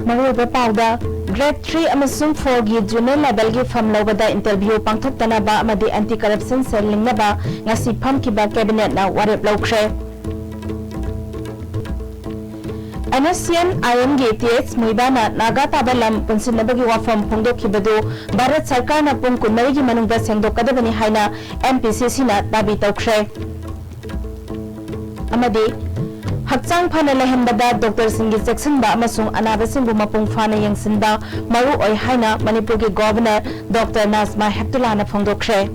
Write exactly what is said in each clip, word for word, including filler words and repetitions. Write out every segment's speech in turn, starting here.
ꯃꯔꯨꯑꯣꯏꯕ ꯄꯥꯎꯗ, Grade three ꯑꯃꯁꯨꯡ four ꯒꯤ junior level ꯒꯤ ꯐꯝ ꯂꯧꯕꯗ interview ꯄꯥꯡꯊꯣꯛꯇꯅꯕ ꯑꯃꯗꯤ anti corruption cell ꯂꯤꯡꯅꯕ ꯉꯁꯤ ꯐꯝꯈꯤꯕ cabinet ꯅ ꯋꯥꯔꯦꯞ ꯂꯧꯈ꯭ꯔꯦ꯫ NSCN IM ꯒꯤ ꯇꯤ ꯑꯩꯆ ꯃꯨꯏꯕꯥꯅ ꯅꯥꯒꯥ ꯇꯥꯕ ꯂꯝ ꯄꯨꯟꯁꯤꯟꯅꯕꯒꯤ ꯋꯥꯐꯝ ꯐꯣꯡꯗꯣꯛꯈꯤꯕꯗꯨ ꯚꯥꯔꯠ ꯁꯔꯀꯥꯔꯅ ꯄꯨꯡ ꯀꯨꯟꯃꯔꯤꯒꯤ ꯃꯅꯨꯡꯗ ꯁꯦꯡꯗꯣꯛꯀꯗꯕꯅꯤ ꯍꯥꯏꯅ M P C C ꯅ ꯗꯥꯕꯤ ꯇꯧꯈ꯭ꯔꯦ꯫ ꯑꯃꯗꯤ ꯍꯛꯆꯥꯡ ꯐꯅ ꯂꯩꯍꯟꯕꯗ doctor ꯁꯤꯡꯒꯤ ꯆꯦꯛꯁꯤꯟꯕ ꯑꯃꯁꯨꯡ ꯑꯅꯥꯕꯁꯤꯡꯕꯨ ꯃꯄꯨꯡ ꯐꯥꯅ ꯌꯦꯡꯁꯤꯟꯕ ꯃꯔꯨ ꯑꯣꯏ ꯍꯥꯏꯅ ꯃꯅꯤꯄꯨꯔꯒꯤ Governor Doctor Najma ꯍꯦꯞꯇꯨꯂꯥꯅ ꯐꯣꯡꯗꯣꯛꯈ꯭ꯔꯦ꯫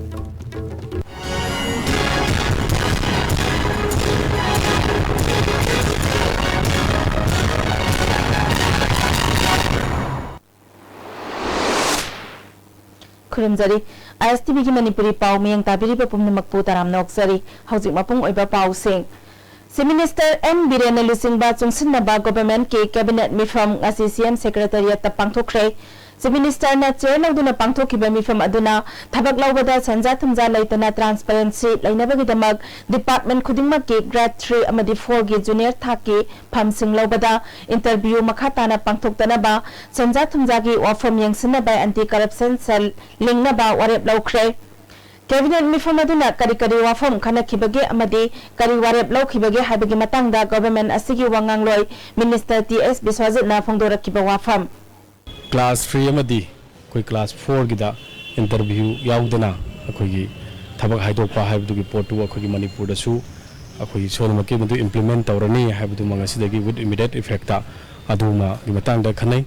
ꯈꯨꯔꯨꯝꯖꯔꯤ꯫ I S T V ꯒꯤ ꯃꯅꯤꯄꯨꯔꯤ ꯄꯥꯎ ꯃꯤꯌꯦꯡ ꯇꯥꯕꯤꯔꯤꯕ ꯄꯨꯝꯅꯃꯛꯄꯨ ꯇꯔꯥꯝꯅ ꯑꯣꯛꯆꯔꯤ꯫ ꯍꯧꯖꯤꯛ ꯃꯄꯨꯡ ꯑꯣꯏꯕ ꯄꯥꯎꯁꯤꯡ꯫ Chief Minister N ꯕꯤꯔꯦꯟꯅ ꯂꯨꯆꯤꯡꯕ ꯆꯨꯡꯁꯤꯟꯅꯕ government ꯀꯤ cabinet ꯃꯤꯐꯝ ꯉꯁꯤ C M Secretariat ꯇ ꯄꯥꯡꯊꯣꯛꯈ꯭ꯔꯦ꯫ Chief Minister ꯅ chair ꯂꯧꯗꯨꯅ ꯄꯥꯡꯊꯣꯛꯈꯤꯕ ꯃꯤꯐꯝ ꯑꯗꯨꯅ ꯊꯕꯛ ꯂꯧꯕꯗ ꯁꯦꯟꯖꯥ ꯊꯨꯝꯖꯥ ꯂꯩꯇꯅ transparency ꯂꯩꯅꯕꯒꯤꯗꯃꯛ department ꯈꯨꯗꯤꯡꯃꯛꯀꯤ grade three ꯑꯃꯗꯤ four ꯒꯤ junior ꯊꯥꯛꯀꯤ ꯐꯝꯁꯤꯡ ꯂꯧꯕꯗ interview ꯃꯈꯥ ꯇꯥꯅ ꯄꯥꯡꯊꯣꯛꯇꯅꯕ ꯁꯦꯟꯖꯥ ꯊꯨꯝꯖꯥꯒꯤ ꯋꯥꯐꯝ ꯌꯦꯡꯁꯤꯟꯅꯕ anti corruption cell ꯂꯤꯡꯅꯕ ꯋꯥꯔꯦꯞ ꯂꯧꯈ꯭ꯔꯦ꯫ Cabinet ꯃꯤꯐꯝ ꯑꯗꯨꯅ ꯀꯔꯤ ꯀꯔꯤ ꯋꯥꯐꯝ ꯈꯟꯅꯈꯤꯕꯒꯦ ꯑꯃꯗꯤ ꯀꯔꯤ ꯋꯥꯔꯦꯞ ꯂꯧꯈꯤꯕꯒꯦ ꯍꯥꯏꯕꯒꯤ ꯃꯇꯥꯡꯗ government ꯑꯁꯤꯒꯤ ꯋꯥꯉꯥꯡꯂꯣꯏ Minister ꯇꯤ ꯑꯦꯁ ꯕꯤꯁ꯭ꯋꯖꯤꯠꯅ ꯐꯣꯡꯗꯣꯔꯛꯈꯤꯕ ꯋꯥꯐꯝ꯫ Class three ꯑꯃꯗꯤ ꯑꯩꯈꯣꯏ class four ꯒꯤꯗ interview ꯌꯥꯎꯗꯅ ꯑꯩꯈꯣꯏꯒꯤ ꯊꯕꯛ ꯍꯥꯏꯗꯣꯛꯄ ꯍꯥꯏꯕꯗꯨꯒꯤ ꯄꯣꯠꯇꯨ ꯑꯩꯈꯣꯏꯒꯤ ꯃꯅꯤꯄꯨꯔꯗꯁꯨ ꯑꯩꯈꯣꯏꯒꯤ ꯁꯣꯏꯗꯅꯃꯛꯀꯤ ꯃꯗꯨ implement ꯇꯧꯔꯅꯤ ꯍꯥꯏꯕꯗꯨꯃ ꯉꯁꯤꯗꯒꯤ with immediate effect ꯑꯗꯨꯃꯒꯤ ꯃꯇꯥꯡꯗ ꯈꯟꯅꯩ꯫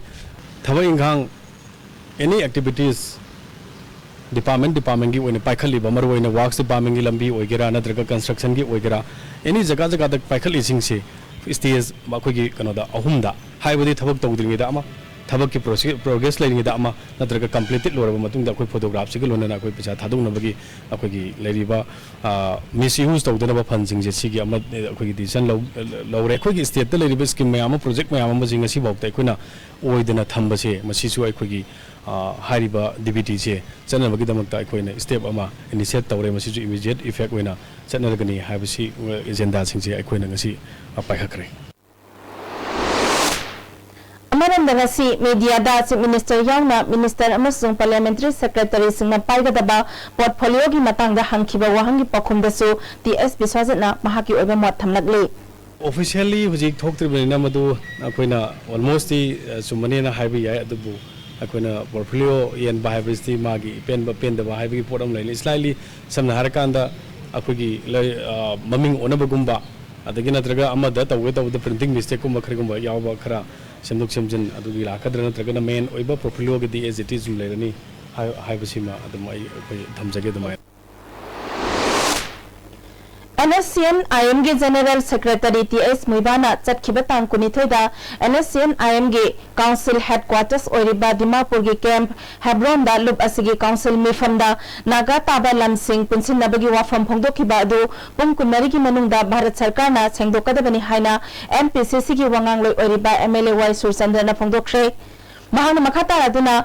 ꯊꯕꯛ ꯏꯪꯈꯥꯡ, any activities, department department ꯀꯤ ꯑꯣꯏꯅ ꯄꯥꯏꯈꯠꯂꯤꯕ, ꯃꯔꯨꯑꯣꯏꯅ works department ꯀꯤ ꯂꯝꯕꯤ ꯑꯣꯏꯒꯦꯔꯥ ꯅꯠꯇ꯭ꯔꯒ construction ꯒꯤ ꯑꯣꯏꯒꯦꯔꯥ, any ꯖꯒꯥ ꯖꯒꯥꯗ ꯄꯥꯏꯈꯠꯂꯤꯁꯤꯡꯁꯤ stage ꯑꯩꯈꯣꯏꯒꯤ ꯀꯩꯅꯣꯗ ꯑꯍꯨꯝꯗ, ꯍꯥꯏꯕꯗꯤ ꯊꯕꯛ ꯇꯧꯗ꯭ꯔꯤꯉꯩꯗ ꯑꯃ, ꯊꯕꯛꯀꯤ ꯄ꯭ꯔꯣꯒ꯭ꯔꯦꯁ ꯂꯩꯔꯤꯉꯩꯗ ꯑꯃ, ꯅꯠꯇ꯭ꯔꯒ ꯀꯝꯄ꯭ꯂꯤꯇꯦꯠ ꯂꯣꯏꯔꯕ ꯃꯇꯨꯡꯗ ꯑꯩꯈꯣꯏ ꯐꯣꯇꯣꯒ꯭ꯔꯥꯐꯁꯤꯒ ꯂꯣꯏꯅꯅ ꯑꯩꯈꯣꯏ ꯄꯩꯁꯥ ꯊꯥꯗꯣꯛꯅꯕꯒꯤ ꯑꯩꯈꯣꯏꯒꯤ ꯂꯩꯔꯤꯕ ꯃꯤꯁ ꯌꯨꯁ ꯇꯧꯗꯅꯕ ꯐꯟꯁꯤꯡꯁꯦ ꯁꯤꯒꯤ ꯑꯃ ꯑꯩꯈꯣꯏꯒꯤ ꯗꯤꯁꯤꯖꯟ ꯂꯧꯔꯦ꯫ ꯑꯩꯈꯣꯏꯒꯤ ꯁ꯭ꯇꯦꯠꯇ ꯂꯩꯔꯤꯕ ꯁ꯭ꯀꯤꯝ ꯃꯌꯥꯝ ꯑꯃ, ꯄ꯭ꯔꯣꯖꯦꯛ ꯃꯌꯥꯝ ꯑꯃꯁꯤ ꯉꯁꯤꯐꯥꯎꯗ ꯑꯩꯈꯣꯏꯅ ꯑꯣꯏꯗꯅ ꯊꯝꯕꯁꯦ, ꯃꯁꯤꯁꯨ ꯑꯩꯈꯣꯏꯒꯤ ꯍꯥꯏꯔꯤꯕ ꯗꯤ ꯕꯤ ꯇꯤꯁꯦ ꯆꯠꯅꯕꯒꯤꯗꯃꯛꯇ ꯑꯩꯈꯣꯏꯅ ꯁ꯭ꯇꯦꯞ ꯑꯃ ꯏꯅꯤꯁꯤꯌꯦꯠ ꯇꯧꯔꯦ꯫ ꯃꯁꯤꯁꯨ ꯏꯃꯤꯗꯤꯌꯦꯠ ꯏꯐꯦꯛ ꯑꯣꯏꯅ ꯆꯠꯅꯔꯒꯅꯤ ꯍꯥꯏꯕꯁꯤ ꯑꯦꯖꯦꯟꯗꯥꯁꯤꯡꯁꯦ ꯑꯩꯈꯣꯏꯅ ꯉꯁꯤ ꯄꯥꯏꯈꯠꯈ꯭ꯔꯦ꯫ ꯑꯃꯔꯣꯝꯗ ꯉꯁꯤ ꯃꯤꯗꯤꯌꯥꯗ ꯆꯤꯐ ꯃꯤꯅꯤꯁꯇꯔ ꯌꯥꯎꯅ ꯃꯤꯅꯤꯁꯇꯔ ꯑꯃꯁꯨꯡ ꯄꯥꯔꯂꯤꯌꯥꯃꯦꯟꯇꯔꯤ ꯁꯦꯀ꯭ꯔꯦꯇꯔꯤꯁꯤꯡꯅ ꯄꯥꯏꯒꯗꯕ ꯄꯣꯔꯠꯐꯣꯂꯤꯌꯣꯒꯤ ꯃꯇꯥꯡꯗ ꯍꯪꯈꯤꯕ ꯋꯥꯍꯪꯒꯤ ꯄꯥꯎꯈꯨꯝꯗꯁꯨ ꯇꯤ ꯑꯦꯁ ꯕꯤꯁ꯭ꯋꯥꯖꯤꯠꯅ ꯃꯍꯥꯛꯀꯤ ꯑꯣꯏꯕ ꯃꯣꯠ ꯊꯝꯂꯛꯂꯤ꯫ ꯑꯣꯐꯤꯁꯤꯌꯦꯜꯂꯤ ꯍꯧꯖꯤꯛ ꯊꯣꯛꯇ꯭ꯔꯤꯕꯅꯤꯅ ꯃꯗꯨ ꯑꯩꯈꯣꯏꯅ ꯑꯣꯜꯃꯣꯁꯇꯤ ꯆꯨꯝꯃꯅꯦꯅ ꯍꯥꯏꯕ ꯌꯥꯏ꯫ ꯑꯗꯨꯕꯨ ꯑꯩꯈꯣꯏꯅ ꯄꯣꯔꯠꯐꯣꯂꯤꯌꯣ ꯌꯦꯟꯕ ꯍꯥꯏꯕꯁꯤꯗꯤ ꯃꯥꯒꯤ ꯄꯦꯟꯕ ꯄꯦꯟꯗꯕ ꯍꯥꯏꯕꯒꯤ ꯄꯣꯠ ꯑꯃ ꯂꯩꯅꯤ꯫ ꯏꯁꯂꯥꯏꯠꯂꯤ ꯁꯝꯅ ꯍꯥꯏꯔꯀꯥꯟꯗ ꯑꯩꯈꯣꯏꯒꯤ ꯃꯃꯤꯡ ꯑꯣꯟꯅꯕꯒꯨꯝꯕ, ꯑꯗꯒꯤ ꯅꯠꯇ꯭ꯔꯒ ꯑꯃꯗ ꯇꯧꯒꯦ ꯇꯧꯕꯗ ꯄ꯭ꯔꯤꯟꯇꯤꯡ ꯃꯤꯁꯇꯦꯛꯀꯨꯝꯕ ꯈꯔꯒꯨꯝꯕ ꯌꯥꯎꯕ, ꯈꯔ ꯁꯦꯝꯗꯣꯛ ꯁꯦꯝꯖꯤꯟ ꯑꯗꯨꯒꯤ ꯂꯥꯛꯀꯗ꯭ꯔꯥ, ꯅꯠꯇ꯭ꯔꯒꯅ ꯃꯦꯟ ꯑꯣꯏꯕ ꯄꯣꯔꯠꯐꯣꯂꯤꯌꯣꯒꯤꯗꯤ ꯑꯦꯖ ꯏꯠ ꯏꯁ ꯑꯗꯨꯝ ꯂꯩꯔꯅꯤ ꯍꯥꯏ-, ꯍꯥꯏꯕꯁꯤꯃ ꯑꯗꯨꯝ ꯑꯩ, ꯑꯩꯈꯣꯏ ꯊꯝꯖꯒꯦ ꯑꯗꯨꯃꯥꯏꯅ꯫ ꯑꯦꯟ ꯑꯦꯁ ꯁꯤ ꯑꯦꯟ ꯑꯥꯏ ꯑꯦꯝꯒꯤ ꯖꯦꯅꯦꯔꯦꯜ ꯁꯦꯀ꯭ꯔꯦꯇꯔꯤ ꯇꯤ ꯑꯦꯁ ꯃꯨꯏꯕꯥꯅ ꯆꯠꯈꯤꯕ ꯇꯥꯡ ꯀꯨꯟꯅꯤꯊꯣꯏꯗ ꯑꯦꯟ ꯑꯦꯁ ꯁꯤ ꯑꯦꯟ ꯑꯥꯏ ꯑꯦꯝꯒꯤ ꯀꯥꯎꯟꯁꯤꯜ ꯍꯦꯗꯀ꯭ꯋꯥꯇꯔꯁ ꯑꯣꯏꯔꯤꯕ ꯗꯤꯃꯥꯄꯨꯔꯒꯤ ꯀꯦꯝꯞ ꯍꯦꯕ꯭ꯔꯣꯟꯗ ꯂꯨꯞ ꯑꯁꯤꯒꯤ ꯀꯥꯎꯟꯁꯤꯜ ꯃꯤꯐꯝꯗ ꯅꯥꯒꯥ ꯇꯥꯕ ꯂꯝꯁꯤꯡ ꯄꯨꯟꯁꯤꯟꯅꯕꯒꯤ ꯋꯥꯐꯝ ꯐꯣꯡꯗꯣꯛꯈꯤꯕ ꯑꯗꯨ ꯄꯨꯡ ꯀꯨꯟꯃꯔꯤꯒꯤ ꯃꯅꯨꯡꯗ ꯚꯥꯔꯠ ꯁꯔꯀꯥꯔꯅ ꯁꯦꯡꯗꯣꯛꯀꯗꯕꯅꯤ ꯍꯥꯏꯅ ꯑꯦꯟ ꯄꯤ ꯁꯤ ꯁꯤꯒꯤ ꯋꯥꯉꯥꯡꯂꯣꯏ ꯑꯣꯏꯔꯤꯕ ꯑꯦꯝ ꯑꯦꯜ ꯑꯦ ꯋꯥꯏ ꯁꯨꯔꯆꯟꯗ꯭ꯔꯅ ꯐꯣꯡꯗꯣꯛꯈ꯭ꯔꯦ꯫ ꯃꯍꯥꯛꯅ ꯃꯈꯥ ꯇꯥꯔꯗꯨꯅ,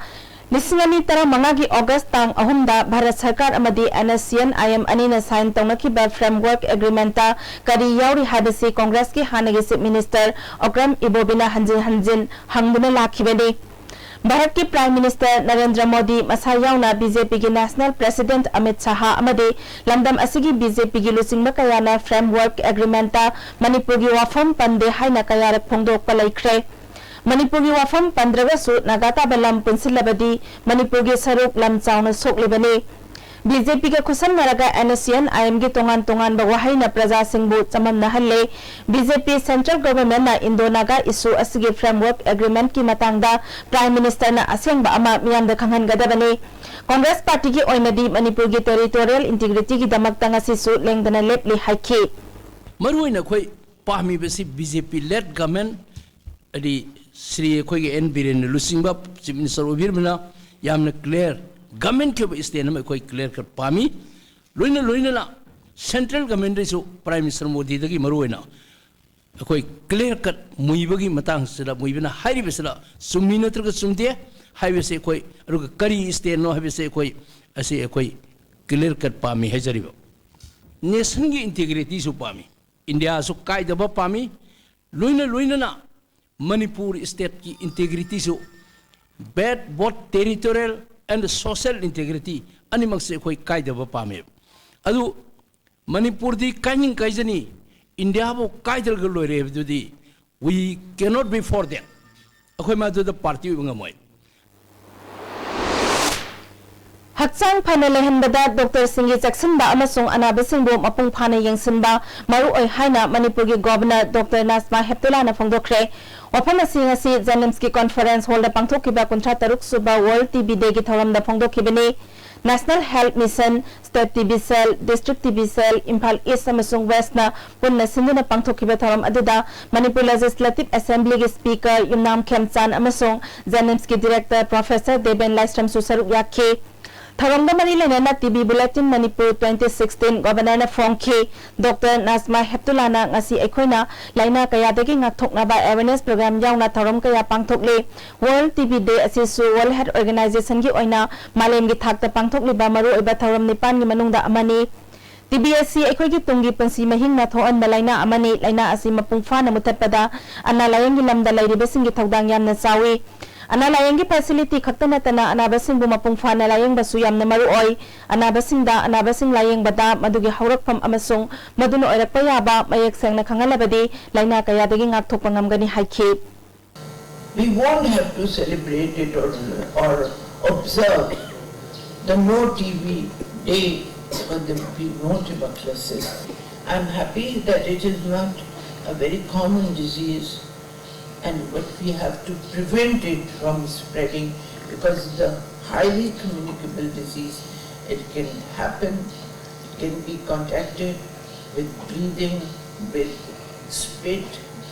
ꯂꯤꯁꯤꯡ ꯑꯅꯤ ꯇꯔꯥꯃꯉꯥꯒꯤ ꯑꯣꯒꯁ ꯇꯥꯡ ꯑꯍꯨꯝꯗ ꯚꯥꯔꯠ ꯁꯔꯀꯥꯔ ꯑꯃꯗꯤ N S C N I M ꯑꯅꯤꯅ ꯁꯥꯏꯟ ꯇꯧꯅꯈꯤꯕ ꯐ꯭ꯔꯦꯝꯋꯔꯛ ꯑꯦꯒ꯭ꯔꯤꯃꯦꯟꯠꯇ ꯀꯔꯤ ꯌꯥꯎꯔꯤ ꯍꯥꯏꯕꯁꯤ ꯀꯣꯡꯒ꯭ꯔꯦꯁꯀꯤ ꯍꯥꯟꯅꯒꯤ ꯆꯤꯐ ꯃꯤꯅꯤꯁꯇꯔ ꯑꯣꯀ꯭ꯔꯝ ꯏꯕꯣꯕꯤꯅ ꯍꯟꯖꯤꯟ ꯍꯟꯖꯤꯟ ꯍꯪꯗꯨꯅ ꯂꯥꯛꯈꯤꯕꯅꯤ꯫ ꯚꯥꯔꯠꯀꯤ ꯄ꯭ꯔꯥꯏꯝ ꯃꯤꯅꯤꯁꯇꯔ ꯅꯔꯦꯟꯗ꯭ꯔ ꯃꯣꯗꯤ, ꯃꯁꯥ ꯌꯥꯎꯅ ꯕꯤ ꯖꯦ ꯄꯤꯒꯤ ꯅꯦꯁꯅꯦꯜ ꯄ꯭ꯔꯦꯁꯤꯗꯦꯟꯠ ꯑꯃꯤꯠ ꯁꯥꯍ ꯑꯃꯗꯤ ꯂꯝꯗꯝ ꯑꯁꯤꯒꯤ ꯕꯤ ꯖꯦ ꯄꯤꯒꯤ ꯂꯨꯆꯤꯡꯕ ꯀꯌꯥꯅ ꯐ꯭ꯔꯦꯝꯋꯔꯛ ꯑꯦꯒ꯭ꯔꯤꯃꯦꯟꯠꯇ ꯃꯅꯤꯄꯨꯔꯒꯤ ꯋꯥꯐꯝ ꯄꯟꯗꯦ ꯍꯥꯏꯅ ꯀꯌꯥꯔꯛ ꯐꯣꯡꯗꯣꯛꯄ ꯂꯩꯈ꯭ꯔꯦ꯫ ꯃꯅꯤꯄꯨꯔꯒꯤ ꯋꯥꯐꯝ ꯄꯟꯗ꯭ꯔꯒꯁꯨ ꯅꯥꯒꯥ ꯇꯥꯕ ꯂꯝ ꯄꯨꯟꯁꯤꯜꯂꯕꯗꯤ ꯃꯅꯤꯄꯨꯔꯒꯤ ꯁꯔꯨꯛ ꯂꯝ ꯆꯥꯎꯅ ꯁꯣꯛꯂꯤꯕꯅꯤ꯫ ꯕꯤ ꯖꯦ ꯄꯤꯒ ꯈꯨꯠꯁꯝꯅꯔꯒ ꯑꯦꯟ ꯑꯦꯁ ꯁꯤ ꯑꯦꯟ ꯑꯥꯏ ꯑꯦꯝꯒꯤ ꯇꯣꯉꯥꯟ ꯇꯣꯉꯥꯟꯕ ꯋꯥꯍꯩꯅ ꯄ꯭ꯔꯖꯥꯁꯤꯡꯕꯨ ꯆꯃꯝꯅꯍꯜꯂꯦ꯫ ꯕꯤ ꯖꯦ ꯄꯤ ꯁꯦꯟꯇ꯭ꯔꯦꯜ ꯒꯚꯔꯟꯃꯦꯟꯠꯅ ꯏꯟꯗꯣ ꯅꯥꯒꯥ ꯏꯁꯨ ꯑꯁꯤꯒꯤ ꯐ꯭ꯔꯦꯝꯋꯔꯛ ꯑꯦꯒ꯭ꯔꯤꯃꯦꯟꯠꯀꯤ ꯃꯇꯥꯡꯗ ꯄ꯭ꯔꯥꯏꯝ ꯃꯤꯅꯤꯁꯇꯔꯅ ꯑꯁꯦꯡꯕ ꯑꯃ ꯃꯤꯌꯥꯝꯗ ꯈꯪꯍꯟꯒꯗꯕꯅꯤ꯫ ꯀꯣꯡꯒ꯭ꯔꯦꯁ ꯄꯥꯔꯇꯤꯒꯤ ꯑꯣꯏꯅꯗꯤ ꯃꯅꯤꯄꯨꯔꯒꯤ ꯇꯦꯔꯤꯇꯣꯔꯤꯌꯦꯜ ꯏꯟꯇꯤꯒ꯭ꯔꯤꯇꯤꯒꯤꯗꯃꯛꯇ ꯉꯁꯤꯁꯨ ꯂꯦꯡꯗꯅ ꯂꯦꯞꯂꯤ ꯍꯥꯏꯈꯤ꯫ ꯃꯔꯨꯑꯣꯏꯅ ꯑꯩꯈꯣꯏ ꯄꯥꯝꯃꯤꯕꯁꯤ ꯕꯤ ꯖꯦ ꯄꯤ ꯂꯦꯗ ꯒꯚꯔꯟꯃꯦꯟꯠ, ꯍꯥꯏꯗꯤ ꯁ꯭ꯔꯤ ꯑꯩꯈꯣꯏꯒꯤ ꯑꯦꯟ ꯕꯤꯔꯦꯟꯅ ꯂꯨꯆꯤꯡꯕ ꯆꯤꯐ ꯃꯤꯅꯤꯁꯇꯔ ꯑꯣꯏꯕꯤꯔꯕꯅ ꯌꯥꯝꯅ ꯀ꯭ꯂꯤꯌꯥꯔ, ꯒꯃꯦꯟꯒꯤ ꯑꯣꯏꯕ ꯁ꯭ꯇꯦꯠ ꯑꯃ ꯑꯩꯈꯣꯏ ꯀ꯭ꯂꯤꯌꯥꯔ ꯀꯠ ꯄꯥꯝꯃꯤ꯫ ꯂꯣꯏꯅ ꯂꯣꯏꯅꯅ ꯁꯦꯟꯇ꯭ꯔꯦꯜ ꯒꯃꯦꯟꯗꯩꯁꯨ ꯄ꯭ꯔꯥꯏꯝ ꯃꯤꯅꯤꯁꯇꯔ ꯃꯣꯗꯤꯗꯒꯤ ꯃꯔꯨꯑꯣꯏꯅ ꯑꯩꯈꯣꯏ ꯀ꯭ꯂꯤꯌꯥꯔ ꯀꯠ ꯃꯨꯏꯕꯒꯤ ꯃꯇꯥꯡꯁꯤꯗ, ꯃꯨꯏꯕꯅ ꯍꯥꯏꯔꯤꯕꯁꯤꯗ ꯆꯨꯝꯃꯤ ꯅꯠꯇ꯭ꯔꯒ ꯆꯨꯝꯗꯦ ꯍꯥꯏꯕꯁꯦ ꯑꯩꯈꯣꯏ, ꯑꯗꯨꯒ ꯀꯔꯤ ꯁ꯭ꯇꯦꯠꯅꯣ ꯍꯥꯏꯕꯁꯦ ꯑꯩꯈꯣꯏ, ꯑꯁꯤ ꯑꯩꯈꯣꯏ ꯀ꯭ꯂꯤꯌꯥꯔ ꯀꯠ ꯄꯥꯝꯃꯤ ꯍꯥꯏꯖꯔꯤꯕ꯫ ꯅꯦꯁꯟꯒꯤ ꯏꯟꯇꯤꯒ꯭ꯔꯤꯇꯤꯁꯨ ꯄꯥꯝꯃꯤ, ꯏꯟꯗꯤꯌꯥꯁꯨ ꯀꯥꯏꯗꯕ ꯄꯥꯝꯃꯤ꯫ ꯂꯣꯏꯅ ꯂꯣꯏꯅꯅ ꯃꯅꯤꯄꯨꯔ ꯁ꯭ꯇꯦꯠꯀꯤ ꯏꯟꯇꯤꯒ꯭ꯔꯤꯇꯤꯁꯨ, ꯕꯦꯠ boat territorial and social integrity ꯑꯅꯤꯃꯛꯁꯦ ꯑꯩꯈꯣꯏ ꯀꯥꯏꯗꯕ ꯄꯥꯝꯃꯦꯕ꯫ ꯑꯗꯨ ꯃꯅꯤꯄꯨꯔꯗꯤ ꯀꯥꯏꯅꯤꯡ ꯀꯥꯏꯖꯅꯤ, ꯏꯟꯗꯤꯌꯥꯕꯨ ꯀꯥꯏꯗ꯭ꯔꯒ ꯂꯣꯏꯔꯦ ꯍꯥꯏꯕꯗꯨꯗꯤ, we cannot be for that꯫ ꯑꯩꯈꯣꯏ ꯃꯗꯨꯗ ꯄꯥꯔꯇꯤ ꯑꯣꯏꯕ ꯉꯝꯃꯣꯏ꯫ ꯍꯛꯆꯥꯡ ꯐꯅ ꯂꯩꯍꯟꯕꯗ ꯗꯣꯛꯇꯔꯁꯤꯡꯒꯤ ꯆꯦꯛꯁꯤꯟꯕ ꯑꯃꯁꯨꯡ ꯑꯅꯥꯕꯁꯤꯡꯕꯨ ꯃꯄꯨꯡ ꯐꯥꯅ ꯌꯦꯡꯁꯤꯟꯕ ꯃꯔꯨꯑꯣꯏ ꯍꯥꯏꯅ ꯃꯅꯤꯄꯨꯔꯒꯤ ꯒꯣꯚꯔꯅꯔ ꯗꯣꯛꯇꯔ ꯅꯥꯖꯃꯥ ꯍꯦꯞꯇꯨꯂꯥꯅ ꯐꯣꯡꯗꯣꯛꯈ꯭ꯔꯦ꯫ ꯋꯥꯐꯝ ꯑꯁꯤ ꯉꯁꯤ ꯖꯦꯅꯤꯝꯁꯀꯤ ꯀꯣꯟꯐꯔꯦꯟꯁ ꯍꯣꯜꯗ ꯄꯥꯡꯊꯣꯛꯈꯤꯕ ꯀꯨꯟꯊ꯭ꯔꯥ ꯇꯔꯨꯛ ꯁꯨꯕ ꯋꯥꯔꯜꯗ ꯇꯤ ꯕꯤ ꯗꯦꯒꯤ ꯊꯧꯔꯝꯗ ꯐꯣꯡꯗꯣꯛꯈꯤꯕꯅꯤ꯫ National health mission, state T B cell, district T B cell, Imphal east ꯑꯃꯁꯨꯡ ꯋꯦꯁ꯭ꯠꯅ ꯄꯨꯟꯅ ꯁꯤꯟꯗꯨꯅ ꯄꯥꯡꯊꯣꯛꯈꯤꯕ ꯊꯧꯔꯝ ꯑꯗꯨꯗ ꯃꯅꯤꯄꯨꯔ ꯂꯦꯖꯤꯁꯂꯦꯇꯤꯚ ꯑꯦꯁꯦꯝꯕ꯭ꯂꯤꯒꯤ ꯁ꯭ꯄꯤꯀꯔ ꯌꯨꯝꯅꯥꯝ ꯈꯦꯝꯆꯥꯟ ꯑꯃꯁꯨꯡ ꯖꯦꯅꯤꯝꯁꯀꯤ ꯗꯤꯔꯦꯛꯇꯔ ꯄ꯭ꯔꯣꯐꯦꯁꯔ ꯗꯦꯕꯦꯟ ꯂꯥꯏꯁ꯭ꯔꯝꯁꯨ ꯁꯔꯨꯛ ꯌꯥꯈꯤ꯫ ꯊꯧꯔꯝꯒ ꯃꯔꯤ ꯂꯩꯅꯅ T B bulletin Manipur twenty sixteen ꯒꯣꯚꯔꯅꯔꯅ ꯐꯣꯡꯈꯤ꯫ ꯗꯣꯛꯇꯔ ꯅꯥꯖꯃꯥ ꯍꯦꯞꯇꯨꯂꯥꯅ ꯉꯁꯤ ꯑꯩꯈꯣꯏꯅ ꯂꯥꯏꯅꯥ ꯀꯌꯥꯗꯒꯤ ꯉꯥꯛꯊꯣꯛꯅꯕ ꯑꯦꯋꯦꯔꯅꯦꯁ ꯄ꯭ꯔꯣꯒ꯭ꯔꯥꯝ ꯌꯥꯎꯅ ꯊꯧꯔꯝ ꯀꯌꯥ ꯄꯥꯡꯊꯣꯛꯂꯤ꯫ ꯋꯥꯔꯜꯗ ꯇꯤ ꯕꯤ ꯗꯦ ꯑꯁꯤꯁꯨ ꯋꯥꯔꯜꯗ ꯍꯦꯜꯊ ꯑꯣꯔꯒꯅꯥꯏꯖꯦꯁꯟꯒꯤ ꯑꯣꯏꯅ ꯃꯥꯂꯦꯝꯒꯤ ꯊꯥꯛꯇ ꯄꯥꯡꯊꯣꯛꯂꯤꯕ ꯃꯔꯨꯑꯣꯏꯕ ꯊꯧꯔꯝ ꯅꯤꯄꯥꯟꯒꯤ ꯃꯅꯨꯡꯗ ꯑꯃꯅꯤ꯫ ꯇꯤ ꯕꯤ ꯑꯁꯤ ꯑꯩꯈꯣꯏꯒꯤ ꯇꯨꯡꯒꯤ ꯄꯨꯟꯁꯤ ꯃꯍꯤꯡꯅ ꯊꯣꯛꯍꯟꯕ ꯂꯥꯏꯅꯥ ꯑꯃꯅꯤ꯫ ꯂꯥꯏꯅꯥ ꯑꯁꯤ ꯃꯄꯨꯡ ꯐꯥꯅ ꯃꯨꯊꯠꯄꯗ ꯑꯅꯥ ꯂꯥꯌꯦꯡꯒꯤ ꯂꯝꯗ ꯂꯩꯔꯤꯕꯁꯤꯡꯒꯤ ꯊꯧꯗꯥꯡ ꯌꯥꯝꯅ ꯆꯥꯎꯏ꯫ ꯑꯅꯥ ꯂꯥꯌꯦꯡꯒꯤ ꯐꯦꯁꯤꯂꯤꯇꯤ ꯈꯛꯇ ꯅꯠꯇꯅ ꯑꯅꯥꯕꯁꯤꯡꯕꯨ ꯃꯄꯨꯡ ꯐꯥꯅ ꯂꯥꯌꯦꯡꯕꯁꯨ ꯌꯥꯝꯅ ꯃꯔꯨ ꯑꯣꯏ꯫ ꯑꯅꯥꯕꯁꯤꯡꯗ ꯑꯅꯥꯕꯁꯤꯡ ꯂꯥꯌꯦꯡꯕꯗ ꯃꯗꯨꯒꯤ ꯍꯧꯔꯛꯐꯝ ꯑꯃꯁꯨꯡ ꯃꯗꯨꯅ ꯑꯣꯏꯔꯛꯄ ꯌꯥꯕ ꯃꯌꯦꯛ ꯁꯦꯡꯅ ꯈꯪꯍꯜꯂꯕꯗꯤ ꯂꯥꯏꯅꯥ ꯀꯌꯥꯗꯒꯤ ꯉꯥꯛꯊꯣꯛꯄ ꯉꯝꯒꯅꯤ ꯍꯥꯏꯈꯤ꯫ We won't have to celebrate it or, or observe the no T B day, but there will be no tuberculosis. I'm happy that it is not a very common disease, and but we have to prevent it from spreading, because it's a highly communicable disease. It can happen, it can be contacted with breathing, with spit,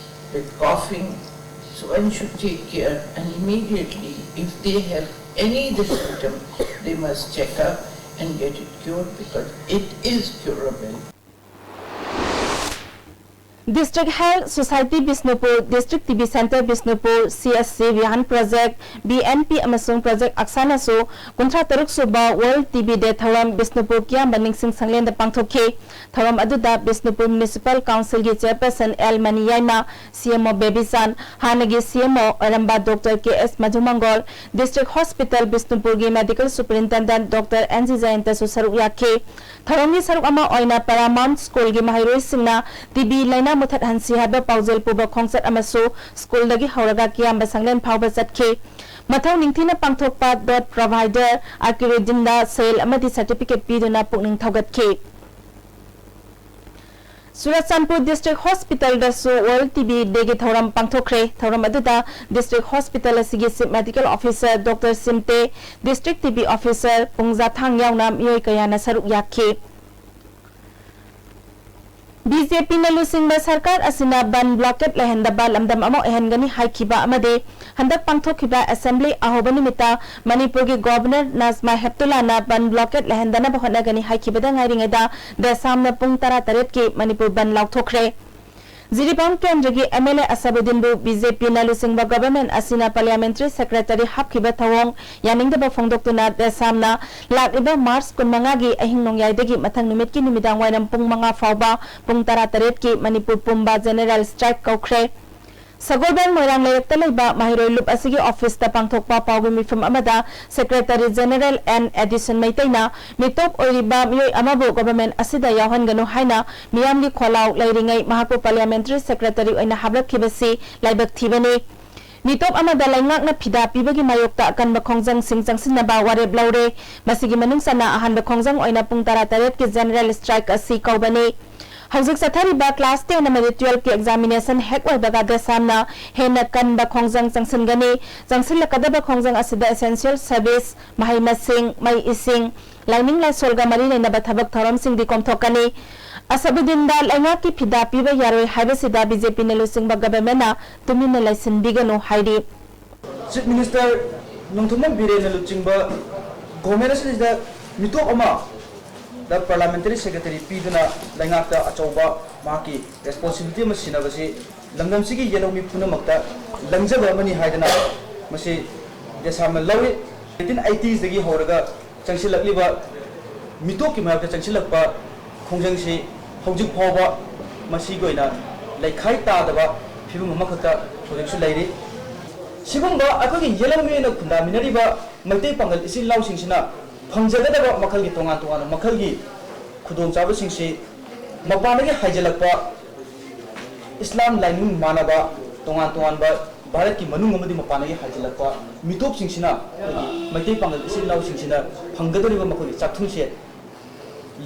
with coughing. So one should take care and immediately, if they have any the symptom, they must check up and get it cured because it is curable. District Health Society Bishnupur, District T B Center Bishnupur, C S C Vihan Project, B N P ꯑꯃꯁꯨꯡ Project ꯑꯛꯁꯥꯅꯁꯨ ꯀꯨꯟꯊ꯭ꯔꯥ ꯇꯔꯨꯛ ꯁꯨꯕ World T B Day ꯊꯧꯔꯝ ꯕꯤꯁꯅꯨꯄꯨꯔ ꯀꯤꯌꯥꯝꯕ ꯅꯤꯡꯁꯤꯡ ꯁꯪꯂꯦꯟꯗ ꯄꯥꯡꯊꯣꯛꯈꯤ꯫ ꯊꯧꯔꯝ ꯑꯗꯨꯗ Bishnupur Municipal Councilꯒꯤ Chairperson L Mani Yaima, C M O Bebichan, ꯍꯥꯟꯅꯒꯤ C M O ꯑꯣꯏꯔꯝꯕ Doctor K S ꯃꯙꯨꯃꯪꯒꯣꯜ, District Hospital ꯕꯤꯁꯅꯨꯄꯨꯔꯒꯤ Medical Superintendent Doctor N G ꯖꯌꯟꯇꯁꯨ ꯁꯔꯨꯛ ꯌꯥꯈꯤ꯫ ꯊꯧꯔꯝꯒꯤ ꯁꯔꯨꯛ ꯑꯃ ꯑꯣꯏꯅ Paramount Schoolꯒꯤ ꯃꯍꯩꯔꯣꯏꯁꯤꯡꯅ T B ꯂꯥꯏꯅꯥ ꯃꯨꯊꯠꯍꯟꯁꯤ ꯍꯥꯏꯕ ꯄꯥꯎꯖꯦꯜ ꯄꯨꯕ ꯈꯣꯡꯆꯠ ꯑꯃꯁꯨ schoolꯗꯒꯤ ꯍꯧꯔꯒ ꯀꯤꯌꯥꯝꯕ ꯁꯪꯂꯦꯟ ꯐꯥꯎꯕ ꯆꯠꯈꯤ꯫ ꯃꯊꯧ ꯅꯤꯡꯊꯤꯅ ꯄꯥꯡꯊꯣꯛꯄ dot provider ꯑꯀꯤꯔꯨꯗꯤꯟꯗ ꯁꯦꯜ ꯑꯃꯗꯤ certificate ꯄꯤꯗꯨꯅ ꯄꯨꯛꯅꯤꯡ ꯊꯧꯒꯠꯈꯤ꯫ Churachandpur District Hospitalꯗꯁꯨ World T B Dayꯒꯤ ꯊꯧꯔꯝ ꯄꯥꯡꯊꯣꯛꯈ꯭ꯔꯦ꯫ ꯊꯧꯔꯝ ꯑꯗꯨꯗ District Hospital ꯑꯁꯤꯒꯤ Chief Medical Officer Doctor ꯁꯤꯝꯇꯦ, District T B Officer ꯄꯨꯡꯖꯥꯊꯥꯡ ꯌꯥꯎꯅ ꯃꯤꯑꯣꯏ ꯀꯌꯥꯅ ꯁꯔꯨꯛ ꯌꯥꯈꯤ꯫ B J Pꯅ ꯂꯨꯆꯤꯡꯕ ꯁꯔꯀꯥꯔ ꯑꯁꯤꯅ ꯕꯟ blockade ꯂꯩꯍꯟꯗꯕ ꯂꯝꯗꯝ ꯑꯃ ꯑꯣꯏꯍꯟꯒꯅꯤ ꯍꯥꯏꯈꯤꯕ ꯑꯃꯗꯤ ꯍꯟꯗꯛ ꯄꯥꯡꯊꯣꯛꯈꯤꯕ Assembly ꯑꯍꯧꯕ ꯅꯨꯃꯤꯠꯇ ꯃꯅꯤꯄꯨꯔꯒꯤ Governor ꯅꯥꯖꯃꯥ ꯍꯦꯞꯇꯨꯂꯥꯅ ꯕꯟ blockade ꯂꯩꯍꯟꯗꯅꯕ ꯍꯣꯠꯅꯒꯅꯤ ꯍꯥꯏꯈꯤꯕꯗ ꯉꯥꯏꯔꯤꯉꯩꯗ ꯗꯦꯁꯥꯝꯅ ꯄꯨꯡ ꯇꯔꯥ ꯇꯔꯦꯠꯀꯤ ꯃꯅꯤꯄꯨꯔ ꯕꯟ ꯂꯥꯎꯊꯣꯛꯈ꯭ꯔꯦ꯫ ꯖꯤꯔꯤꯕꯥꯝ ꯀꯦꯟꯗ꯭ꯔꯒꯤ M L A ꯑꯁꯕꯨꯗꯤꯟꯕꯨ B J Pꯅ ꯂꯨꯆꯤꯡꯕ government ꯑꯁꯤꯅ Parliamentary Secretary ꯍꯥꯞꯈꯤꯕ ꯊꯧꯑꯣꯡ ꯌꯥꯅꯤꯡꯗꯕ ꯐꯣꯡꯗꯣꯛꯇꯨꯅ ꯗꯦꯁꯥꯝꯅ ꯂꯥꯛꯂꯤꯕ March ꯀꯨꯟꯃꯉꯥꯒꯤ ꯑꯍꯤꯡ ꯅꯣꯡꯌꯥꯏꯗꯒꯤ ꯃꯊꯪ ꯅꯨꯃꯤꯠꯀꯤ ꯅꯨꯃꯤꯗꯥꯡ ꯋꯥꯏꯔꯝ ꯄꯨꯡ ꯃꯉꯥ ꯐꯥꯎꯕ ꯄꯨꯡ ꯇꯔꯥ ꯇꯔꯦꯠꯀꯤ ꯃꯅꯤꯄꯨꯔ ꯄꯨꯝꯕ general strike ꯀꯧꯈ꯭ꯔꯦ꯫ ꯁꯒꯣꯜꯕꯟ ꯃꯣꯏꯔꯥꯡ ꯂꯩꯔꯛꯇ ꯂꯩꯕ ꯃꯍꯩꯔꯣꯏ ꯂꯨꯞ ꯑꯁꯤꯒꯤ officeꯇ ꯄꯥꯡꯊꯣꯛꯄ ꯄꯥꯎꯒꯤ ꯃꯤꯐꯝ ꯑꯃꯗ Secretary General N Edison ꯃꯩꯇꯩꯅ ꯃꯤꯇꯣꯞ ꯑꯣꯏꯔꯤꯕ ꯃꯤꯑꯣꯏ ꯑꯃꯕꯨ government ꯑꯁꯤꯗ ꯌꯥꯎꯍꯟꯒꯅꯨ ꯍꯥꯏꯅ ꯃꯤꯌꯥꯝꯒꯤ ꯈꯣꯜꯂꯥꯎ ꯂꯩꯔꯤꯉꯩ ꯃꯍꯥꯛꯄꯨ Parliamentary Secretary ꯑꯣꯏꯅ ꯍꯥꯞꯂꯛꯈꯤꯕꯁꯤ ꯂꯥꯏꯕꯛ ꯊꯤꯕꯅꯤ꯫ ꯃꯤꯇꯣꯞ ꯑꯃꯗ ꯂꯩꯉꯥꯛꯅ ꯐꯤꯗꯥ ꯄꯤꯕꯒꯤ ꯃꯥꯌꯣꯛꯇ ꯑꯀꯟꯕ ꯈꯣꯡꯖꯪꯁꯤꯡ ꯆꯪꯁꯤꯟꯅꯕ ꯋꯥꯔꯦꯞ ꯂꯧꯔꯦ꯫ ꯃꯁꯤꯒꯤ ꯃꯅꯨꯡ ꯆꯟꯅ ꯑꯍꯥꯟꯕ ꯈꯣꯡꯖꯪ ꯑꯣꯏꯅ ꯄꯨꯡ ꯇꯔꯥ ꯇꯔꯦꯠꯀꯤ general strike ꯑꯁꯤ ꯀꯧꯕꯅꯤ꯫ ꯍꯧꯖꯤꯛ ꯆꯠꯊꯔꯤꯕ class ten ꯑꯃꯗꯤ twelveꯀꯤ examination ꯍꯦꯛ ꯂꯣꯏꯕꯒ ꯗꯦꯁꯥꯝꯅ ꯍꯦꯟꯅ ꯀꯟꯕ ꯈꯣꯡꯖꯪ ꯆꯪꯁꯤꯟꯒꯅꯤ꯫ ꯆꯪꯁꯤꯜꯂꯛꯀꯗꯕ ꯈꯣꯡꯖꯪ ꯑꯁꯤꯗ essential service, ꯃꯍꯩ ꯃꯁꯤꯡ, ꯃꯩ ꯏꯁꯤꯡ, ꯂꯥꯏꯅꯤꯡ ꯂꯥꯏꯁꯣꯜꯒ ꯃꯔꯤ ꯂꯩꯅꯕ ꯊꯕꯛ ꯊꯧꯔꯝꯁꯤꯡꯗꯤ ꯀꯣꯝꯊꯣꯛꯀꯅꯤ꯫ ꯑꯁꯕꯨꯗꯤꯟꯗ ꯂꯩꯉꯥꯛꯀꯤ ꯐꯤꯗꯥ ꯄꯤꯕ ꯌꯥꯔꯣꯏ ꯍꯥꯏꯕꯁꯤꯗ ꯕꯤ ꯖꯦ ꯄꯤꯅ ꯂꯨꯆꯤꯡꯕ ꯒꯚꯔꯟꯃꯦꯟꯠꯅ ꯇꯨꯃꯤꯟꯅ ꯂꯩꯁꯤꯟꯕꯤꯒꯅꯨ ꯍꯥꯏꯔꯤ꯫ ꯆꯤꯐ ꯃꯤꯅꯤꯁꯇꯔ ꯅꯣꯡꯊꯣꯝꯕꯝ ꯕꯤꯔꯦꯟꯅ ꯂꯨꯆꯤꯡꯕ ꯒꯣꯔꯃꯦꯟ ꯑꯁꯤꯗ ꯃꯤꯇꯣꯞ ꯑꯃ ꯗ ꯄꯥꯔꯂꯥꯃꯦꯟꯇꯔꯤ ꯁꯦꯀ꯭ꯔꯦꯇꯔꯤ ꯄꯤꯗꯨꯅ ꯂꯩꯉꯥꯛꯇ ꯑꯆꯧꯕ ꯃꯍꯥꯛꯀꯤ ꯔꯦꯁꯄꯣꯟꯁꯤꯕꯤꯂꯤꯇꯤ ꯑꯃ ꯁꯤꯟꯅꯕꯁꯤ ꯂꯝꯗꯝꯁꯤꯒꯤ ꯌꯦꯜꯍꯧꯃꯤ ꯄꯨꯝꯅꯃꯛꯇ ꯂꯪꯖꯕ ꯑꯃꯅꯤ ꯍꯥꯏꯗꯅ ꯃꯁꯤ ꯗꯦꯁꯥꯝꯅ ꯂꯧꯏ꯫ ꯅꯥꯏꯟꯇꯤꯟ ꯑꯩꯠꯇꯤꯁꯗꯒꯤ ꯍꯧꯔꯒ ꯆꯪꯁꯤꯜꯂꯛꯂꯤꯕ ꯃꯤꯇꯣꯞꯀꯤ ꯃꯔꯛꯇ ꯆꯪꯁꯤꯜꯂꯛꯄ ꯈꯣꯡꯖꯪꯁꯤ ꯍꯧꯖꯤꯛ ꯐꯥꯎꯕ ꯃꯁꯤꯒꯤ ꯑꯣꯏꯅ ꯂꯩꯈꯥꯏ ꯇꯥꯗꯕ ꯐꯤꯕꯝ ꯑꯃꯈꯛꯇ ꯍꯧꯖꯤꯛꯁꯨ ꯂꯩꯔꯤ꯫ ꯁꯤꯒꯨꯝꯕ ꯑꯩꯈꯣꯏꯒꯤ ꯌꯦꯜꯍꯧꯃꯤ ꯑꯣꯏꯅ ꯈꯨꯟꯗꯥꯃꯤꯟꯅꯔꯤꯕ ꯃꯩꯇꯩ ꯄꯥꯉꯜ ꯏꯆꯤꯜ ꯏꯅꯥꯎꯁꯤꯡꯁꯤꯅ ꯐꯪꯖꯒꯗꯕ ꯃꯈꯜꯒꯤ ꯇꯣꯉꯥꯟ ꯇꯣꯉꯥꯟꯕ ꯃꯈꯜꯒꯤ ꯈꯨꯗꯣꯡꯆꯥꯕꯁꯤꯡꯁꯤ ꯃꯄꯥꯟꯗꯒꯤ ꯍꯥꯏꯖꯤꯜꯂꯛꯄ ꯏꯁꯂꯥꯝ ꯂꯥꯏꯅꯤꯡ ꯃꯥꯟꯅꯕ ꯇꯣꯉꯥꯟ ꯇꯣꯉꯥꯟꯕ ꯚꯥꯔꯠꯀꯤ ꯃꯅꯨꯡ ꯑꯃꯗꯤ ꯃꯄꯥꯟꯗꯒꯤ ꯍꯥꯏꯖꯤꯜꯂꯛꯄ ꯃꯤꯇꯣꯞꯁꯤꯡꯁꯤꯅ ꯑꯩꯈꯣꯏꯒꯤ ꯃꯩꯇꯩ ꯄꯥꯉꯜ ꯏꯆꯤꯜ ꯏꯅꯥꯎꯁꯤꯡꯁꯤꯅ ꯐꯪꯒꯗꯧꯔꯤꯕ ꯃꯈꯣꯏꯒꯤ ꯆꯥꯛꯊꯨꯝꯁꯦ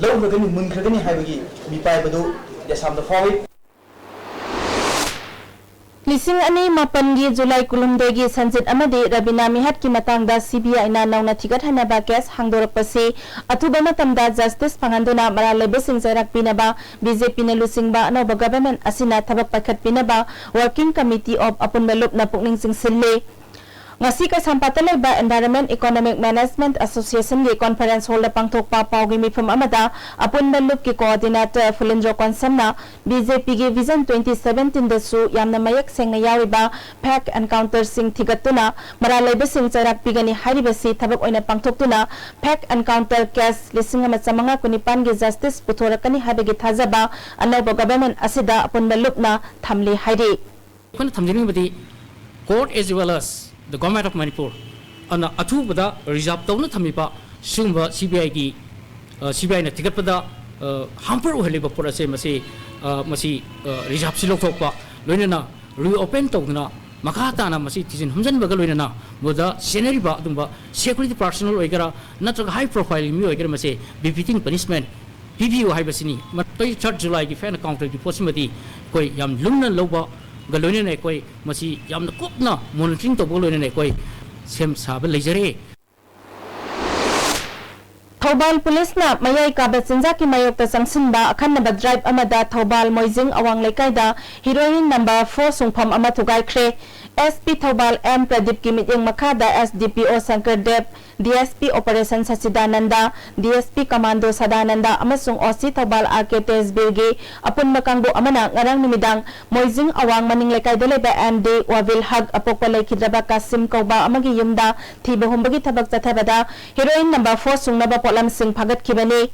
ꯂꯧꯈ꯭ꯔꯒꯅꯤ, ꯃꯨꯟꯈ꯭ꯔꯒꯅꯤ ꯍꯥꯏꯕꯒꯤ ꯃꯤꯄꯥꯏꯕꯗꯨ ꯗꯦꯁꯥꯝꯗ ꯐꯥꯎꯏ꯫ ꯂꯤꯁꯤꯡ ꯑꯅꯤ ꯃꯥꯄꯟꯒꯤ ꯖꯨꯂꯥꯏ ꯀꯨꯟꯍꯨꯝꯗꯣꯏꯒꯤ ꯁꯟꯖꯤꯠ ꯑꯃꯗꯤ ꯔꯕꯤꯅꯥ ꯃꯤꯍꯠꯀꯤ ꯃꯇꯥꯡꯗ ꯁꯤ ꯕꯤ ꯑꯥꯏꯅ ꯅꯧꯅ ꯊꯤꯒꯠꯍꯟꯅꯕ ꯀꯦꯁ ꯍꯥꯡꯗꯣꯔꯛꯄꯁꯤ ꯑꯊꯨꯕ ꯃꯇꯝꯗ ꯖꯁꯇꯤꯁ ꯐꯪꯍꯟꯗꯨꯅ ꯃꯔꯥꯜ ꯂꯩꯕꯁꯤꯡ ꯆꯩꯔꯥꯛ ꯄꯤꯅꯕ ꯕꯤ ꯖꯦ ꯄꯤꯅ ꯂꯨꯆꯤꯡꯕ ꯑꯅꯧꯕ ꯒꯚꯔꯟꯃꯦꯟꯠ ꯑꯁꯤꯅ ꯊꯕꯛ ꯄꯥꯏꯈꯠꯄꯤꯅꯕ Working Committee of ꯑꯄꯨꯟꯕ ꯂꯨꯞꯅ ꯄꯨꯛꯅꯤꯡ ꯆꯤꯡꯁꯤꯜꯂꯤ꯫ ꯉꯁꯤ ꯀꯩꯁꯥꯝꯄꯥꯠꯇ ꯂꯩꯕ Environment Economic Management Associationꯒꯤ conference hallꯗ ꯄꯥꯡꯊꯣꯛꯄ ꯄꯥꯎꯒꯤ ꯃꯤꯐꯝ ꯑꯃꯗ ꯑꯄꯨꯟꯕ ꯂꯨꯞꯀꯤ coordinator ꯐꯨꯂꯤꯟꯗ꯭ꯔꯣ ꯀꯣꯟꯁꯝꯅ ꯕꯤ ꯖꯦ ꯄꯤꯒꯤ Vision twenty seventeenꯗꯁꯨ ꯌꯥꯝꯅ ꯃꯌꯦꯛ ꯁꯦꯡꯅ ꯌꯥꯎꯔꯤꯕ fake encounterꯁꯤꯡ ꯊꯤꯒꯠꯇꯨꯅ ꯃꯔꯥꯜ ꯂꯩꯕꯁꯤꯡ ꯆꯩꯔꯥꯛ ꯄꯤꯒꯅꯤ ꯍꯥꯏꯔꯤꯕꯁꯤ ꯊꯕꯛ ꯑꯣꯏꯅ ꯄꯥꯡꯊꯣꯛꯇꯨꯅ fake encounter case ꯂꯤꯁꯤꯡ ꯑꯃ ꯆꯥꯃꯉꯥ ꯀꯨꯟꯅꯤꯄꯥꯟꯒꯤ justice ꯄꯨꯊꯣꯔꯛꯀꯅꯤ ꯍꯥꯏꯕꯒꯤ ꯊꯥꯖꯕ ꯑꯅꯧꯕ government ꯑꯁꯤꯗ ꯑꯄꯨꯟꯕ ꯂꯨꯞꯅ ꯊꯝꯂꯤ ꯍꯥꯏꯔꯤ꯫ ꯑꯩꯈꯣꯏꯅ ꯊꯝꯖꯅꯤꯡꯕꯗꯤ court as well as the Government of Manipur ꯑꯅ ꯑꯊꯨꯕꯗ reserve ꯇꯧꯅ ꯊꯝꯃꯤꯕ ꯁꯤꯒꯨꯝꯕ ꯁꯤ ꯕꯤ ꯑꯥꯏꯒꯤ, ꯑ, ꯁꯤ ꯕꯤ ꯑꯥꯏꯅ ꯊꯤꯒꯠꯄꯗ, ꯑ, hamper ꯑꯣꯏꯍꯜꯂꯤꯕ ꯄꯣꯠ ꯑꯁꯦ ꯃꯁꯤ, ꯑ, ꯃꯁꯤ, ꯑ, reserveꯁꯤ ꯂꯧꯊꯣꯛꯄ, ꯂꯣꯏꯅꯅ reopen ꯇꯧꯗꯨꯅ ꯃꯈꯥ ꯇꯥꯅ ꯃꯁꯤ ꯊꯤꯖꯤꯟ ꯍꯨꯝꯖꯤꯟꯕꯒ ꯂꯣꯏꯅꯅ ꯃꯗꯨꯗ ꯆꯦꯟꯅꯔꯤꯕ ꯑꯗꯨꯒꯨꯝꯕ security personnel ꯑꯣꯏꯒꯦꯔꯥ ꯅꯠꯇ꯭ꯔꯒ high profile ꯃꯤ ꯑꯣꯏꯒꯦꯔꯥ ꯃꯁꯤ befitting punishment ꯄꯤꯕꯤꯌꯨ ꯍꯥꯏꯕꯁꯤꯅꯤ꯫ Twenty third Julyꯒꯤ fake encounterꯒꯤ ꯄꯣꯠꯁꯤꯃꯗꯤ ꯑꯩꯈꯣꯏ ꯌꯥꯝ ꯂꯨꯝꯅ ꯂꯧꯕꯒ ꯂꯣꯏꯅꯅ ꯑꯩꯈꯣꯏ ꯃꯁꯤ ꯌꯥꯝꯅ ꯀꯨꯞꯅ monitoring ꯇꯧꯕꯒ ꯂꯣꯏꯅꯅ ꯑꯩꯈꯣꯏ ꯁꯦꯝ ꯁꯥꯕ ꯂꯩꯖꯔꯦ꯫ ꯊꯧꯕꯥꯜ ꯄꯨꯂꯤꯁꯅ ꯃꯌꯥꯏ ꯀꯥꯕ ꯆꯤꯟꯖꯥꯛꯀꯤ ꯃꯥꯌꯣꯛꯇ ꯆꯪꯁꯤꯟꯕ ꯑꯈꯟꯅꯕ ꯗ꯭ꯔꯥꯏꯕ ꯑꯃꯗ ꯊꯧꯕꯥꯜ ꯃꯣꯏꯖꯤꯡ ꯑꯋꯥꯡ ꯂꯩꯀꯥꯏꯗ ꯍꯤꯔꯣꯏꯟ ꯅꯝꯕꯔ ꯐꯣꯔ ꯁꯨꯡꯐꯝ ꯑꯃ ꯊꯨꯒꯥꯏꯈ꯭ꯔꯦ꯫ ꯑꯦꯁ ꯄꯤ ꯊꯧꯕꯥꯜ ꯑꯦꯝ ꯄ꯭ꯔꯗꯤꯞꯀꯤ ꯃꯤꯠꯌꯦꯡ ꯃꯈꯥꯗ ꯑꯦꯁ D P O Shankar Deb, D S P operation Sachidananda, D S P commando Sadananda ꯑꯃꯁꯨꯡ ꯑꯣ ꯁꯤ ꯊꯧꯕꯥꯜ ꯑꯥꯔ ꯀꯦ ꯇꯦꯖꯕꯤꯔꯒꯤ ꯑꯄꯨꯟꯕ ꯀꯥꯡꯕꯨ ꯑꯃꯅ ꯉꯔꯥꯡ ꯅꯨꯃꯤꯗꯥꯡ ꯃꯣꯏꯖꯤꯡ ꯑꯋꯥꯡ ꯃꯅꯤꯡ ꯂꯩꯀꯥꯏꯗ ꯂꯩꯕ ꯑꯦꯝ ꯗꯤ ꯋꯥꯕꯤꯜ ꯍꯛ ꯑꯄꯣꯛꯄ ꯂꯩꯈꯤꯗ꯭ꯔꯕ ꯀꯥꯁꯤꯝ ꯀꯧꯕ ꯑꯃꯒꯤ ꯌꯨꯝꯗ ꯊꯤꯕ ꯍꯨꯝꯕꯒꯤ ꯊꯕꯛ ꯆꯠꯊꯕꯗ ꯍꯤꯔꯣꯏꯟ ꯅꯝꯕꯔ ꯐꯣꯔ ꯁꯨꯡꯅꯕ ꯄꯣꯠꯂꯝꯁꯤꯡ ꯐꯥꯒꯠꯈꯤꯕꯅꯤ꯫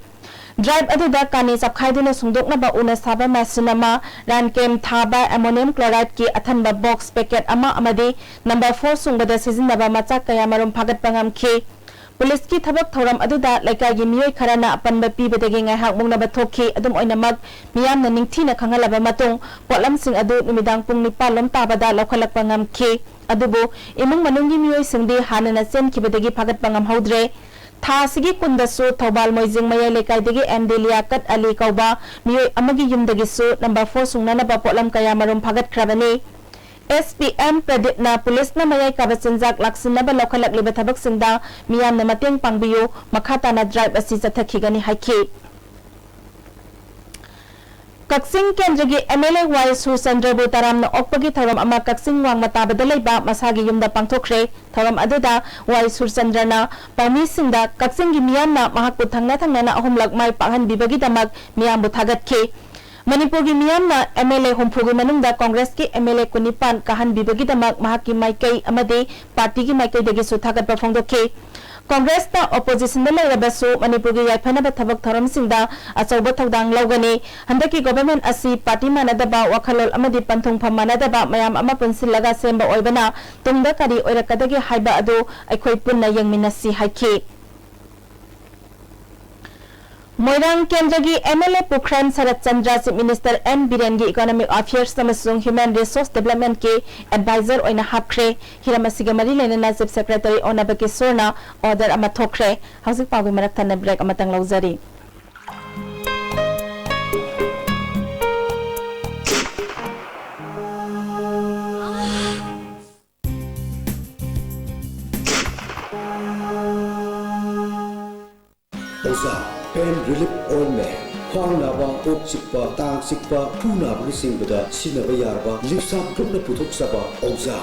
ꯗ꯭ꯔꯥꯏꯕ ꯑꯗꯨꯗ ꯀꯥꯅꯤ ꯆꯞꯈꯥꯏꯗꯨꯅ ꯁꯨꯡꯗꯣꯛꯅꯕ ꯎꯅ ꯁꯥꯕ ꯃꯦꯁꯤꯟ ꯑꯃ, ꯔꯥꯟꯀꯦꯝ ꯊꯥꯕ ꯑꯦꯃꯣꯅꯤꯌꯝ ꯀ꯭ꯂꯣꯔꯥꯏꯗꯀꯤ ꯑꯊꯟꯕ ꯕꯣꯛꯁ ꯄꯦꯀꯦꯠ ꯑꯃ ꯑꯃꯗꯤ ꯅꯝꯕꯔ ꯐꯣꯔ ꯁꯨꯡꯕꯗ ꯁꯤꯖꯤꯟꯅꯕ ꯃꯆꯥꯛ ꯀꯌꯥ ꯃꯔꯨꯝ ꯐꯥꯒꯠꯄ ꯉꯝꯈꯤ꯫ ꯄꯨꯂꯤꯁꯀꯤ ꯊꯕꯛ ꯊꯧꯔꯝ ꯑꯗꯨꯗ ꯂꯩꯀꯥꯏꯒꯤ ꯃꯤꯑꯣꯏ ꯈꯔꯅ ꯑꯄꯟꯕ ꯄꯤꯕꯗꯒꯤ ꯉꯥꯏꯍꯥꯛ ꯃꯨꯛꯅꯕ ꯊꯣꯛꯈꯤ꯫ ꯑꯗꯨꯝ ꯑꯣꯏꯅꯃꯛ, ꯃꯤꯌꯥꯝꯅ ꯅꯤꯡꯊꯤꯅ ꯈꯪꯍꯜꯂꯕ ꯃꯇꯨꯡ, ꯄꯣꯠꯂꯝꯁꯤꯡ ꯑꯗꯨ ꯅꯨꯃꯤꯗꯥꯡ ꯄꯨꯡ ꯅꯤꯄꯥꯟ ꯂꯣꯝ ꯇꯥꯕꯗ ꯂꯧꯈꯠꯂꯛꯄ ꯉꯝꯈꯤ꯫ ꯑꯗꯨꯕꯨ ꯏꯃꯨꯡ ꯃꯅꯨꯡꯒꯤ ꯃꯤꯑꯣꯏꯁꯤꯡꯗꯤ ꯍꯥꯟꯅꯅ ꯆꯦꯟꯈꯤꯕꯗꯒꯤ ꯐꯥꯒꯠꯄ ꯉꯝꯍꯧꯗ꯭ꯔꯦ꯫ ꯊꯥ ꯑꯁꯤꯒꯤ ꯀꯨꯟꯗꯁꯨ ꯊꯧꯕꯥꯜ ꯃꯣꯏꯖꯤꯡ ꯃꯌꯥꯏ ꯂꯩꯀꯥꯏꯗꯒꯤ ꯑꯦꯝ ꯗꯤ ꯂꯤꯌꯥꯀꯠ ꯑꯂꯤ ꯀꯧꯕ ꯃꯤꯑꯣꯏ ꯑꯃꯒꯤ ꯌꯨꯝꯗꯒꯤꯁꯨ ꯅꯝꯕꯔ ꯐꯣꯔ ꯁꯨꯡꯅꯅꯕ ꯄꯣꯠꯂꯝ ꯀꯌꯥ ꯃꯔꯨꯝ ꯐꯥꯒꯠꯈ꯭ꯔꯕꯅꯤ꯫ ꯑꯦꯁ ꯄꯤ ꯑꯦꯝ ꯄ꯭ꯔꯗꯤꯞꯅ ꯄꯨꯂꯤꯁꯅ ꯃꯌꯥꯏ ꯀꯥꯕ ꯆꯤꯟꯖꯥꯛ ꯂꯥꯛꯁꯤꯟꯅꯕ ꯂꯧꯈꯠꯂꯛꯂꯤꯕ ꯊꯕꯛꯁꯤꯡꯗ ꯃꯤꯌꯥꯝꯅ ꯃꯇꯦꯡ ꯄꯥꯡꯕꯤꯌꯨ, ꯃꯈꯥ ꯇꯥꯅ ꯗ꯭ꯔꯥꯏꯕ ꯑꯁꯤ ꯆꯠꯊꯈꯤꯒꯅꯤ ꯍꯥꯏꯈꯤ꯫ ꯀꯛꯆꯤꯡ ꯀꯦꯟꯗ꯭ꯔꯒꯤ ꯑꯦꯝ ꯑꯦꯜ ꯑꯦ ꯋꯥꯏ ꯁꯨꯔꯆꯟꯗ꯭ꯔꯕꯨ ꯇꯔꯥꯝꯅ ꯑꯣꯛꯄꯒꯤ ꯊꯧꯔꯝ ꯑꯃ ꯀꯛꯆꯤꯡ ꯋꯥꯡꯃ ꯇꯥꯕꯗ ꯂꯩꯕ ꯃꯁꯥꯒꯤ ꯌꯨꯝꯗ ꯄꯥꯡꯊꯣꯛꯈ꯭ꯔꯦ꯫ ꯊꯧꯔꯝ ꯑꯗꯨꯗ ꯋꯥꯏ ꯁꯨꯔꯆꯟꯗ꯭ꯔꯅ ꯄꯥꯎꯃꯤꯁꯤꯡꯗ ꯀꯛꯆꯤꯡꯒꯤ ꯃꯤꯌꯥꯝꯅ ꯃꯍꯥꯛꯄꯨ ꯊꯪꯅ ꯊꯪꯅꯅ ꯑꯍꯨꯝꯂꯛ ꯃꯥꯏ ꯄꯥꯛꯍꯟꯕꯤꯕꯒꯤꯗꯃꯛ ꯃꯤꯌꯥꯝꯕꯨ ꯊꯥꯒꯠꯈꯤ꯫ ꯃꯅꯤꯄꯨꯔꯒꯤ ꯃꯤꯌꯥꯝꯅ ꯑꯦꯝ ꯑꯦꯜ ꯑꯦ ꯍꯨꯝꯐꯨꯒꯤ ꯃꯅꯨꯡꯗ ꯀꯣꯡꯒ꯭ꯔꯦꯁꯀꯤ ꯑꯦꯝ ꯑꯦꯜ ꯑꯦ ꯀꯨꯟꯅꯤꯄꯥꯟ ꯀꯥꯍꯟꯕꯤꯕꯒꯤꯗꯃꯛ ꯃꯍꯥꯛꯀꯤ ꯃꯥꯏꯀꯩ ꯑꯃꯗꯤ ꯄꯥꯔꯇꯤꯒꯤ ꯃꯥꯏꯀꯩꯗꯒꯤꯁꯨ ꯊꯥꯒꯠꯄ ꯐꯣꯡꯗꯣꯛꯈꯤ꯫ ꯀꯣꯡꯒ꯭ꯔꯦꯁꯇ ꯑꯣꯄꯣꯖꯤꯁꯟꯗ ꯂꯩꯔꯕꯁꯨ ꯃꯅꯤꯄꯨꯔꯒꯤ ꯌꯥꯏꯐꯅꯕ ꯊꯕꯛ ꯊꯧꯔꯝꯁꯤꯡꯗ ꯑꯆꯧꯕ ꯊꯧꯗꯥꯡ ꯂꯧꯒꯅꯤ꯫ ꯍꯟꯗꯛꯀꯤ ꯒꯣꯚꯔꯟꯃꯦꯟꯠ ꯑꯁꯤ ꯄꯥꯔꯇꯤ ꯃꯥꯟꯅꯗꯕ, ꯋꯥꯈꯜꯂꯣꯟ ꯑꯃꯗꯤ ꯄꯟꯊꯨꯡꯐꯝ ꯃꯥꯟꯅꯗꯕ ꯃꯌꯥꯝ ꯑꯃ ꯄꯨꯟꯁꯤꯜꯂꯒ ꯁꯦꯝꯕ ꯑꯣꯏꯕꯅ ꯇꯨꯡꯗ ꯀꯔꯤ ꯑꯣꯏꯔꯛꯀꯗꯒꯦ ꯍꯥꯏꯕ ꯑꯗꯨ ꯑꯩꯈꯣꯏ ꯄꯨꯟꯅ ꯌꯦꯡꯃꯤꯟꯅꯁꯤ ꯍꯥꯏꯈꯤ꯫ ꯃꯣꯏꯔꯥꯡ ꯀꯦꯟꯗ꯭ꯔꯒꯤ M L A Pukhrem Sarat Chandra chief minister N ꯕꯤꯔꯦꯟꯒꯤ ꯏꯀꯣꯅꯣꯃꯤꯛ ꯑꯐꯤꯌꯔꯁ ꯑꯃꯁꯨꯡ ꯍ꯭ꯌꯨꯃꯦꯟ ꯔꯤꯁꯣꯔꯁ ꯗꯤꯕ꯭ꯂꯞꯃꯦꯟꯠꯀꯤ ꯑꯦꯗꯚꯥꯏꯖꯔ ꯑꯣꯏꯅ ꯍꯥꯞꯈ꯭ꯔꯦ꯫ ꯍꯤꯔꯝ ꯑꯁꯤꯒ ꯃꯔꯤ ꯂꯩꯅꯅ ꯆꯤꯐ ꯁꯦꯀ꯭ꯔꯦꯇꯔꯤ ꯑꯣ ꯅꯕꯀꯤꯁꯣꯔꯅ ꯑꯣꯔꯗꯔ ꯑꯃ ꯊꯣꯛꯈ꯭ꯔꯦ꯫ ꯍꯧꯖꯤꯛ ꯄꯥꯎꯒꯤ ꯃꯔꯛ ꯊꯠꯅ ꯕ꯭ꯔꯦꯛ ꯑꯃꯇꯪ ꯂꯧꯖꯔꯤ꯫ ꯑꯣꯖꯥ, pain relief ointment, ꯈ꯭ꯋꯥꯡ ꯅꯥꯕ, ꯀꯣꯛ ꯆꯤꯛꯄ, ꯇꯥꯡ ꯆꯤꯛꯄ, ꯈꯨ ꯅꯥꯕꯅꯆꯤꯡꯕꯗ ꯁꯤꯖꯤꯟꯅꯕ ꯌꯥꯔꯕ ꯂꯤꯞꯁꯥꯞ ꯒ꯭ꯔꯨꯞꯅ ꯄꯨꯊꯣꯛꯆꯕ ꯑꯣꯖꯥ꯫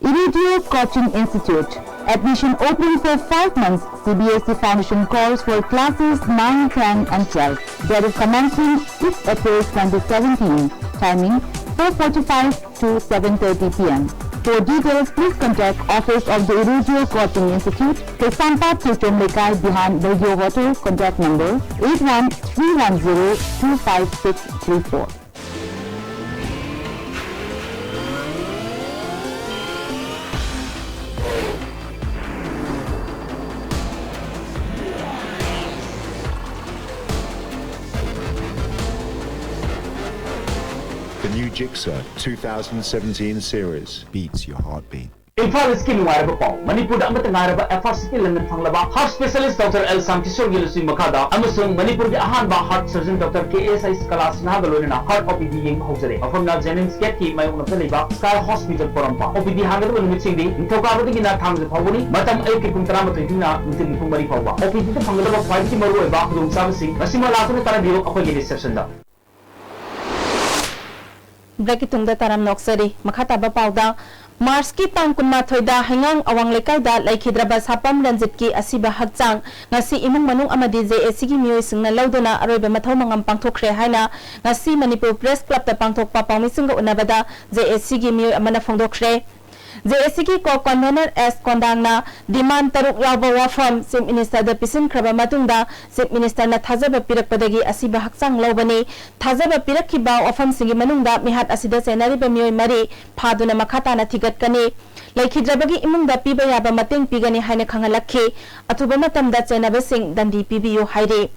Irudio Coaching Institute. Admission open for five months. C B S E Foundation course for classes nine, ten and twelve. Date of commencement six April twenty seventeen. Timing four forty-five to seven thirty p m. For details, please contact Office of the Irudio Coaching Institute, Kaisampad Tuchom Lekai behind Bagyo Hotel. Contact number eight one three one zero two five six three four. The new Jigsaw two thousand seventeen series beats your heartbeat. Imphal ꯏꯁꯀꯤ ꯅꯨꯡꯉꯥꯏꯔꯕ ꯄꯥꯎ꯫ ꯃꯅꯤꯄꯨꯔꯗ ꯑꯃꯠꯇ ꯉꯥꯏꯔꯕ F R C T London ꯐꯪꯂꯕ heart specialist Doctor L ꯁꯥꯝꯀꯤꯁꯣꯔꯒꯤ ꯂꯨꯆꯤꯡ ꯃꯈꯥꯗ ꯑꯃꯁꯨꯡ ꯃꯅꯤꯄꯨꯔꯒꯤ ꯑꯍꯥꯟꯕ heart surgeon Doctor K S I ꯀꯂꯥ ꯁꯤꯟꯍꯥꯒ ꯂꯣꯏꯅꯅ heart O P D ꯌꯦꯡꯕ ꯍꯧꯖꯔꯦ꯫ ꯃꯐꯝꯅ Jennings Gate ꯀꯤ ꯃꯥꯌꯣꯛꯅꯕꯗ ꯂꯩꯕ Sky Hospital ꯄꯣꯔꯣꯝꯄꯥꯠ꯫ O P D ꯍꯥꯡꯒꯗꯕ ꯅꯨꯃꯤꯠꯁꯤꯡꯗꯤ ꯅꯤꯡꯊꯧꯀꯥꯕꯗꯒꯤꯅ ꯊꯥꯡꯖ ꯐꯥꯎꯕꯅꯤ꯫ ꯃꯇꯝ ꯑꯌꯨꯛꯀꯤ ꯄꯨꯡ ꯇꯔꯥꯃꯥꯊꯣꯏꯗꯒꯤꯅ ꯅꯨꯡꯊꯤꯜꯒꯤ ꯄꯨꯡ ꯃꯔꯤ ꯐꯥꯎꯕ꯫ O P D ꯗ ꯐꯪꯒꯗꯕ ꯈ꯭ꯋꯥꯏꯗꯒꯤ ꯃꯔꯨꯑꯣꯏꯕ ꯈꯨꯗꯣꯡꯆꯥꯕꯁꯤꯡ ꯉꯁꯤꯃꯛ ꯂꯥꯛꯇꯨꯅ ꯇꯥꯟꯅꯕꯤꯌꯨ ꯑꯩꯈꯣꯏꯒꯤ reception ꯗ꯫ Break ꯀꯤ ꯇꯨꯡꯗ ꯇꯥꯔꯝ ꯅꯣꯛꯆꯔꯤ꯫ ꯃꯈꯥ ꯇꯥꯕ ꯄꯥꯎꯗ, March ꯀꯤ ꯇꯥꯡ ꯀꯨꯟꯃꯥꯊꯣꯏꯗ ꯍꯩꯉꯥꯡ ꯑꯋꯥꯡ ꯂꯩꯀꯥꯏꯗ ꯂꯩꯈꯤꯗ꯭ꯔꯕ ꯁꯥꯄꯝ ꯔꯟꯖꯤꯠꯀꯤ ꯑꯁꯤꯕ ꯍꯛꯆꯥꯡ ꯉꯁꯤ ꯏꯃꯨꯡ ꯃꯅꯨꯡ ꯑꯃꯗꯤ J A C ꯒꯤ ꯃꯤꯑꯣꯏꯁꯤꯡꯅ ꯂꯧꯗꯨꯅ ꯑꯔꯣꯏꯕ ꯃꯊꯧ ꯃꯉꯝ ꯄꯥꯡꯊꯣꯛꯈ꯭ꯔꯦ ꯍꯥꯏꯅ ꯉꯁꯤ ꯃꯅꯤꯄꯨꯔ Press Club ꯇ ꯄꯥꯡꯊꯣꯛꯄ ꯄꯥꯎꯃꯤꯁꯤꯡꯒ ꯎꯅꯕꯗ J A C ꯒꯤ ꯃꯤꯑꯣꯏ ꯑꯃꯅ ꯐꯣꯡꯗꯣꯛꯈ꯭ꯔꯦ꯫ J A C ꯒꯤ co-convener S ꯀꯣꯟꯗꯥꯡꯅ demand ꯇꯔꯨꯛ ꯌꯥꯎꯕ ꯋꯥꯐꯝ Chief Minister ꯗ ꯄꯤꯁꯤꯟꯈ꯭ꯔꯕ ꯃꯇꯨꯡꯗ Chief Minister ꯅ ꯊꯥꯖꯕ ꯄꯤꯔꯛꯄꯗꯒꯤ ꯑꯁꯤꯕ ꯍꯛꯆꯥꯡ ꯂꯧꯕꯅꯤ꯫ ꯊꯥꯖꯕ ꯄꯤꯔꯛꯈꯤꯕ ꯋꯥꯐꯝꯁꯤꯡꯒꯤ ꯃꯅꯨꯡꯗ ꯃꯤꯍꯥꯠ ꯑꯁꯤꯗ ꯆꯩꯅꯔꯤꯕ ꯃꯤꯑꯣꯏ ꯃꯔꯤ ꯐꯥꯗꯨꯅ ꯃꯈꯥ ꯇꯥꯅ ꯊꯤꯒꯠꯀꯅꯤ꯫ ꯂꯩꯈꯤꯗ꯭ꯔꯕꯒꯤ ꯏꯃꯨꯡꯗ ꯄꯤꯕ ꯌꯥꯕ ꯃꯇꯦꯡ ꯄꯤꯒꯅꯤ ꯍꯥꯏꯅ ꯈꯪꯍꯜꯂꯛꯈꯤ꯫ ꯑꯊꯨꯕ ꯃꯇꯝꯗ ꯆꯩꯅꯕꯁꯤꯡ ꯗꯟꯗꯤ ꯄꯤꯕꯤꯌꯨ ꯍꯥꯏꯔꯤ꯫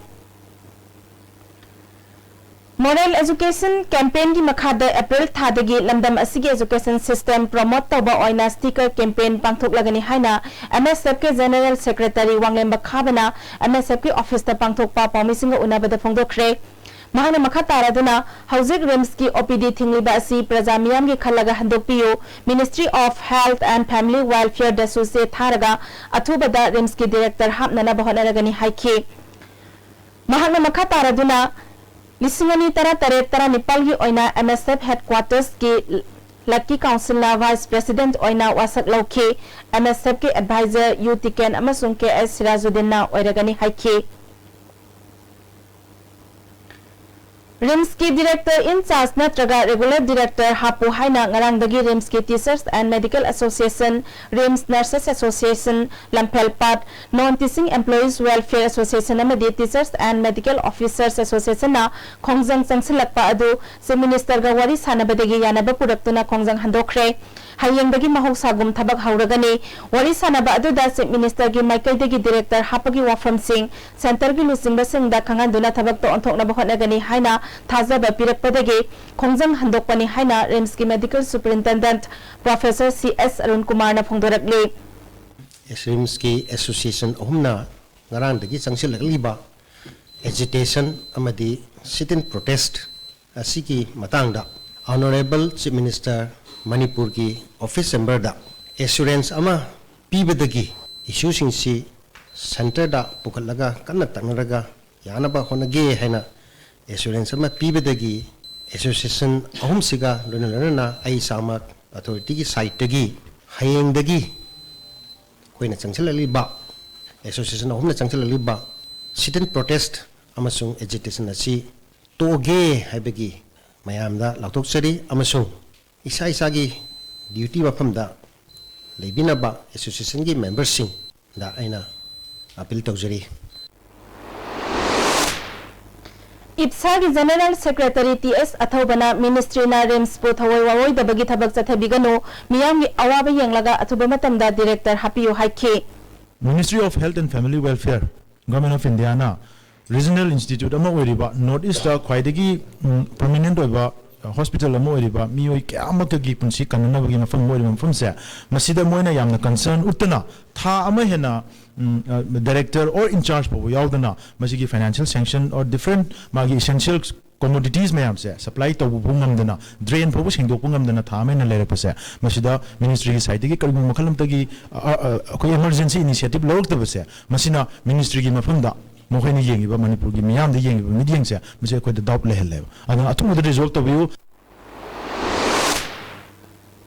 Moral Education Campaign ꯒꯤ ꯃꯈꯥꯗ April ꯊꯥꯗꯒꯤ ꯂꯝꯗꯝ ꯑꯁꯤꯒꯤ education system promote ꯇꯧꯕ ꯑꯣꯏꯅ sticker campaign ꯄꯥꯡꯊꯣꯛꯂꯒꯅꯤ ꯍꯥꯏꯅ M S F ꯀꯤ General Secretary ꯋꯥꯡꯂꯦꯝꯕ ꯈꯥꯕꯅ M S F ꯀꯤ office ꯇ ꯄꯥꯡꯊꯣꯛꯄ ꯄꯥꯎꯃꯤꯁꯤꯡꯒ ꯎꯅꯕꯗ ꯐꯣꯡꯗꯣꯛꯈ꯭ꯔꯦ꯫ ꯃꯍꯥꯛꯅ ꯃꯈꯥ ꯇꯥꯔꯗꯨꯅ, ꯍꯧꯖꯤꯛ ꯔꯤꯝꯁꯀꯤ ꯑꯣ ꯄꯤ ꯗꯤ ꯊꯤꯡꯂꯤꯕ ꯑꯁꯤ ꯄ꯭ꯔꯖꯥ ꯃꯤꯌꯥꯝꯒꯤ ꯈꯜꯂꯒ ꯍꯟꯗꯣꯛꯄꯤꯌꯨ, Ministry of Health and Family Welfare ꯗꯁꯨ ꯆꯦ ꯊꯥꯔꯒ ꯑꯊꯨꯕꯗ ꯔꯤꯝꯁꯀꯤ ꯗꯤꯔꯦꯛꯇꯔ ꯍꯥꯞꯅꯅꯕ ꯍꯣꯠꯅꯔꯒꯅꯤ ꯍꯥꯏꯈꯤ꯫ ꯃꯍꯥꯛꯅ ꯃꯈꯥ ꯇꯥꯔꯗꯨꯅ, ꯂꯤꯁꯤꯡ ꯑꯅꯤ ꯇꯔꯥꯇꯔꯦꯠ ꯇꯔꯥꯅꯤꯄꯥꯜꯒꯤ ꯑꯣꯏꯅ M S F headquarters ꯀꯤ ꯂꯛꯀꯤ ꯀꯥꯎꯟꯁꯤꯜꯅ ꯚꯥꯏꯁ ꯄ꯭ꯔꯦꯁꯤꯗꯦꯟꯠ ꯑꯣꯏꯅ ꯋꯥꯁꯛ ꯂꯧꯈꯤ꯫ M S F ꯀꯤ ꯑꯦꯗꯚꯥꯏꯖꯔ ꯌꯨ ꯇꯤꯀꯦꯟ ꯑꯃꯁꯨꯡ ꯀꯦ ꯑꯦꯁ ꯁꯤꯔꯥꯖꯨꯗꯤꯟꯅ ꯑꯣꯏꯔꯒꯅꯤ ꯍꯥꯏꯈꯤ꯫ ꯔꯤꯝꯁꯀꯤ ꯗꯤꯔꯦꯛꯇꯔ ꯏꯟ ꯆꯥꯔꯖ ꯅꯠꯇ꯭ꯔꯒ ꯔꯦꯒꯨꯂꯔ ꯗꯤꯔꯦꯛꯇꯔ ꯍꯥꯞꯄꯨ ꯍꯥꯏꯅ ꯉꯔꯥꯡꯗꯒꯤ ꯔꯤꯝꯁꯀꯤ Teachers and Medical Association, RIMS Nurses Association, ꯂꯝꯐꯦꯜꯄꯥꯠ, Non Teaching Employees Welfare Association ꯑꯃꯗꯤ Teachers and Medical Officers Association ꯅ ꯈꯣꯡꯖꯪ ꯆꯪꯁꯤꯜꯂꯛꯄ ꯑꯗꯨ ꯆꯤꯐ ꯃꯤꯅꯤꯁꯇꯔꯒ ꯋꯥꯔꯤ ꯁꯥꯟꯅꯕꯗꯒꯤ ꯌꯥꯅꯕ ꯄꯨꯔꯛꯇꯨꯅ ꯈꯣꯡꯖꯪ ꯍꯟꯗꯣꯛꯈ꯭ꯔꯦ꯫ ꯍꯌꯦꯡꯗꯒꯤ ꯃꯍꯧꯁꯥꯒꯨꯝ ꯊꯕꯛ ꯍꯧꯔꯒꯅꯤ꯫ ꯋꯥꯔꯤ ꯁꯥꯟꯅꯕ ꯑꯗꯨꯗ ꯆꯤꯐ ꯃꯤꯅꯤꯁꯇꯔꯒꯤ ꯃꯥꯏꯀꯩꯗꯒꯤ ꯗꯤꯔꯦꯛꯇꯔ ꯍꯥꯞꯄꯒꯤ ꯋꯥꯐꯝꯁꯤꯡ ꯁꯦꯟꯇꯔꯒꯤ ꯂꯨꯆꯤꯡꯕꯁꯤꯡꯗ ꯈꯪꯍꯟꯗꯨꯅ ꯊꯕꯛꯇ ꯑꯣꯟꯊꯣꯛꯅꯕ ꯍꯣꯠꯅꯒꯅꯤ ꯍꯥꯏꯅ ꯊꯥꯖꯕ ꯄꯤꯔꯛꯄꯗꯒꯤ ꯈꯣꯡꯖꯪ ꯍꯟꯗꯣꯛꯄꯅꯤ ꯍꯥꯏꯅ ꯔꯤꯝꯁꯀꯤ medical superintendent professor C S Arun ꯀꯨꯃꯥꯔꯅ ꯐꯣꯡꯗꯣꯔꯛꯂꯤ꯫ ꯔꯤꯝꯁꯀꯤ ꯑꯦꯁꯣꯁꯤꯌꯦꯁꯟ ꯑꯍꯨꯝꯅ ꯉꯔꯥꯡꯗꯒꯤ ꯆꯪꯁꯤꯜꯂꯛꯂꯤꯕ ꯑꯦꯖꯤꯇꯦꯁꯟ ꯑꯃꯗꯤ ꯁꯤꯠ ꯏꯟ ꯄ꯭ꯔꯣꯇꯦꯁ ꯑꯁꯤꯒꯤ ꯃꯇꯥꯡꯗ ꯑꯣꯅꯔꯦꯕꯜ ꯆꯤꯐ ꯃꯤꯅꯤꯁꯇꯔ, ꯃꯅꯤꯄꯨꯔꯒꯤ ꯑꯣꯐꯤꯁ ꯆꯦꯝꯕꯔꯗ ꯑꯦꯁꯨꯔꯦꯟꯁ ꯑꯃ ꯄꯤꯕꯗꯒꯤ ꯏꯁꯨꯁꯤꯡꯁꯤ ꯁꯦꯟꯇꯔꯗ ꯄꯨꯈꯠꯂꯒ ꯀꯟꯅ ꯇꯛꯅꯔꯒ ꯌꯥꯅꯕ ꯍꯣꯠꯅꯒꯦ ꯍꯥꯏꯅ ꯑꯦꯁꯨꯔꯦꯟꯁ ꯑꯃ ꯄꯤꯕꯗꯒꯤ ꯑꯦꯁꯣꯁꯤꯌꯦꯁꯟ ꯑꯍꯨꯝꯁꯤꯒ ꯂꯣꯏꯅ ꯂꯣꯏꯅꯅ ꯑꯩ ꯏꯁꯥꯃꯛ ꯑꯣꯊꯣꯔꯤꯇꯤꯒꯤ ꯁꯥꯏꯠꯇꯒꯤ ꯍꯌꯦꯡꯗꯒꯤ ꯑꯩꯈꯣꯏꯅ ꯆꯪꯁꯤꯜꯂꯛꯂꯤꯕ ꯑꯦꯁꯣꯁꯤꯌꯦꯁꯟ ꯑꯍꯨꯝꯅ ꯆꯪꯁꯤꯜꯂꯛꯂꯤꯕ ꯁꯤꯠ ꯏꯟ ꯄ꯭ꯔꯣꯇꯦꯁ ꯑꯃꯁꯨꯡ ꯑꯦꯖꯤꯇꯦꯁꯟ ꯑꯁꯤ ꯇꯣꯛꯑꯒꯦ ꯍꯥꯏꯕꯒꯤ ꯃꯌꯥꯝꯗ ꯂꯥꯎꯊꯣꯛꯆꯔꯤ ꯑꯃꯁꯨꯡ ꯏꯁꯥ ꯏꯁꯥꯒꯤ ꯗ꯭ꯌꯨꯇꯤ ꯃꯐꯝꯗ ꯂꯩꯕꯤꯅꯕ ꯑꯦꯁꯣꯁꯤꯌꯦꯁꯟꯒꯤ ꯃꯦꯝꯕꯔꯁꯤꯡꯗ ꯑꯩꯅ ꯑꯄꯤꯜ ꯇꯧꯖꯔꯤ꯫ ꯏꯞꯁꯥꯒꯤ ꯖꯦꯅꯔꯦꯜ ꯁꯦꯀ꯭ꯔꯦꯇꯔꯤ ꯇꯤ ꯑꯦꯁ ꯑꯊꯧꯕꯅ ꯃꯤꯅꯤꯁꯇ꯭ꯔꯤꯅ ꯔꯤꯝꯁꯄꯨ ꯊꯑꯣꯏ ꯋꯥꯑꯣꯏꯗꯕꯒꯤ ꯊꯕꯛ ꯆꯠꯊꯕꯤꯒꯅꯨ, ꯃꯤꯌꯥꯝꯒꯤ ꯑꯋꯥꯕ ꯌꯦꯡꯂꯒ ꯑꯊꯨꯕ ꯃꯇꯝꯗ ꯗꯤꯔꯦꯛꯇꯔ ꯍꯥꯞꯄꯤꯌꯨ ꯍꯥꯏꯈꯤ꯫ Ministry of Health and Family Welfare, Government of India ꯅ ꯔꯤꯖꯅꯦꯜ ꯏꯟꯁꯇꯤꯇ꯭ꯌꯨꯠ ꯑꯃ ꯑꯣꯏꯔꯤꯕ ꯅꯣꯔꯠ ꯏꯁꯇ ꯈ꯭ꯋꯥꯏꯗꯒꯤ, ꯎꯝ, ꯄ꯭ꯔꯣꯃꯤꯅꯦꯟꯠ ꯑꯣꯏꯕ ꯍꯣꯁꯄꯤꯇꯥꯜ ꯑꯃ ꯑꯣꯏꯔꯤꯕ ꯃꯤꯑꯣꯏ ꯀꯌꯥ ꯑꯃꯈꯛꯀꯤ ꯄꯨꯟꯁꯤ ꯀꯟꯅꯅꯕꯒꯤ ꯃꯐꯝ ꯑꯃ ꯑꯣꯏꯔꯤꯕ ꯃꯐꯝꯁꯦ, ꯃꯁꯤꯗ ꯃꯣꯏꯅ ꯌꯥꯝꯅ ꯀꯟꯁꯔꯟ ꯎꯠꯇꯅ ꯊꯥ ꯑꯃ ꯍꯦꯟꯅ ꯗꯥꯏꯔꯦꯛꯇꯔ ꯑꯣꯔ ꯏꯟꯆꯥꯔꯖ ꯐꯥꯎꯕ ꯌꯥꯎꯗꯅ ꯃꯁꯤꯒꯤ ꯐꯥꯏꯅꯥꯟꯁꯤꯌꯦꯜ ꯁꯦꯡꯁꯟ ꯑꯣꯔ ꯗꯤꯐ꯭ꯔꯦꯟ ꯃꯥꯒꯤ ꯏꯁꯦꯟꯁꯤꯌꯦꯜ ꯀꯣꯃꯣꯗꯤꯇꯤꯁ ꯃꯌꯥꯝꯁꯦ ꯁꯄ꯭ꯂꯥꯏ ꯇꯧꯕ ꯐꯥꯎ ꯉꯝꯗꯅ, ꯗ꯭ꯔꯦꯟ ꯐꯥꯎꯕ ꯁꯦꯡꯗꯣꯛꯄ ꯉꯝꯗꯅ ꯊꯥ ꯑꯃ ꯍꯦꯟꯅ ꯂꯩꯔꯛꯄꯁꯦ, ꯃꯁꯤꯗ ꯃꯤꯅꯤꯁꯇ꯭ꯔꯤꯒꯤ ꯁꯥꯏꯠꯇꯒꯤ ꯀꯔꯤꯒꯨꯝꯕ ꯃꯈꯜ ꯑꯃꯠꯇꯒꯤ ꯑ, ꯑ, ꯑꯩꯈꯣꯏ ꯏꯃꯔꯖꯦꯟꯁꯤ ꯏꯅꯤꯁꯤꯌꯦꯇꯤꯚ ꯂꯧꯔꯛꯇꯕꯁꯦ, ꯃꯁꯤꯅ ꯃꯤꯅꯤꯁꯇ꯭ꯔꯤꯒꯤ ꯃꯐꯝꯗ ꯃꯈꯣꯏꯅ ꯌꯦꯡꯉꯤꯕ, ꯃꯅꯤꯄꯨꯔꯒꯤ ꯃꯤꯌꯥꯝꯗ ꯌꯦꯡꯉꯤꯕ ꯃꯤꯠꯌꯦꯡꯁꯦ, ꯃꯁꯤ ꯑꯩꯈꯣꯏꯗ ꯗꯥꯎꯠ ꯂꯩꯍꯜꯂꯦꯕ꯫ ꯑꯗꯨꯅ ꯑꯊꯨꯕꯗ ꯔꯤꯖꯣꯜꯕ ꯇꯧꯕꯤꯌꯨ꯫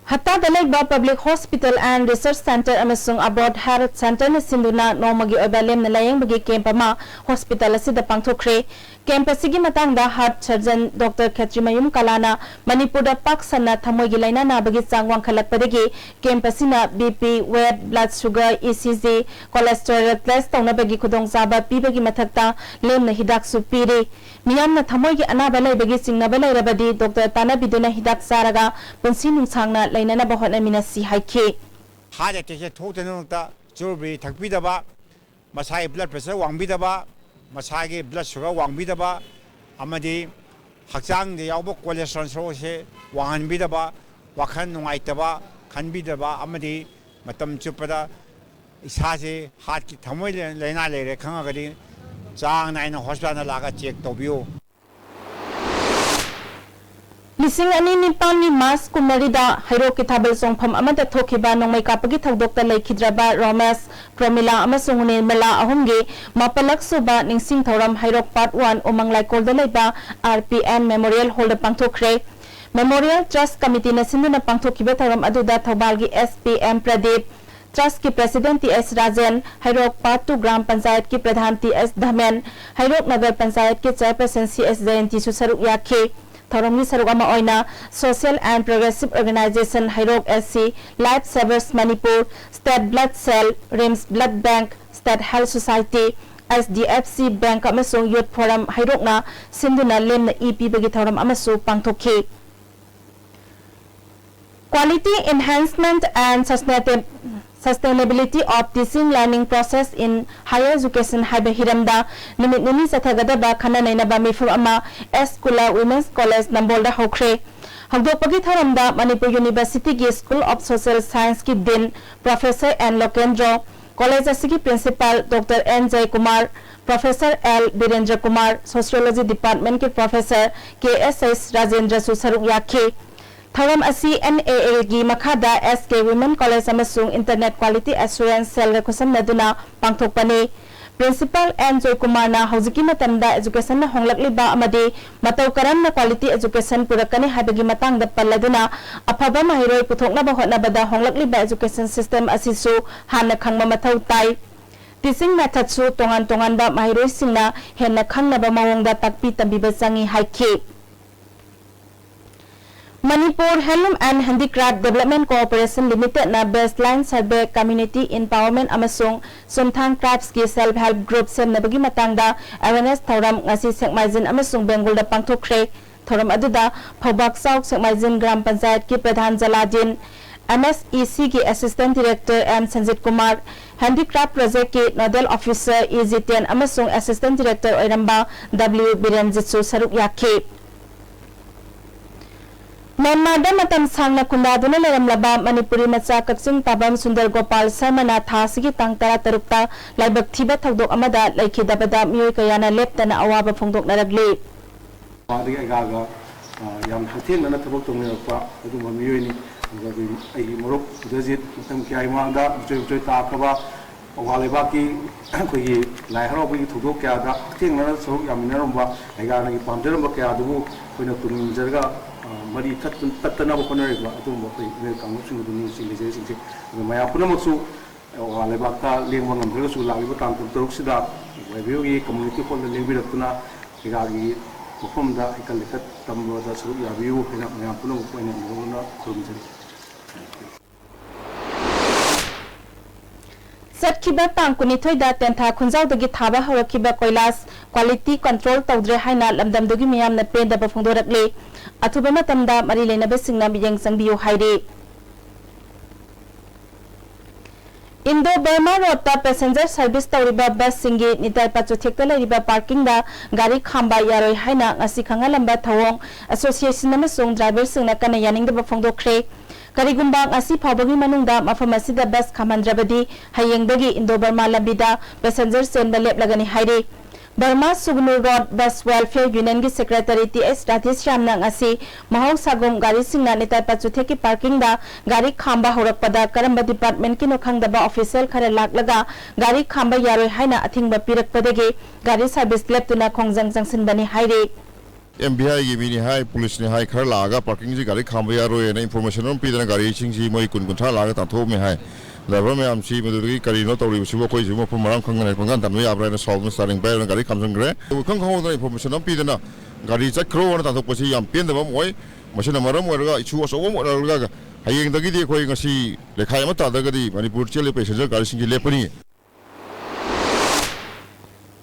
ꯍꯠꯇꯥꯗ ꯂꯩꯕ Public Hospital and Research Centre ꯑꯃꯁꯨꯡ Abboud Health Centreꯅ ꯁꯤꯟꯗꯨꯅ ꯅꯣꯡꯃꯒꯤ ꯑꯣꯏꯕ ꯂꯦꯝꯅ ꯂꯥꯌꯦꯡꯕꯒꯤ ꯀꯦꯝꯞ ꯑꯃ ꯍꯣꯁꯄꯤꯇꯥꯜ ꯑꯁꯤꯗ ꯄꯥꯡꯊꯣꯛꯈ꯭ꯔꯦ꯫ ꯀꯦꯝꯞ ꯑꯁꯤꯒꯤ ꯃꯇꯥꯡꯗ ꯍꯥꯔꯠ ꯁꯔꯖꯟ ꯗꯣꯛꯇꯔ ꯈꯦꯇ꯭ꯔꯤꯃꯌꯨꯝ ꯀꯂꯥꯅ ꯃꯅꯤꯄꯨꯔꯗ ꯄꯥꯛ ꯁꯟꯅ ꯊꯃꯣꯏꯒꯤ ꯂꯥꯏꯅꯥ ꯅꯥꯕꯒꯤ ꯆꯥꯡ ꯋꯥꯡꯈꯠꯂꯛꯄꯗꯒꯤ ꯀꯦꯝꯞ ꯑꯁꯤꯅ BP, weight, blood sugar, ECG, cholesterol test ꯇꯧꯅꯕꯒꯤ ꯈꯨꯗꯣꯡꯆꯥꯕ ꯄꯤꯕꯒꯤ ꯃꯊꯛꯇ ꯂꯦꯝꯅ ꯍꯤꯗꯥꯛꯁꯨ ꯄꯤꯔꯤ꯫ ꯃꯤꯌꯥꯝꯅ ꯊꯃꯣꯏꯒꯤ ꯑꯅꯥꯕ ꯂꯩꯕꯒꯤ ꯆꯤꯡꯅꯕ ꯂꯩꯔꯕꯗꯤ ꯗꯣꯛꯇꯔ ꯇꯥꯟꯅꯕꯤꯗꯨꯅ ꯍꯤꯗꯥꯛ ꯆꯥꯔꯒ ꯄꯨꯟꯁꯤ ꯅꯨꯡꯁꯥꯡꯅ ꯂꯩꯅꯅꯕ ꯍꯣꯠꯅꯃꯤꯟꯅꯁꯤ ꯍꯥꯏꯈꯤ꯫ ꯍꯥꯔꯠ ꯑꯦꯇꯦꯛꯁꯦ ꯊꯣꯛꯇꯅꯕ ꯆꯣꯔꯕꯤꯔꯤ ꯊꯛꯄꯤꯗꯕ, ꯃꯁꯥꯒꯤ ꯕ꯭ꯂꯗ ꯄ꯭ꯔꯦꯁꯔ ꯋꯥꯡꯕꯤꯗꯕ, ꯃꯁꯥꯒꯤ ꯕ꯭ꯂꯗ ꯁꯨꯒꯔ ꯋꯥꯡꯕꯤꯗꯕ ꯑꯃꯗꯤ ꯍꯛꯆꯥꯡꯗ ꯌꯥꯎꯕ ꯀꯣꯂꯦꯁꯇ꯭ꯔꯣꯜ ꯁꯔꯨꯛ ꯑꯁꯤ ꯋꯥꯡꯍꯟꯕꯤꯗꯕ, ꯋꯥꯈꯜ ꯅꯨꯡꯉꯥꯏꯇꯕ ꯈꯟꯕꯤꯗꯕ ꯑꯃꯗꯤ ꯃꯇꯝ ꯆꯨꯞꯄꯗ ꯏꯁꯥꯁꯤ ꯍꯥꯔꯠꯀꯤ ꯊꯃꯣꯏ ꯂꯥꯏꯅꯥ ꯂꯩꯔꯦ ꯈꯪꯉꯒꯗꯤ ꯆꯥꯡ ꯅꯥꯏꯅ ꯍꯣꯁꯄꯤꯇꯥꯜꯗ ꯂꯥꯛꯑꯒ ꯆꯦꯛ ꯇꯧꯕꯤꯌꯨ꯫ ꯂꯤꯁꯤꯡ ꯑꯅꯤ ꯅꯤꯄꯥꯟꯒꯤ ꯃꯥꯔꯆ ꯀꯨꯟꯃꯔꯤꯗ ꯍꯩꯔꯣꯛꯀꯤ ꯊꯥꯕꯜ ꯆꯣꯡꯐꯝ ꯑꯃꯗ ꯊꯣꯛꯈꯤꯕ ꯅꯣꯡꯃꯩ ꯀꯥꯞꯄꯒꯤ ꯊꯧꯗꯣꯛꯇ ꯂꯩꯈꯤꯗ꯭ꯔꯕ ꯔꯣꯃꯦꯁ, ꯄ꯭ꯔꯃꯤꯂꯥ ꯑꯃꯁꯨꯡ ꯅꯤꯔꯃꯂꯥ ꯑꯍꯨꯝꯒꯤ ꯃꯥꯄꯜꯂꯛ ꯁꯨꯕ ꯅꯤꯡꯁꯤꯡ ꯊꯧꯔꯝ ꯍꯩꯔꯣꯛ ꯄꯥꯔꯠ ꯋꯥꯟ ꯎꯃꯪ ꯂꯥꯏꯀꯣꯜꯗ ꯂꯩꯕ RPN Memorial Hallꯗ ꯄꯥꯡꯊꯣꯛꯈ꯭ꯔꯦ꯫ Memorial Trust Committeeꯅ ꯁꯤꯟꯗꯨꯅ ꯄꯥꯡꯊꯣꯛꯈꯤꯕ ꯊꯧꯔꯝ ꯑꯗꯨꯗ ꯊꯧꯕꯥꯜꯒꯤ SP M Pradeep, Trustꯀꯤ President T S Rajen, ꯍꯩꯔꯣꯛ ꯄꯥꯔꯠ ꯇꯨ ꯒ꯭ꯔꯥꯝ ꯄꯟꯆꯥꯌꯠꯀꯤ ꯄ꯭ꯔꯙꯥꯟ T S ꯙꯃꯦꯟ, ꯍꯩꯔꯣꯛ ꯅꯒꯔ ꯄꯟꯆꯥꯌꯠꯀꯤ Chairperson C S ꯖꯌꯟꯇꯤꯁꯨ ꯁꯔꯨꯛ ꯌꯥꯈꯤ꯫ ꯊꯧꯔꯝꯒꯤ ꯁꯔꯨꯛ ꯑꯃ ꯑꯣꯏꯅ Social and Progressive Organisation Heirok SC, Life Savers Manipur, State Blood Cell, RIMS Blood Bank, State Health Society, HDFC Bank ꯑꯃꯁꯨꯡ Youth Forum ꯍꯩꯔꯣꯛꯅ ꯁꯤꯟꯗꯨꯅ ꯂꯦꯝꯅ ꯏ ꯄꯤꯕꯒꯤ ꯊꯧꯔꯝ ꯑꯃꯁꯨ ꯄꯥꯡꯊꯣꯛꯈꯤ꯫ Quality Enhancement and Sustainability Sustainability of Teaching Learning Process in Higher Education ꯍꯥꯏꯕ ꯍꯤꯔꯝꯗ ꯅꯨꯃꯤꯠ ꯅꯤꯅꯤ ꯆꯠꯊꯒꯗꯕ ꯈꯟꯅ ꯅꯩꯅꯕ ꯃꯤꯐꯝ ꯑꯃ ꯑꯦꯁ ꯀꯨꯂ Women's College ꯅꯝꯕꯣꯜꯗ ꯍꯧꯈ꯭ꯔꯦ꯫ ꯍꯧꯗꯣꯛꯄꯒꯤ ꯊꯧꯔꯝꯗ ꯃꯅꯤꯄꯨꯔ ꯌꯨꯅꯤꯚꯔꯁꯤꯇꯤꯒꯤ School of Social Scienceꯀꯤ Dean Professor N Lokendro, college ꯑꯁꯤꯒꯤ Principal Doctor N Jaykumar, Professor L Birendra Kumar, Sociology Departmentꯀꯤ Professor ꯀꯦ ꯑꯦꯁ ꯑꯦꯁ ꯔꯥꯖꯦꯟꯗ꯭ꯔꯁꯨ ꯁꯔꯨꯛ ꯌꯥꯈꯤ꯫ ꯊꯧꯔꯝ ꯑꯁꯤ ꯑꯦꯟ ꯑꯦ ꯑꯦꯜꯒꯤ ꯃꯈꯥꯗ ꯑꯦꯁ ꯀꯦ Women College ꯑꯃꯁꯨꯡ Internet Quality Assurance Cellꯒ ꯈꯨꯠꯁꯝꯅꯗꯨꯅ ꯄꯥꯡꯊꯣꯛꯄꯅꯤ꯫ Principal ꯑꯦꯟ ꯖꯣꯏꯀꯨꯃꯥꯔꯅ ꯍꯧꯖꯤꯛꯀꯤ ꯃꯇꯝꯗ educationꯅ ꯍꯣꯡꯂꯛꯂꯤꯕ ꯑꯃꯗꯤ ꯃꯇꯧ ꯀꯔꯝꯅ quality education ꯄꯨꯔꯛꯀꯅꯤ ꯍꯥꯏꯕꯒꯤ ꯃꯇꯥꯡꯗ ꯄꯜꯂꯗꯨꯅ, ꯑꯐꯕ ꯃꯍꯩꯔꯣꯏ ꯄꯨꯊꯣꯛꯅꯕ ꯍꯣꯠꯅꯕꯗ ꯍꯣꯡꯂꯛꯂꯤꯕ education system ꯑꯁꯤꯁꯨ ꯍꯥꯟꯅ ꯈꯪꯕ ꯃꯊꯧ ꯇꯥꯏ꯫ Teaching methodꯁꯨ ꯇꯣꯉꯥꯟ ꯇꯣꯉꯥꯟꯕ ꯃꯍꯩꯔꯣꯏꯁꯤꯡꯅ ꯍꯦꯟꯅ ꯈꯪꯅꯕ ꯃꯑꯣꯡꯗ ꯇꯥꯛꯄꯤ ꯇꯝꯕꯤꯕ ꯆꯪꯏ ꯍꯥꯏꯈꯤ꯫ Manipur Handloom and Handicraft Development Corporation Limitedꯅ Baseline Survey, Community Empowerment ꯑꯃꯁꯨꯡ ꯆꯨꯝꯊꯥꯡ Craftsꯀꯤ Self Help Group ꯁꯦꯝꯅꯕꯒꯤ ꯃꯇꯥꯡꯗ awareness ꯊꯧꯔꯝ ꯉꯁꯤ ꯁꯦꯛꯃꯥꯏꯖꯤꯟ ꯑꯃꯁꯨꯡ ꯕꯦꯡꯒꯨꯜꯗ ꯄꯥꯡꯊꯣꯛꯈ꯭ꯔꯦ꯫ ꯊꯧꯔꯝ ꯑꯗꯨꯗ ꯐꯧꯕꯥꯛꯆꯥꯎ ꯁꯦꯛꯃꯥꯏꯖꯤꯟ ꯒ꯭ꯔꯥꯝ ꯄꯟꯆꯥꯌꯠꯀꯤ ꯄ꯭ꯔꯙꯥꯟ ꯖꯂꯥꯗꯤꯟ, ꯑꯦꯝ ꯑꯦꯁ ꯏ ꯁꯤꯒꯤ Assistant Director M Sanjit Kumar, Handicraft Projectꯀꯤ Nodal Officer E Jiten ꯑꯃꯁꯨꯡ Assistant Director ꯑꯣꯏꯔꯝꯕ ꯗꯕ꯭ꯂꯤꯎ ꯕꯤꯔꯦꯟꯖꯤꯠꯁꯨ ꯁꯔꯨꯛ ꯌꯥꯈꯤ꯫ ꯃ꯭ꯌꯥꯟꯃꯥꯔꯗ ꯃꯇꯝ ꯁꯥꯡꯅ ꯈꯨꯟꯗꯥꯗꯨꯅ ꯂꯩꯔꯝꯂꯕ ꯃꯅꯤꯄꯨꯔꯤ ꯃꯆꯥ ꯀꯛꯆꯤꯡ ꯇꯥꯕꯝ ꯁꯨꯟꯗꯔ ꯒꯣꯄꯥꯜ ꯁꯔꯃꯅ ꯊꯥ ꯑꯁꯤꯒꯤ ꯇꯥꯡ ꯇꯔꯥꯇꯔꯨꯛꯇ ꯂꯥꯏꯕꯛ ꯊꯤꯕ ꯊꯧꯗꯣꯛ ꯑꯃꯗ ꯂꯩꯈꯤꯗꯕꯗ ꯃꯤꯑꯣꯏ ꯀꯌꯥꯅ ꯂꯦꯞꯇꯅ ꯑꯋꯥꯕ ꯐꯣꯡꯗꯣꯛꯅꯔꯛꯂꯤ꯫ ꯑꯗꯒꯤ ꯑꯩꯒꯥꯒ, ꯑ, ꯌꯥꯝ ꯍꯛꯊꯦꯡꯅꯅ ꯊꯕꯛ ꯇꯧꯃꯤꯟꯅꯔꯛꯄ ꯑꯗꯨꯒꯨꯝꯕ ꯃꯤꯑꯣꯏꯅꯤ꯫ ꯑꯗꯨꯒ ꯑꯩꯈꯣꯏ, ꯑꯩꯒꯤ ꯃꯔꯨꯞ ꯎꯗꯖꯤꯠ ꯃꯇꯝ ꯀꯌꯥꯒꯤ ꯃꯃꯥꯡꯗ ꯃꯤꯆꯣꯏ ꯃꯤꯆꯣꯏ ꯇꯥꯈ꯭ꯔꯕ ꯃꯄꯥꯟ ꯂꯩꯕꯥꯛꯀꯤ ꯑꯩꯈꯣꯏꯒꯤ ꯂꯥꯏ ꯍꯔꯥꯎꯕꯒꯤ ꯊꯧꯗꯣꯛ ꯀꯌꯥꯗ ꯍꯛꯊꯦꯡꯅꯅ ꯁꯔꯨꯛ ꯌꯥꯃꯤꯟꯅꯔꯝꯕ, ꯑꯩꯒꯥꯅꯒꯤ ꯄꯥꯝꯖꯔꯝꯕ ꯀꯌꯥ ꯑꯗꯨꯕꯨ ꯑꯩꯈꯣꯏꯅ ꯇꯨꯡ ꯏꯟꯖꯔꯒ, ꯑ, ꯃꯔꯤ ꯊꯠ-, ꯇꯠꯇꯅꯕ ꯍꯣꯠꯅꯔꯤꯕ ꯑꯗꯨꯒꯨꯝꯕ ꯑꯩꯈꯣꯏ ꯏꯃꯦꯜ ꯀꯥꯡꯂꯨꯞꯁꯤꯡ ꯑꯗꯨ ꯅꯤꯡꯁꯤꯡꯖꯔꯤ ꯁꯤꯡꯁꯦ꯫ ꯑꯗꯨ ꯃꯌꯥꯝ ꯄꯨꯝꯅꯃꯛꯁꯨ ꯃꯄꯥꯟ ꯂꯩꯕꯥꯛꯇ ꯂꯦꯡꯕ ꯉꯝꯗ꯭ꯔꯒꯁꯨ ꯂꯥꯛꯂꯤꯕ ꯇꯥꯡ ꯀꯨꯟꯇꯔꯨꯛꯁꯤꯗ ꯋꯥꯏ ꯕꯤ ꯑꯣꯒꯤ community hallꯗ ꯂꯦꯡꯕꯤꯔꯛꯇꯨꯅ ꯑꯩꯒꯥꯒꯤ ꯃꯐꯝꯗ ꯍꯩꯀꯠ ꯂꯩꯀꯠ ꯇꯝꯕꯗ ꯁꯔꯨꯛ ꯌꯥꯕꯤꯌꯨ ꯍꯥꯏꯅ ꯃꯌꯥꯝ ꯄꯨꯝꯅꯃꯛꯄꯨ ꯑꯩꯅ ꯅꯤꯡꯊꯧꯅ ꯈꯨꯔꯨꯝꯖꯔꯤ꯫ ꯆꯠꯈꯤꯕ ꯇꯥꯡ ꯀꯨꯟꯅꯤꯊꯣꯏꯗ ꯇꯦꯟꯊꯥ ꯈꯨꯟꯖꯥꯎꯗꯒꯤ ꯊꯥꯕ ꯍꯧꯔꯛꯈꯤꯕ ꯀꯣꯏꯂꯥꯁ quality control ꯇꯧꯗ꯭ꯔꯦ ꯍꯥꯏꯅ ꯂꯝꯗꯝꯗꯨꯒꯤ ꯃꯤꯌꯥꯝꯅ ꯄꯦꯟꯗꯕ ꯐꯣꯡꯗꯣꯔꯛꯂꯤ꯫ ꯑꯊꯨꯕ ꯃꯇꯝꯗ ꯃꯔꯤ ꯂꯩꯅꯕꯁꯤꯡꯅ ꯃꯤꯠꯌꯦꯡ ꯆꯪꯕꯤꯌꯨ ꯍꯥꯏꯔꯤ꯫ ꯏꯟꯗꯣ ꯕꯔꯃꯥ ꯔꯣꯗꯇ ꯄꯦꯁꯦꯟꯖꯔ ꯁꯔꯚꯤꯁ ꯇꯧꯔꯤꯕ ꯕꯁꯁꯤꯡꯒꯤ ꯅꯤꯇꯥꯏ ꯄꯥꯆꯨꯊꯦꯛꯇ ꯂꯩꯔꯤꯕ ꯄꯥꯔꯀꯤꯡꯗ ꯒꯥꯔꯤ ꯈꯥꯝꯕ ꯌꯥꯔꯣꯏ ꯍꯥꯏꯅ ꯉꯁꯤ ꯈꯪꯍꯜꯂꯝꯕ ꯊꯧꯑꯣꯡ ꯑꯁꯣꯁꯤꯌꯦꯁꯟ ꯑꯃꯁꯨꯡ ꯗ꯭ꯔꯥꯏꯚꯔꯁꯤꯡꯅ ꯀꯟꯅ ꯌꯥꯅꯤꯡꯗꯕ ꯐꯣꯡꯗꯣꯛꯈ꯭ꯔꯦ꯫ ꯀꯔꯤꯒꯨꯝꯕ ꯉꯁꯤ ꯐꯥꯎꯕꯒꯤ ꯃꯅꯨꯡꯗ ꯃꯐꯝ ꯑꯁꯤꯗ ꯕꯁ ꯈꯥꯝꯍꯟꯗ꯭ꯔꯕꯗꯤ ꯍꯌꯦꯡꯗꯒꯤ ꯏꯟꯗꯣ ꯕꯔꯃꯥ ꯂꯝꯕꯤꯗ ꯄꯦꯁꯦꯟꯖꯔ ꯆꯦꯟꯕ ꯂꯦꯞꯂꯒꯅꯤ ꯍꯥꯏꯔꯤ꯫ Burma Sugnu road bus welfare ꯌꯨꯅꯤꯌꯟꯒꯤ ꯁꯦꯀ꯭ꯔꯦꯇꯔꯤ ꯇꯤ ꯑꯦꯁ ꯔꯥꯙꯦꯁ꯭ꯌꯥꯝꯅ ꯉꯁꯤ ꯃꯍꯧꯁꯥꯒꯨꯝ ꯒꯥꯔꯤꯁꯤꯡꯅ ꯅꯤꯇꯥꯏ ꯄꯥꯆꯨꯊꯦꯛꯀꯤ ꯄꯥꯔꯀꯤꯡꯗ ꯒꯥꯔꯤ ꯈꯥꯝꯕ ꯍꯧꯔꯛꯄꯗ ꯀꯔꯝꯕ ꯗꯤꯄꯥꯔꯠꯃꯦꯟꯠꯀꯤꯅꯣ ꯈꯪꯗꯕ ꯑꯣꯐꯤꯁꯤꯌꯦꯜ ꯈꯔ ꯂꯥꯛꯂꯒ ꯒꯥꯔꯤ ꯈꯥꯝꯕ ꯌꯥꯔꯣꯏ ꯍꯥꯏꯅ ꯑꯊꯤꯡꯕ ꯄꯤꯔꯛꯄꯗꯒꯤ ꯒꯥꯔꯤ ꯁꯔꯚꯤꯁ ꯂꯦꯞꯇꯨꯅ ꯈꯣꯡꯖꯪ ꯆꯪꯁꯤꯟꯕꯅꯤ ꯍꯥꯏꯔꯤ꯫ ꯑꯦꯝ ꯚꯤ ꯑꯥꯏꯒꯤ ꯃꯤꯅꯤ ꯍꯥꯏ, ꯄꯨꯂꯤꯁꯅꯤ ꯍꯥꯏ, ꯈꯔ ꯂꯥꯛꯑꯒ ꯄꯥꯔꯀꯤꯡꯁꯤ ꯒꯥꯔꯤ ꯈꯥꯝꯕ ꯌꯥꯔꯣꯏꯅ ꯏꯟꯐꯣꯔꯃꯦꯁꯟ ꯑꯃ ꯄꯤꯗꯅ ꯒꯥꯔꯤꯁꯤꯡꯁꯤ ꯃꯣꯏ ꯀꯨꯟ ꯀꯨꯟꯊ꯭ꯔꯥ ꯂꯥꯛꯑꯒ ꯇꯥꯟꯊꯣꯛꯑꯝꯃꯦ ꯍꯥꯏ꯫ ꯗ꯭ꯔꯥꯏꯚꯔ ꯃꯌꯥꯝꯁꯤ ꯃꯗꯨꯗꯒꯤ ꯀꯔꯤꯅꯣ ꯇꯧꯔꯤꯕꯁꯤꯕꯨ, ꯑꯩꯈꯣꯏꯁꯤꯕꯨ ꯃꯐꯝ ꯃꯔꯥꯡ ꯈꯪꯗꯅ ꯄꯪꯇꯥꯟ ꯇꯥꯟꯕ ꯌꯥꯕ꯭ꯔꯥ ꯍꯥꯏꯅ ꯁꯥꯎꯗꯨꯅ ꯁ꯭ꯇꯥꯔꯤꯡ ꯄꯥꯏꯔꯒ ꯒꯥꯔꯤ ꯈꯥꯝꯖꯟꯈ꯭ꯔꯦ꯫ ꯑꯗꯨꯕꯨ ꯏꯈꯪ ꯈꯪꯍꯧꯗꯅ ꯏꯟꯐꯣꯔꯃꯦꯁꯟ ꯑꯃ ꯄꯤꯗꯅ ꯒꯥꯔꯤ ꯆꯠꯈ꯭ꯔꯣꯅ ꯇꯥꯟꯊꯣꯛꯄꯁꯤ ꯌꯥꯝ ꯄꯦꯟꯗꯕ ꯑꯃ ꯑꯣꯏ꯫ ꯃꯁꯤꯅ ꯃꯔꯝ ꯑꯣꯏꯔꯒ ꯏꯁꯨ ꯑꯆꯧꯕ ꯑꯃ ꯑꯣꯏꯔꯛꯂꯒ ꯍꯌꯦꯡꯗꯒꯤꯗꯤ ꯑꯩꯈꯣꯏ ꯉꯁꯤ ꯂꯩꯈꯥꯏ ꯑꯃ ꯇꯥꯗ꯭ꯔꯒꯗꯤ ꯃꯅꯤꯄꯨꯔ ꯆꯦꯜꯂꯤꯕ ꯄꯦꯁꯦꯟꯖꯔ ꯒꯥꯔꯤꯁꯤꯡꯁꯤ ꯂꯦꯞꯄꯅꯤ꯫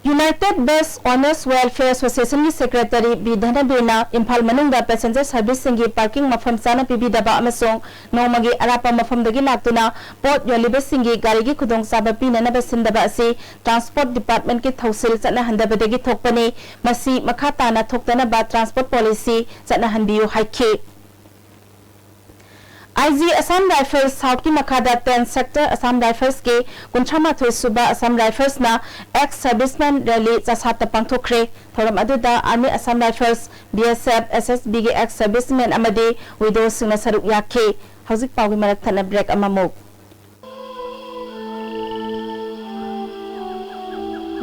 ꯌꯨꯅꯥꯏꯇꯦꯗ ꯕꯁ ꯑꯣꯅꯔꯁ ꯋꯦꯜꯐꯤꯌꯔ ꯑꯦꯁꯣꯁꯤꯌꯦꯁꯟꯒꯤ ꯁꯦꯀ꯭ꯔꯦꯇꯔꯤ ꯕꯤ ꯙꯅꯕꯤꯔꯅ ꯏꯝꯐꯥꯜ ꯃꯅꯨꯡꯗ ꯄꯦꯁꯦꯟꯖꯔ ꯁꯔꯚꯤꯁꯁꯤꯡꯒꯤ ꯄꯥꯔꯀꯤꯡ ꯃꯐꯝ ꯆꯥꯅ ꯄꯤꯕꯤꯗꯕ ꯑꯃꯁꯨꯡ ꯅꯣꯡꯃꯒꯤ ꯑꯔꯥꯞꯄ ꯃꯐꯝꯗꯒꯤ ꯂꯥꯛꯇꯨꯅ ꯄꯣꯠ ꯌꯣꯜꯂꯤꯕꯁꯤꯡꯒꯤ ꯒꯥꯔꯤꯒꯤ ꯈꯨꯗꯣꯡꯆꯥꯕ ꯄꯤꯅꯅꯕ ꯁꯤꯟꯗꯕ ꯑꯁꯤ ꯇ꯭ꯔꯥꯟꯁꯄꯣꯔꯠ ꯗꯤꯄꯥꯔꯠꯃꯦꯟꯠꯀꯤ ꯊꯧꯁꯤꯜ ꯆꯠꯅꯍꯟꯗꯕꯗꯒꯤ ꯊꯣꯛꯄꯅꯤ꯫ ꯃꯁꯤ ꯃꯈꯥ ꯇꯥꯅ ꯊꯣꯛꯇꯅꯕ ꯇ꯭ꯔꯥꯟꯁꯄꯣꯔꯠ ꯄꯣꯂꯤꯁꯤ ꯆꯠꯅꯍꯟꯕꯤꯌꯨ ꯍꯥꯏꯈꯤ꯫ ꯑꯥꯏ ꯖꯤ ꯑꯁꯥꯝ ꯔꯥꯏꯐꯜꯁ ꯁꯥꯎꯊꯀꯤ ꯃꯈꯥꯗ ꯇꯦꯟ ꯁꯦꯛꯇꯔ ꯑꯁꯥꯝ ꯔꯥꯏꯐꯜꯁꯀꯤ ꯀꯨꯟꯊ꯭ꯔꯥ ꯃꯥꯊꯣꯏ ꯁꯨꯕ ꯑꯁꯥꯝ ꯔꯥꯏꯐꯜꯁꯅ ꯑꯦꯛꯁ ꯁꯔꯚꯤꯁꯃꯦꯟ ꯔꯦꯂꯤ ꯆꯁꯥꯠꯇ ꯄꯥꯡꯊꯣꯛꯈ꯭ꯔꯦ꯫ ꯊꯧꯔꯝ ꯑꯗꯨꯗ ꯑꯥꯔꯃꯤ ꯑꯁꯥꯝ ꯔꯥꯏꯐꯜꯁ, ꯕꯤ ꯑꯦꯁ ꯑꯦꯐ, ꯑꯦꯁ ꯑꯦꯁ ꯕꯤꯒꯤ ꯑꯦꯛꯁ ꯁꯔꯚꯤꯁꯃꯦꯟ ꯑꯃꯗꯤ ꯋꯤꯗꯣꯁꯤꯡꯅ ꯁꯔꯨꯛ ꯌꯥꯈꯤ꯫ ꯍꯧꯖꯤꯛ ꯄꯥꯎꯒꯤ ꯃꯔꯛ ꯊꯠꯅ ꯕ꯭ꯔꯦꯛ ꯑꯃꯃꯨꯛ꯫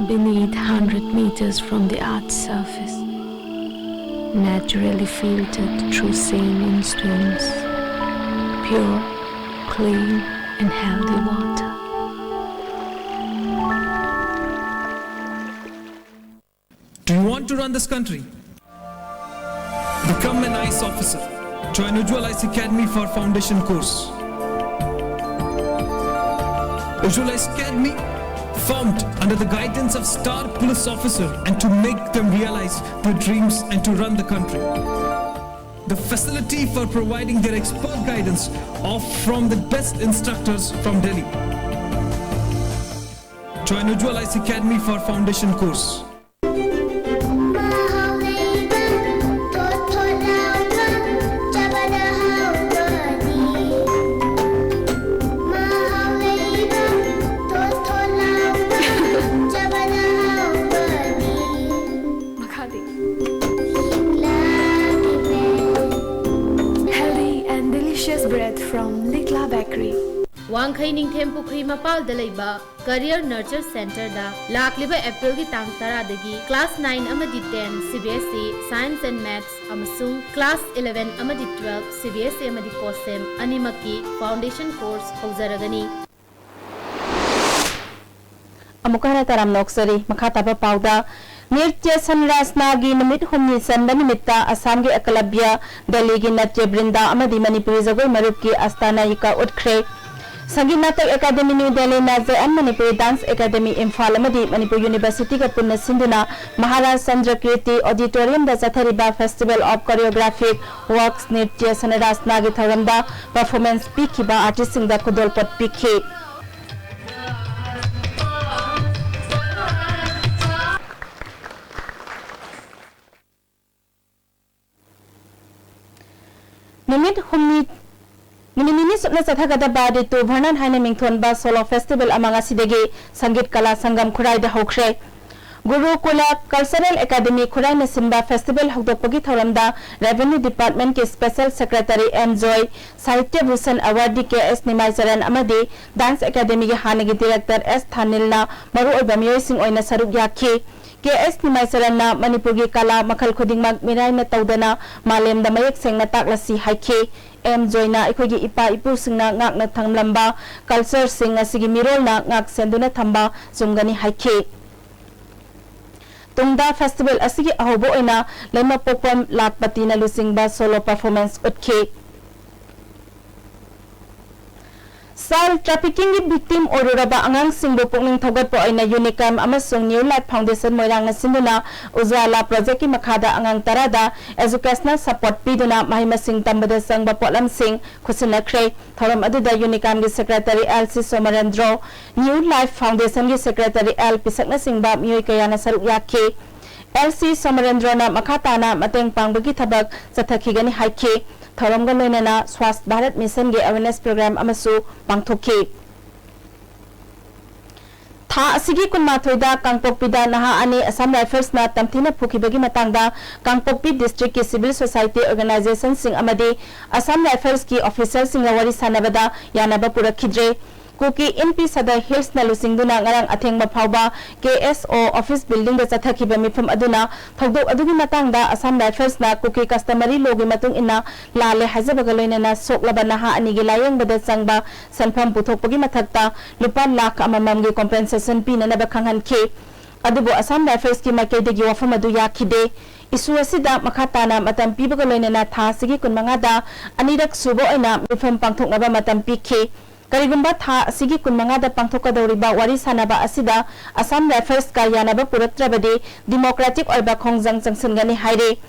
Beneath hundred meters from the earth's surface, naturally filtered through saline streams, pure, clean, and healthy water. Do you want to run this country? Become an I A S officer. Join Ujjwal I A S Academy for foundation course. Ujjwal I A S Academy, formed under the guidance of star police officer, and to make them realize their dreams and to run the country. The facility for providing their expert guidance of from the best instructors from Delhi. Join Ujjwal I C Academy for foundation course. ꯃꯈꯥꯗꯤ꯫ Healthy and delicious bread from Likla Bakery. ꯋꯥꯡꯈꯩ ꯅꯤꯡꯊꯦꯝ ꯄꯨꯈ꯭ꯔꯤ ꯃꯄꯥꯜꯗ ꯂꯩꯕ Career Nurture Centreꯗ ꯂꯥꯛꯂꯤꯕ ꯑꯦꯄ꯭ꯔꯤꯜꯒꯤ ꯇꯥꯡ ꯇꯔꯥꯗꯒꯤ class nine ꯑꯃꯗꯤ ten C B S E Science and Maths ꯑꯃꯁꯨꯡ class eleven ꯑꯃꯗꯤ twelve C B S E ꯑꯃꯗꯤ COSEM ꯑꯅꯤꯃꯛꯀꯤ foundation course ꯍꯧꯖꯔꯒꯅꯤ꯫ ꯑꯃꯨꯛꯀ ꯍꯟꯅ ꯇꯔꯥꯝꯅ ꯑꯣꯛꯆꯔꯤ꯫ ꯃꯈꯥ ꯇꯥꯕ ꯄꯥꯎꯗ, ꯅ꯭ꯔꯤꯇ꯭ꯌ ꯁꯟꯔꯥꯁꯅꯥꯒꯤ ꯅꯨꯃꯤꯠ ꯍꯨꯝꯅꯤ ꯆꯟꯕ ꯅꯨꯃꯤꯠꯇ ꯑꯁꯥꯝꯒꯤ ꯑꯦꯀꯂꯕ꯭ꯌ, ꯗꯦꯜꯂꯤꯒꯤ ꯅꯥꯇ꯭ꯌ ꯕ꯭ꯔꯤꯟꯗꯥ ꯑꯃꯗꯤ ꯃꯅꯤꯄꯨꯔꯤ ꯖꯒꯣꯏ ꯃꯔꯨꯞꯀꯤ ꯑꯁꯇꯥꯅꯥꯌꯤꯀꯥ ꯎꯠꯈ꯭ꯔꯦ꯫ ꯁꯪꯒꯤꯠ ꯅꯥꯇꯛ ꯑꯦꯀꯥꯗꯦꯃꯤ, ꯅ꯭ꯌꯨ ꯗꯦꯜꯂꯤꯅ J M Manipuri Dance Academy, Imphal ꯑꯃꯗꯤ ꯃꯅꯤꯄꯨꯔ ꯌꯨꯅꯤꯚꯔꯁꯤꯇꯤꯒ ꯄꯨꯟꯅ ꯁꯤꯟꯗꯨꯅ ꯃꯍꯥꯔꯥꯖ ꯆꯟꯗ꯭ꯔ ꯀꯤꯔꯇꯤ ꯑꯣꯗꯤꯇꯣꯔꯤꯌꯝꯗ ꯆꯠꯊꯔꯤꯕ Festival of Choreographic Works ꯅ꯭ꯔꯤꯇ꯭ꯌ ꯁꯟꯔꯥꯁꯅꯥꯒꯤ ꯊꯧꯔꯝꯗ performance ꯄꯤꯈꯤꯕ artistꯁꯤꯡꯗ ꯈꯨꯗꯣꯜꯄꯣꯠ ꯄꯤꯈꯤ꯫ ꯅꯨꯃꯤꯠ ꯍꯨꯝꯅꯤ, ꯅꯨꯃꯤꯠ ꯅꯤꯅꯤ ꯆꯨꯞꯅ ꯆꯠꯊꯒꯗꯕ ꯔꯤꯇꯨ ꯚꯔꯅꯟ ꯍꯥꯏꯅ ꯃꯤꯡꯊꯣꯟꯕ ꯁꯣꯂꯣ ꯐꯦꯁꯇꯤꯚꯦꯜ ꯑꯃ ꯉꯁꯤꯗꯒꯤ ꯁꯪꯒꯤꯠ ꯀꯂꯥ ꯁꯪꯒꯝ ꯈꯨꯔꯥꯏꯗ ꯍꯧꯈ꯭ꯔꯦ꯫ ꯒꯨꯔꯨꯀꯨꯂ ꯀꯜꯆꯔꯦꯜ ꯑꯦꯀꯥꯗꯃꯤ ꯈꯨꯔꯥꯏꯅ ꯁꯤꯟꯕ ꯐꯦꯁꯇꯤꯚꯦꯜ ꯍꯧꯗꯣꯛꯄꯒꯤ ꯊꯧꯔꯝꯗ ꯔꯦꯚꯦꯅ꯭ꯌꯨ ꯗꯤꯄꯥꯔꯠꯃꯦꯟꯠꯀꯤ ꯁ꯭ꯄꯦꯁꯦꯜ ꯁꯦꯀ꯭ꯔꯦꯇꯔꯤ ꯑꯦꯝ ꯖꯣꯏ, ꯁꯥꯍꯤꯇ꯭ꯌ ꯚꯨꯁꯟ ꯑꯦꯋꯥꯔꯗꯤ ꯀꯦ ꯑꯦꯁ ꯅꯤꯃꯥꯏꯆꯔꯟ ꯑꯃꯗꯤ ꯗꯥꯟꯁ ꯑꯦꯀꯥꯗꯃꯤꯒꯤ ꯍꯥꯟꯅꯒꯤ ꯗꯤꯔꯦꯛꯇꯔ ꯑꯦꯁ ꯊꯥꯅꯤꯜꯅ ꯃꯔꯨꯑꯣꯏꯕ ꯃꯤꯑꯣꯏꯁꯤꯡ ꯑꯣꯏꯅ ꯁꯔꯨꯛ ꯌꯥꯈꯤ꯫ ꯀꯦ ꯑꯦꯁ ꯅꯤꯃꯥꯏꯆꯔꯟꯅ ꯃꯅꯤꯄꯨꯔꯒꯤ ꯀꯂꯥ ꯃꯈꯜ ꯈꯨꯗꯤꯡꯃꯛ ꯃꯤꯔꯥꯏꯅ ꯇꯧꯗꯅ ꯃꯥꯂꯦꯝꯗ ꯃꯌꯦꯛ ꯁꯦꯡꯅ ꯇꯥꯛꯂꯁꯤ ꯍꯥꯏꯈꯤ꯫ ꯑꯦꯝ ꯖꯣꯏꯅ ꯑꯩꯈꯣꯏꯒꯤ ꯏꯄꯥ ꯏꯄꯨꯁꯤꯡꯅ ꯉꯥꯛꯅ ꯊꯝꯂꯝꯕ ꯀꯜꯆꯔꯁꯤꯡ ꯉꯁꯤꯒꯤ ꯃꯤꯔꯣꯜꯅ ꯉꯥꯛ ꯁꯦꯟꯗꯨꯅ ꯊꯝꯕ ꯆꯨꯝꯒꯅꯤ ꯍꯥꯏꯈꯤ꯫ ꯇꯨꯡꯗ ꯐꯦꯁꯇꯤꯚꯦꯜ ꯑꯁꯤꯒꯤ ꯑꯍꯧꯕ ꯑꯣꯏꯅ ꯂꯩꯃꯄꯣꯛꯄꯝ ꯂꯥꯈꯄꯇꯤꯅ ꯂꯨꯆꯤꯡꯕ ꯁꯣꯂꯣ ꯄꯔꯐꯣꯔꯃꯦꯟꯁ ꯎꯠꯈꯤ꯫ Child traffickingꯒꯤ victim ꯑꯣꯏꯔꯨꯔꯕ ꯑꯉꯥꯡꯁꯤꯡꯕꯨ ꯄꯨꯛꯅꯤꯡ ꯊꯧꯒꯠꯄ ꯑꯣꯏꯅ UNICAM ꯑꯃꯁꯨꯡ New Life Foundation ꯃꯣꯏꯔꯥꯡꯅ ꯁꯤꯟꯗꯨꯅ ꯎꯖꯥꯂꯥ projectꯀꯤ ꯃꯈꯥꯗ ꯑꯉꯥꯡ ꯇꯔꯥꯗ educational support ꯄꯤꯗꯨꯅ ꯃꯍꯩ ꯃꯁꯤꯡ ꯇꯝꯕꯗ ꯆꯪꯕ ꯄꯣꯠꯂꯝꯁꯤꯡ ꯈꯨꯠꯁꯤꯟꯅꯈ꯭ꯔꯦ꯫ ꯊꯧꯔꯝ ꯑꯗꯨꯗ UNICAMꯒꯤ secretary L C ꯁꯣꯃꯔꯦꯟꯗ꯭ꯔꯣ, New Life Foundationꯒꯤ secretary L ꯄꯤꯁꯛꯅꯆꯤꯡꯕ ꯃꯤꯑꯣꯏ ꯀꯌꯥꯅ ꯁꯔꯨꯛ ꯌꯥꯈꯤ꯫ L C ꯁꯣꯃꯔꯦꯟꯗ꯭ꯔꯣꯅ ꯃꯈꯥ ꯇꯥꯅ ꯃꯇꯦꯡ ꯄꯥꯡꯕꯒꯤ ꯊꯕꯛ ꯆꯠꯊꯈꯤꯒꯅꯤ ꯍꯥꯏꯈꯤ꯫ ꯊꯧꯔꯝꯒ ꯂꯣꯏꯅꯅ Swasth Bharat Missionꯒꯤ awareness program ꯑꯃꯁꯨ ꯄꯥꯡꯊꯣꯛꯈꯤ꯫ ꯊꯥ ꯑꯁꯤꯒꯤ ꯀꯨꯟꯃꯥꯊꯣꯏꯗ ꯀꯥꯡꯄꯣꯛꯄꯤꯗ ꯅꯍꯥ ꯑꯅꯤ Assam Riflesꯅ ꯇꯝꯊꯤꯅ ꯐꯨꯈꯤꯕꯒꯤ ꯃꯇꯥꯡꯗ ꯀꯥꯡꯄꯣꯛꯄꯤ districtꯀꯤ civil society organizationꯁꯤꯡ ꯑꯃꯗꯤ Assam Riflesꯀꯤ officialꯁꯤꯡꯒ ꯋꯥꯔꯤ ꯁꯥꯟꯅꯕꯗ ꯌꯥꯅꯕ ꯄꯨꯔꯛꯈꯤꯗ꯭ꯔꯦ꯫ ꯀꯨꯀꯤ ꯏꯟꯄꯤ ꯁꯗꯔ ꯍꯤꯜꯁꯅ ꯂꯨꯆꯤꯡꯗꯨꯅ ꯉꯔꯥꯡ ꯑꯊꯦꯡꯕ ꯐꯥꯎꯕ KSO office buildingꯗ ꯆꯠꯊꯈꯤꯕ ꯃꯤꯐꯝ ꯑꯗꯨꯅ ꯊꯧꯗꯣꯛ ꯑꯗꯨꯒꯤ ꯃꯇꯥꯡꯗ Assam Riflesꯅ ꯀꯨꯀꯤ customary lawꯒꯤ ꯃꯇꯨꯡ ꯏꯟꯅ ꯂꯥꯜꯂꯦ ꯍꯥꯏꯖꯕꯒ ꯂꯣꯏꯅꯅ ꯁꯣꯛꯂꯕ ꯅꯍꯥ ꯑꯅꯤꯒꯤ ꯂꯥꯌꯦꯡꯕꯗ ꯆꯪꯕ ꯁꯦꯟꯐꯝ ꯄꯨꯊꯣꯛꯄꯒꯤ ꯃꯊꯛꯇ ꯂꯨꯄꯥ ꯂꯥꯈ ꯑꯃꯃꯝꯒꯤ compensation ꯄꯤꯅꯅꯕ ꯈꯪꯍꯟꯈꯤ꯫ ꯑꯗꯨꯕꯨ Assam Riflesꯀꯤ ꯃꯥꯏꯀꯩꯗꯒꯤ ꯋꯥꯐꯝ ꯑꯗꯨ ꯌꯥꯈꯤꯗꯦ꯫ Issue ꯑꯁꯤꯗ ꯃꯈꯥ ꯇꯥꯅ ꯃꯇꯝ ꯄꯤꯕꯒ ꯂꯣꯏꯅꯅ ꯊꯥ ꯑꯁꯤꯒꯤ ꯀꯨꯟꯃꯉꯥꯗ ꯑꯅꯤꯔꯛ ꯁꯨꯕ ꯑꯣꯏꯅ ꯃꯤꯐꯝ ꯄꯥꯡꯊꯣꯛꯅꯕ ꯃꯇꯝ ꯄꯤꯈꯤ꯫ ꯀꯔꯤꯒꯨꯝꯕ ꯊꯥ ꯑꯁꯤꯒꯤ ꯀꯨꯟꯃꯉꯥꯗ ꯄꯥꯡꯊꯣꯛꯀꯗꯧꯔꯤꯕ ꯋꯥꯔꯤ ꯁꯥꯟꯅꯕ ꯑꯁꯤꯗ Assam Riflesꯀ ꯌꯥꯅꯕ ꯄꯨꯔꯛꯇ꯭ꯔꯕꯗꯤ democratic ꯑꯣꯏꯕ ꯈꯣꯡꯖꯪ ꯆꯪꯁꯤꯟꯒꯅꯤ ꯍꯥꯏꯔꯤ꯫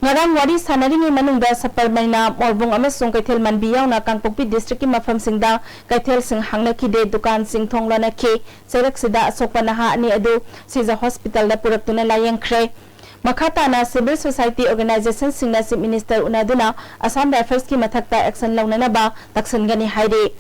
ꯉꯔꯥꯡ ꯋꯥꯔꯤ ꯁꯥꯟꯅꯔꯤꯉꯩ ꯃꯅꯨꯡꯗ ꯁꯄꯔꯃꯩꯅꯥ, ꯃꯣꯔꯕꯨꯡ ꯑꯃꯁꯨꯡ ꯀꯩꯊꯦꯜ ꯃꯟꯕꯤ ꯌꯥꯎꯅ ꯀꯥꯡꯄꯣꯛꯄꯤ districtꯀꯤ ꯃꯐꯝꯁꯤꯡꯗ ꯀꯩꯊꯦꯜꯁꯤꯡ ꯍꯥꯡꯅꯈꯤꯗꯦ, ꯗꯨꯀꯥꯟꯁꯤꯡ ꯊꯣꯡ ꯂꯣꯟꯅꯈꯤ꯫ ꯆꯩꯔꯛꯁꯤꯗ ꯑꯁꯣꯛꯄ ꯅꯍꯥ ꯑꯅꯤ ꯑꯗꯨ ꯁꯤꯖ hospitalꯗ ꯄꯨꯔꯛꯇꯨꯅ ꯂꯥꯌꯦꯡꯈ꯭ꯔꯦ꯫ ꯃꯈꯥ ꯇꯥꯅ civil society organizationꯁꯤꯡꯅ Chief Minister ꯎꯅꯗꯨꯅ Assam Riflesꯀꯤ ꯃꯊꯛꯇ action ꯂꯧꯅꯅꯕ ꯇꯛꯁꯤꯟꯒꯅꯤ ꯍꯥꯏꯔꯤ꯫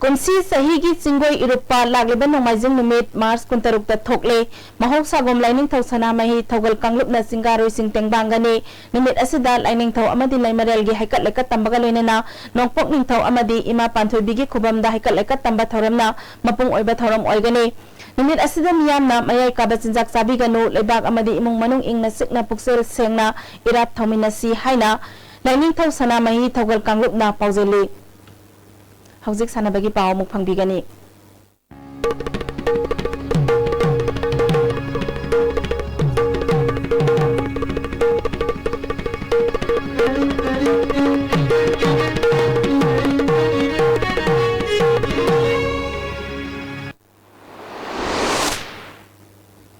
ꯀꯨꯝꯁꯤ ꯆꯍꯤꯒꯤ ꯆꯤꯡꯒꯣꯏ ꯏꯔꯨꯞꯄ ꯂꯥꯛꯂꯤꯕ ꯅꯣꯡꯃꯥꯏꯖꯤꯡ ꯅꯨꯃꯤꯠ March ꯀꯨꯟꯇꯔꯨꯛꯇ ꯊꯣꯛꯂꯦ꯫ ꯃꯍꯧꯁꯥꯒꯨꯝ ꯂꯥꯏꯅꯤꯡꯊꯧ ꯁꯅꯥꯃꯍꯤ ꯊꯧꯒꯜ ꯀꯥꯡꯂꯨꯞꯅ ꯆꯤꯡꯒꯥꯔꯣꯏꯁꯤꯡ ꯇꯦꯡꯕꯥꯡꯒꯅꯤ꯫ ꯅꯨꯃꯤꯠ ꯑꯁꯤꯗ ꯂꯥꯏꯅꯤꯡꯊꯧ ꯑꯃꯗꯤ ꯂꯩꯃꯔꯦꯜꯒꯤ ꯍꯩꯀꯠ ꯂꯩꯀꯠ ꯇꯝꯕꯒ ꯂꯣꯏꯅꯅ ꯅꯣꯡꯄꯣꯛ ꯅꯤꯡꯊꯧ ꯑꯃꯗꯤ ꯏꯃꯥ ꯄꯥꯟꯊꯣꯏꯕꯤꯒꯤ ꯈꯨꯕꯝꯗ ꯍꯩꯀꯠ ꯂꯩꯀꯠ ꯇꯝꯕ ꯊꯧꯔꯝꯅ ꯃꯄꯨꯡ ꯑꯣꯏꯕ ꯊꯧꯔꯝ ꯑꯣꯏꯒꯅꯤ꯫ ꯅꯨꯃꯤꯠ ꯑꯁꯤꯗ ꯃꯤꯌꯥꯝꯅ ꯃꯌꯥꯏ ꯀꯥꯕ ꯆꯤꯟꯖꯥꯛ ꯆꯥꯕꯤꯒꯅꯨ, ꯂꯩꯕꯥꯛ ꯑꯃꯗꯤ ꯏꯃꯨꯡ ꯃꯅꯨꯡ ꯏꯪꯅ ꯆꯤꯛꯅ ꯄꯨꯛꯆꯦꯜ ꯁꯦꯡꯅ ꯏꯔꯥꯠ ꯊꯧꯃꯤꯟꯅꯁꯤ ꯍꯥꯏꯅ ꯂꯥꯏꯅꯤꯡꯊꯧ ꯁꯅꯥꯃꯍꯤ ꯊꯧꯒꯜ ꯀꯥꯡꯂꯨꯞꯅ ꯄꯥꯎꯖꯦꯜꯂꯤ꯫ ꯍꯧꯖꯤꯛ ꯁꯥꯟꯅꯕꯒꯤ ꯄꯥꯎ ꯑꯃꯨꯛ ꯐꯪꯕꯤꯒꯅꯤ꯫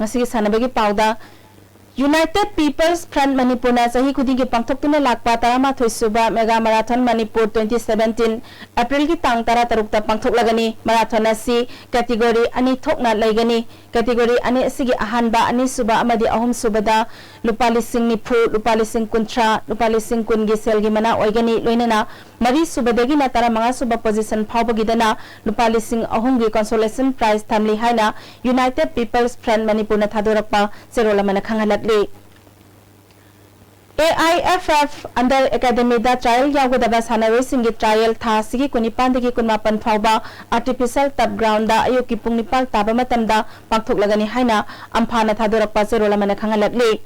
ꯉꯁꯤꯒꯤ ꯁꯥꯟꯅꯕꯒꯤ ꯄꯥꯎꯗ, United People's Front ꯃꯅꯤꯄꯨꯔꯅ ꯆꯍꯤ ꯈꯨꯗꯤꯡꯒꯤ ꯄꯥꯡꯊꯣꯛꯇꯨꯅ ꯂꯥꯛꯄ ꯇꯔꯥꯃꯥꯊꯣꯏ ꯁꯨꯕ Mega Marathon Manipur twenty seventeen Aprilꯒꯤ ꯇꯥꯡ ꯇꯔꯥ ꯇꯔꯨꯛꯇ ꯄꯥꯡꯊꯣꯛꯂꯒꯅꯤ꯫ Marathon ꯑꯁꯤ category ꯑꯅꯤ ꯊꯣꯛꯅ ꯂꯩꯒꯅꯤ꯫ Category ꯑꯅꯤ ꯑꯁꯤꯒꯤ ꯑꯍꯥꯟꯕ, ꯑꯅꯤꯁꯨꯕ ꯑꯃꯗꯤ ꯑꯍꯨꯝꯁꯨꯕꯗ ꯂꯨꯄꯥ ꯂꯤꯁꯤꯡ ꯅꯤꯐꯨ, ꯂꯨꯄꯥ ꯂꯤꯁꯤꯡ ꯀꯨꯟꯊ꯭ꯔꯥ, ꯂꯨꯄꯥ ꯂꯤꯁꯤꯡ ꯀꯨꯟꯒꯤ ꯁꯦꯜꯒꯤ ꯃꯅꯥ ꯑꯣꯏꯒꯅꯤ꯫ ꯂꯣꯏꯅꯅ ꯃꯔꯤꯁꯨꯕꯗꯒꯤꯅ ꯇꯔꯥꯃꯉꯥꯁꯨꯕ position ꯐꯥꯎꯕꯒꯤꯗꯅ ꯂꯨꯄꯥ ꯂꯤꯁꯤꯡ ꯑꯍꯨꯝꯒꯤ consolation prize ꯊꯝꯂꯤ ꯍꯥꯏꯅ United People's Front ꯃꯅꯤꯄꯨꯔꯅ ꯊꯥꯗꯣꯔꯛꯄ ꯆꯦꯔꯣꯜ ꯑꯃꯅ ꯈꯪꯍꯜꯂꯛꯂꯤ꯫ A I F F Under Academyꯗ trial ꯌꯥꯎꯒꯗꯕ ꯁꯥꯟꯅꯔꯣꯏꯁꯤꯡꯒꯤ trial ꯊꯥ ꯑꯁꯤꯒꯤ ꯀꯨꯟꯅꯤꯄꯥꯟꯗꯒꯤ ꯀꯨꯟꯃꯥꯄꯟ ꯐꯥꯎꯕ artificial turf groundꯗ ꯑꯌꯨꯛꯀꯤ ꯄꯨꯡ ꯅꯤꯄꯥꯟ ꯇꯥꯕ ꯃꯇꯝꯗ ꯄꯥꯡꯊꯣꯛꯂꯒꯅꯤ ꯍꯥꯏꯅ ꯑꯝꯐꯥꯅ ꯊꯥꯗꯣꯔꯛꯄ ꯆꯦꯔꯣꯜ ꯑꯃꯅ ꯈꯪꯍꯜꯂꯛꯂꯤ꯫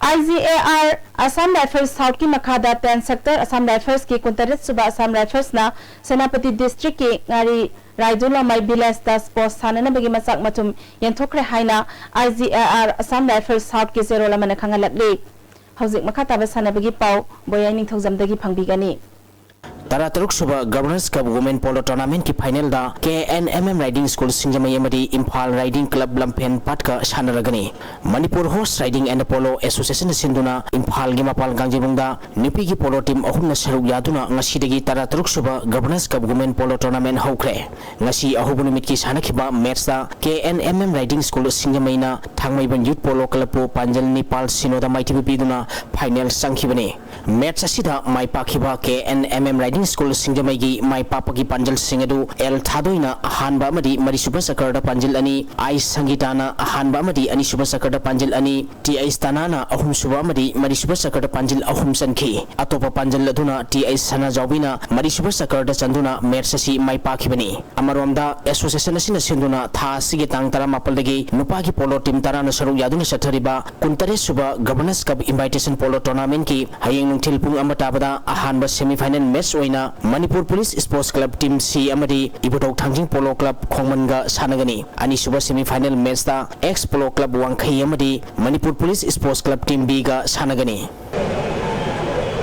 I G A R Assam Rifles Southꯀꯤ ꯃꯈꯥꯗ ten sector Assam Riflesꯀꯤ ꯀꯨꯟꯇꯔꯦꯠ ꯁꯨꯕ Assam Riflesꯅ ꯁꯦꯅꯥꯄꯇꯤ districtꯀꯤ ꯉꯥꯔꯤ ꯔꯥꯏꯗꯨ ꯂꯃꯥꯏ villageꯇ sports ꯁꯥꯟꯅꯅꯕꯒꯤ ꯃꯆꯥꯛ ꯃꯊꯨꯝ ꯌꯦꯟꯊꯣꯛꯈ꯭ꯔꯦ ꯍꯥꯏꯅ I G A R Assam Rifles Southꯀꯤ ꯆꯦꯔꯣꯜ ꯑꯃꯅ ꯈꯪꯍꯜꯂꯛꯂꯤ꯫ ꯍꯧꯖꯤꯛ ꯃꯈꯥ ꯇꯥꯕ ꯁꯥꯟꯅꯕꯒꯤ ꯄꯥꯎ ꯕꯣꯌꯥꯏ ꯅꯤꯡꯊꯧꯖꯝꯗꯒꯤ ꯐꯪꯕꯤꯒꯅꯤ꯫ ꯇꯔꯥꯇꯔꯨꯛ ꯁꯨꯕ Governors Cup Women Polo Tournamentꯀꯤ finalꯗ K N M M Riding School ꯁꯤꯡꯖꯃꯩ ꯑꯃꯗꯤ Imphal Riding Club Lamphel ꯄꯥꯠꯀ ꯁꯥꯟꯅꯔꯒꯅꯤ꯫ Manipur Horse Riding and Polo Associationꯅ ꯁꯤꯟꯗꯨꯅ ꯏꯝꯐꯥꯜꯒꯤ ꯃꯄꯥꯜ ꯀꯥꯡꯖꯩꯕꯨꯡꯗ ꯅꯨꯄꯤꯒꯤ polo team ꯑꯍꯨꯝꯅ ꯁꯔꯨꯛ ꯌꯥꯗꯨꯅ ꯉꯁꯤꯗꯒꯤ ꯇꯔꯥꯇꯔꯨꯛ ꯁꯨꯕ Governors Cup Women Polo Tournament ꯍꯧꯈ꯭ꯔꯦ꯫ ꯉꯁꯤ ꯑꯍꯧꯕ ꯅꯨꯃꯤꯠꯀꯤ ꯁꯥꯟꯅꯈꯤꯕ matchꯇ K N M M Riding School ꯁꯤꯡꯖꯃꯩꯅ ꯊꯥꯡꯃꯩꯕꯟ Youth Polo Clubꯄꯨ ꯄꯥꯟꯖꯜ ꯅꯤꯄꯥꯜ ꯁꯤꯅꯣꯗ ꯃꯥꯏꯊꯤꯕ ꯄꯤꯗꯨꯅ final ꯆꯪꯈꯤꯕꯅꯤ꯫ Match ꯑꯁꯤꯗ ꯃꯥꯏ ꯄꯥꯛꯈꯤꯕ K N M M Riding School ꯁꯤꯡꯖꯃꯩꯒꯤ ꯃꯥꯏ ꯄꯥꯛꯄꯒꯤ ꯄꯥꯟꯖꯜꯁꯤꯡ ꯑꯗꯨ L ꯊꯥꯗꯣꯏꯅ ꯑꯍꯥꯟꯕ ꯑꯃꯗꯤ ꯃꯔꯤꯁꯨꯕ ꯆꯀꯔꯗ ꯄꯥꯟꯖꯜ ꯑꯅꯤ, I ꯁꯪꯒꯤꯇꯥꯅ ꯑꯍꯥꯟꯕ ꯑꯃꯗꯤ ꯑꯅꯤꯁꯨꯕ ꯆꯀꯔꯗ ꯄꯥꯟꯖꯜ ꯑꯅꯤ, T I ꯁ꯭ꯇꯥꯅꯥꯅ ꯑꯍꯨꯝꯁꯨꯕ ꯑꯃꯗꯤ ꯃꯔꯤꯁꯨꯕ ꯆꯀꯔꯗ ꯄꯥꯟꯖꯜ ꯑꯍꯨꯝ ꯆꯟꯈꯤ꯫ ꯑꯇꯣꯞꯄ ꯄꯥꯟꯖꯜ ꯑꯗꯨꯅ T I ꯁꯅꯥꯖꯥꯎꯕꯤꯅ ꯃꯔꯤꯁꯨꯕ ꯆꯀꯔꯗ ꯆꯟꯗꯨꯅ match ꯑꯁꯤ ꯃꯥꯏ ꯄꯥꯛꯈꯤꯕꯅꯤ꯫ ꯑꯃꯔꯣꯝꯗ, association ꯑꯁꯤꯅ ꯁꯤꯟꯗꯨꯅ ꯊꯥ ꯑꯁꯤꯒꯤ ꯇꯥꯡ ꯇꯔꯥꯃꯥꯄꯜꯗꯒꯤ ꯅꯨꯄꯥꯒꯤ polo team ꯇꯔꯥꯅ ꯁꯔꯨꯛ ꯌꯥꯗꯨꯅ ꯆꯠꯊꯔꯤꯕ ꯀꯨꯟꯇꯔꯦꯠ ꯁꯨꯕ Governors Cup Invitation Polo Tournamentꯀꯤ ꯍꯌꯦꯡ ꯅꯨꯡꯊꯤꯜ ꯄꯨꯡ ꯑꯃ ꯇꯥꯕꯗ ꯑꯍꯥꯟꯕ semi final match ꯑꯣꯏꯅ Manipur Police Sports Club Team C ꯑꯃꯗꯤ ꯏꯕꯨꯙꯧ ꯊꯥꯡꯖꯤꯡ Polo Club ꯈꯣꯡꯃꯟꯒ ꯁꯥꯟꯅꯒꯅꯤ꯫ ꯑꯅꯤꯁꯨꯕ semi final matchꯇ Ex Polo Club ꯋꯥꯡꯈꯩ ꯑꯃꯗꯤ Manipur Police Sports Club Team Bꯒ ꯁꯥꯟꯅꯒꯅꯤ꯫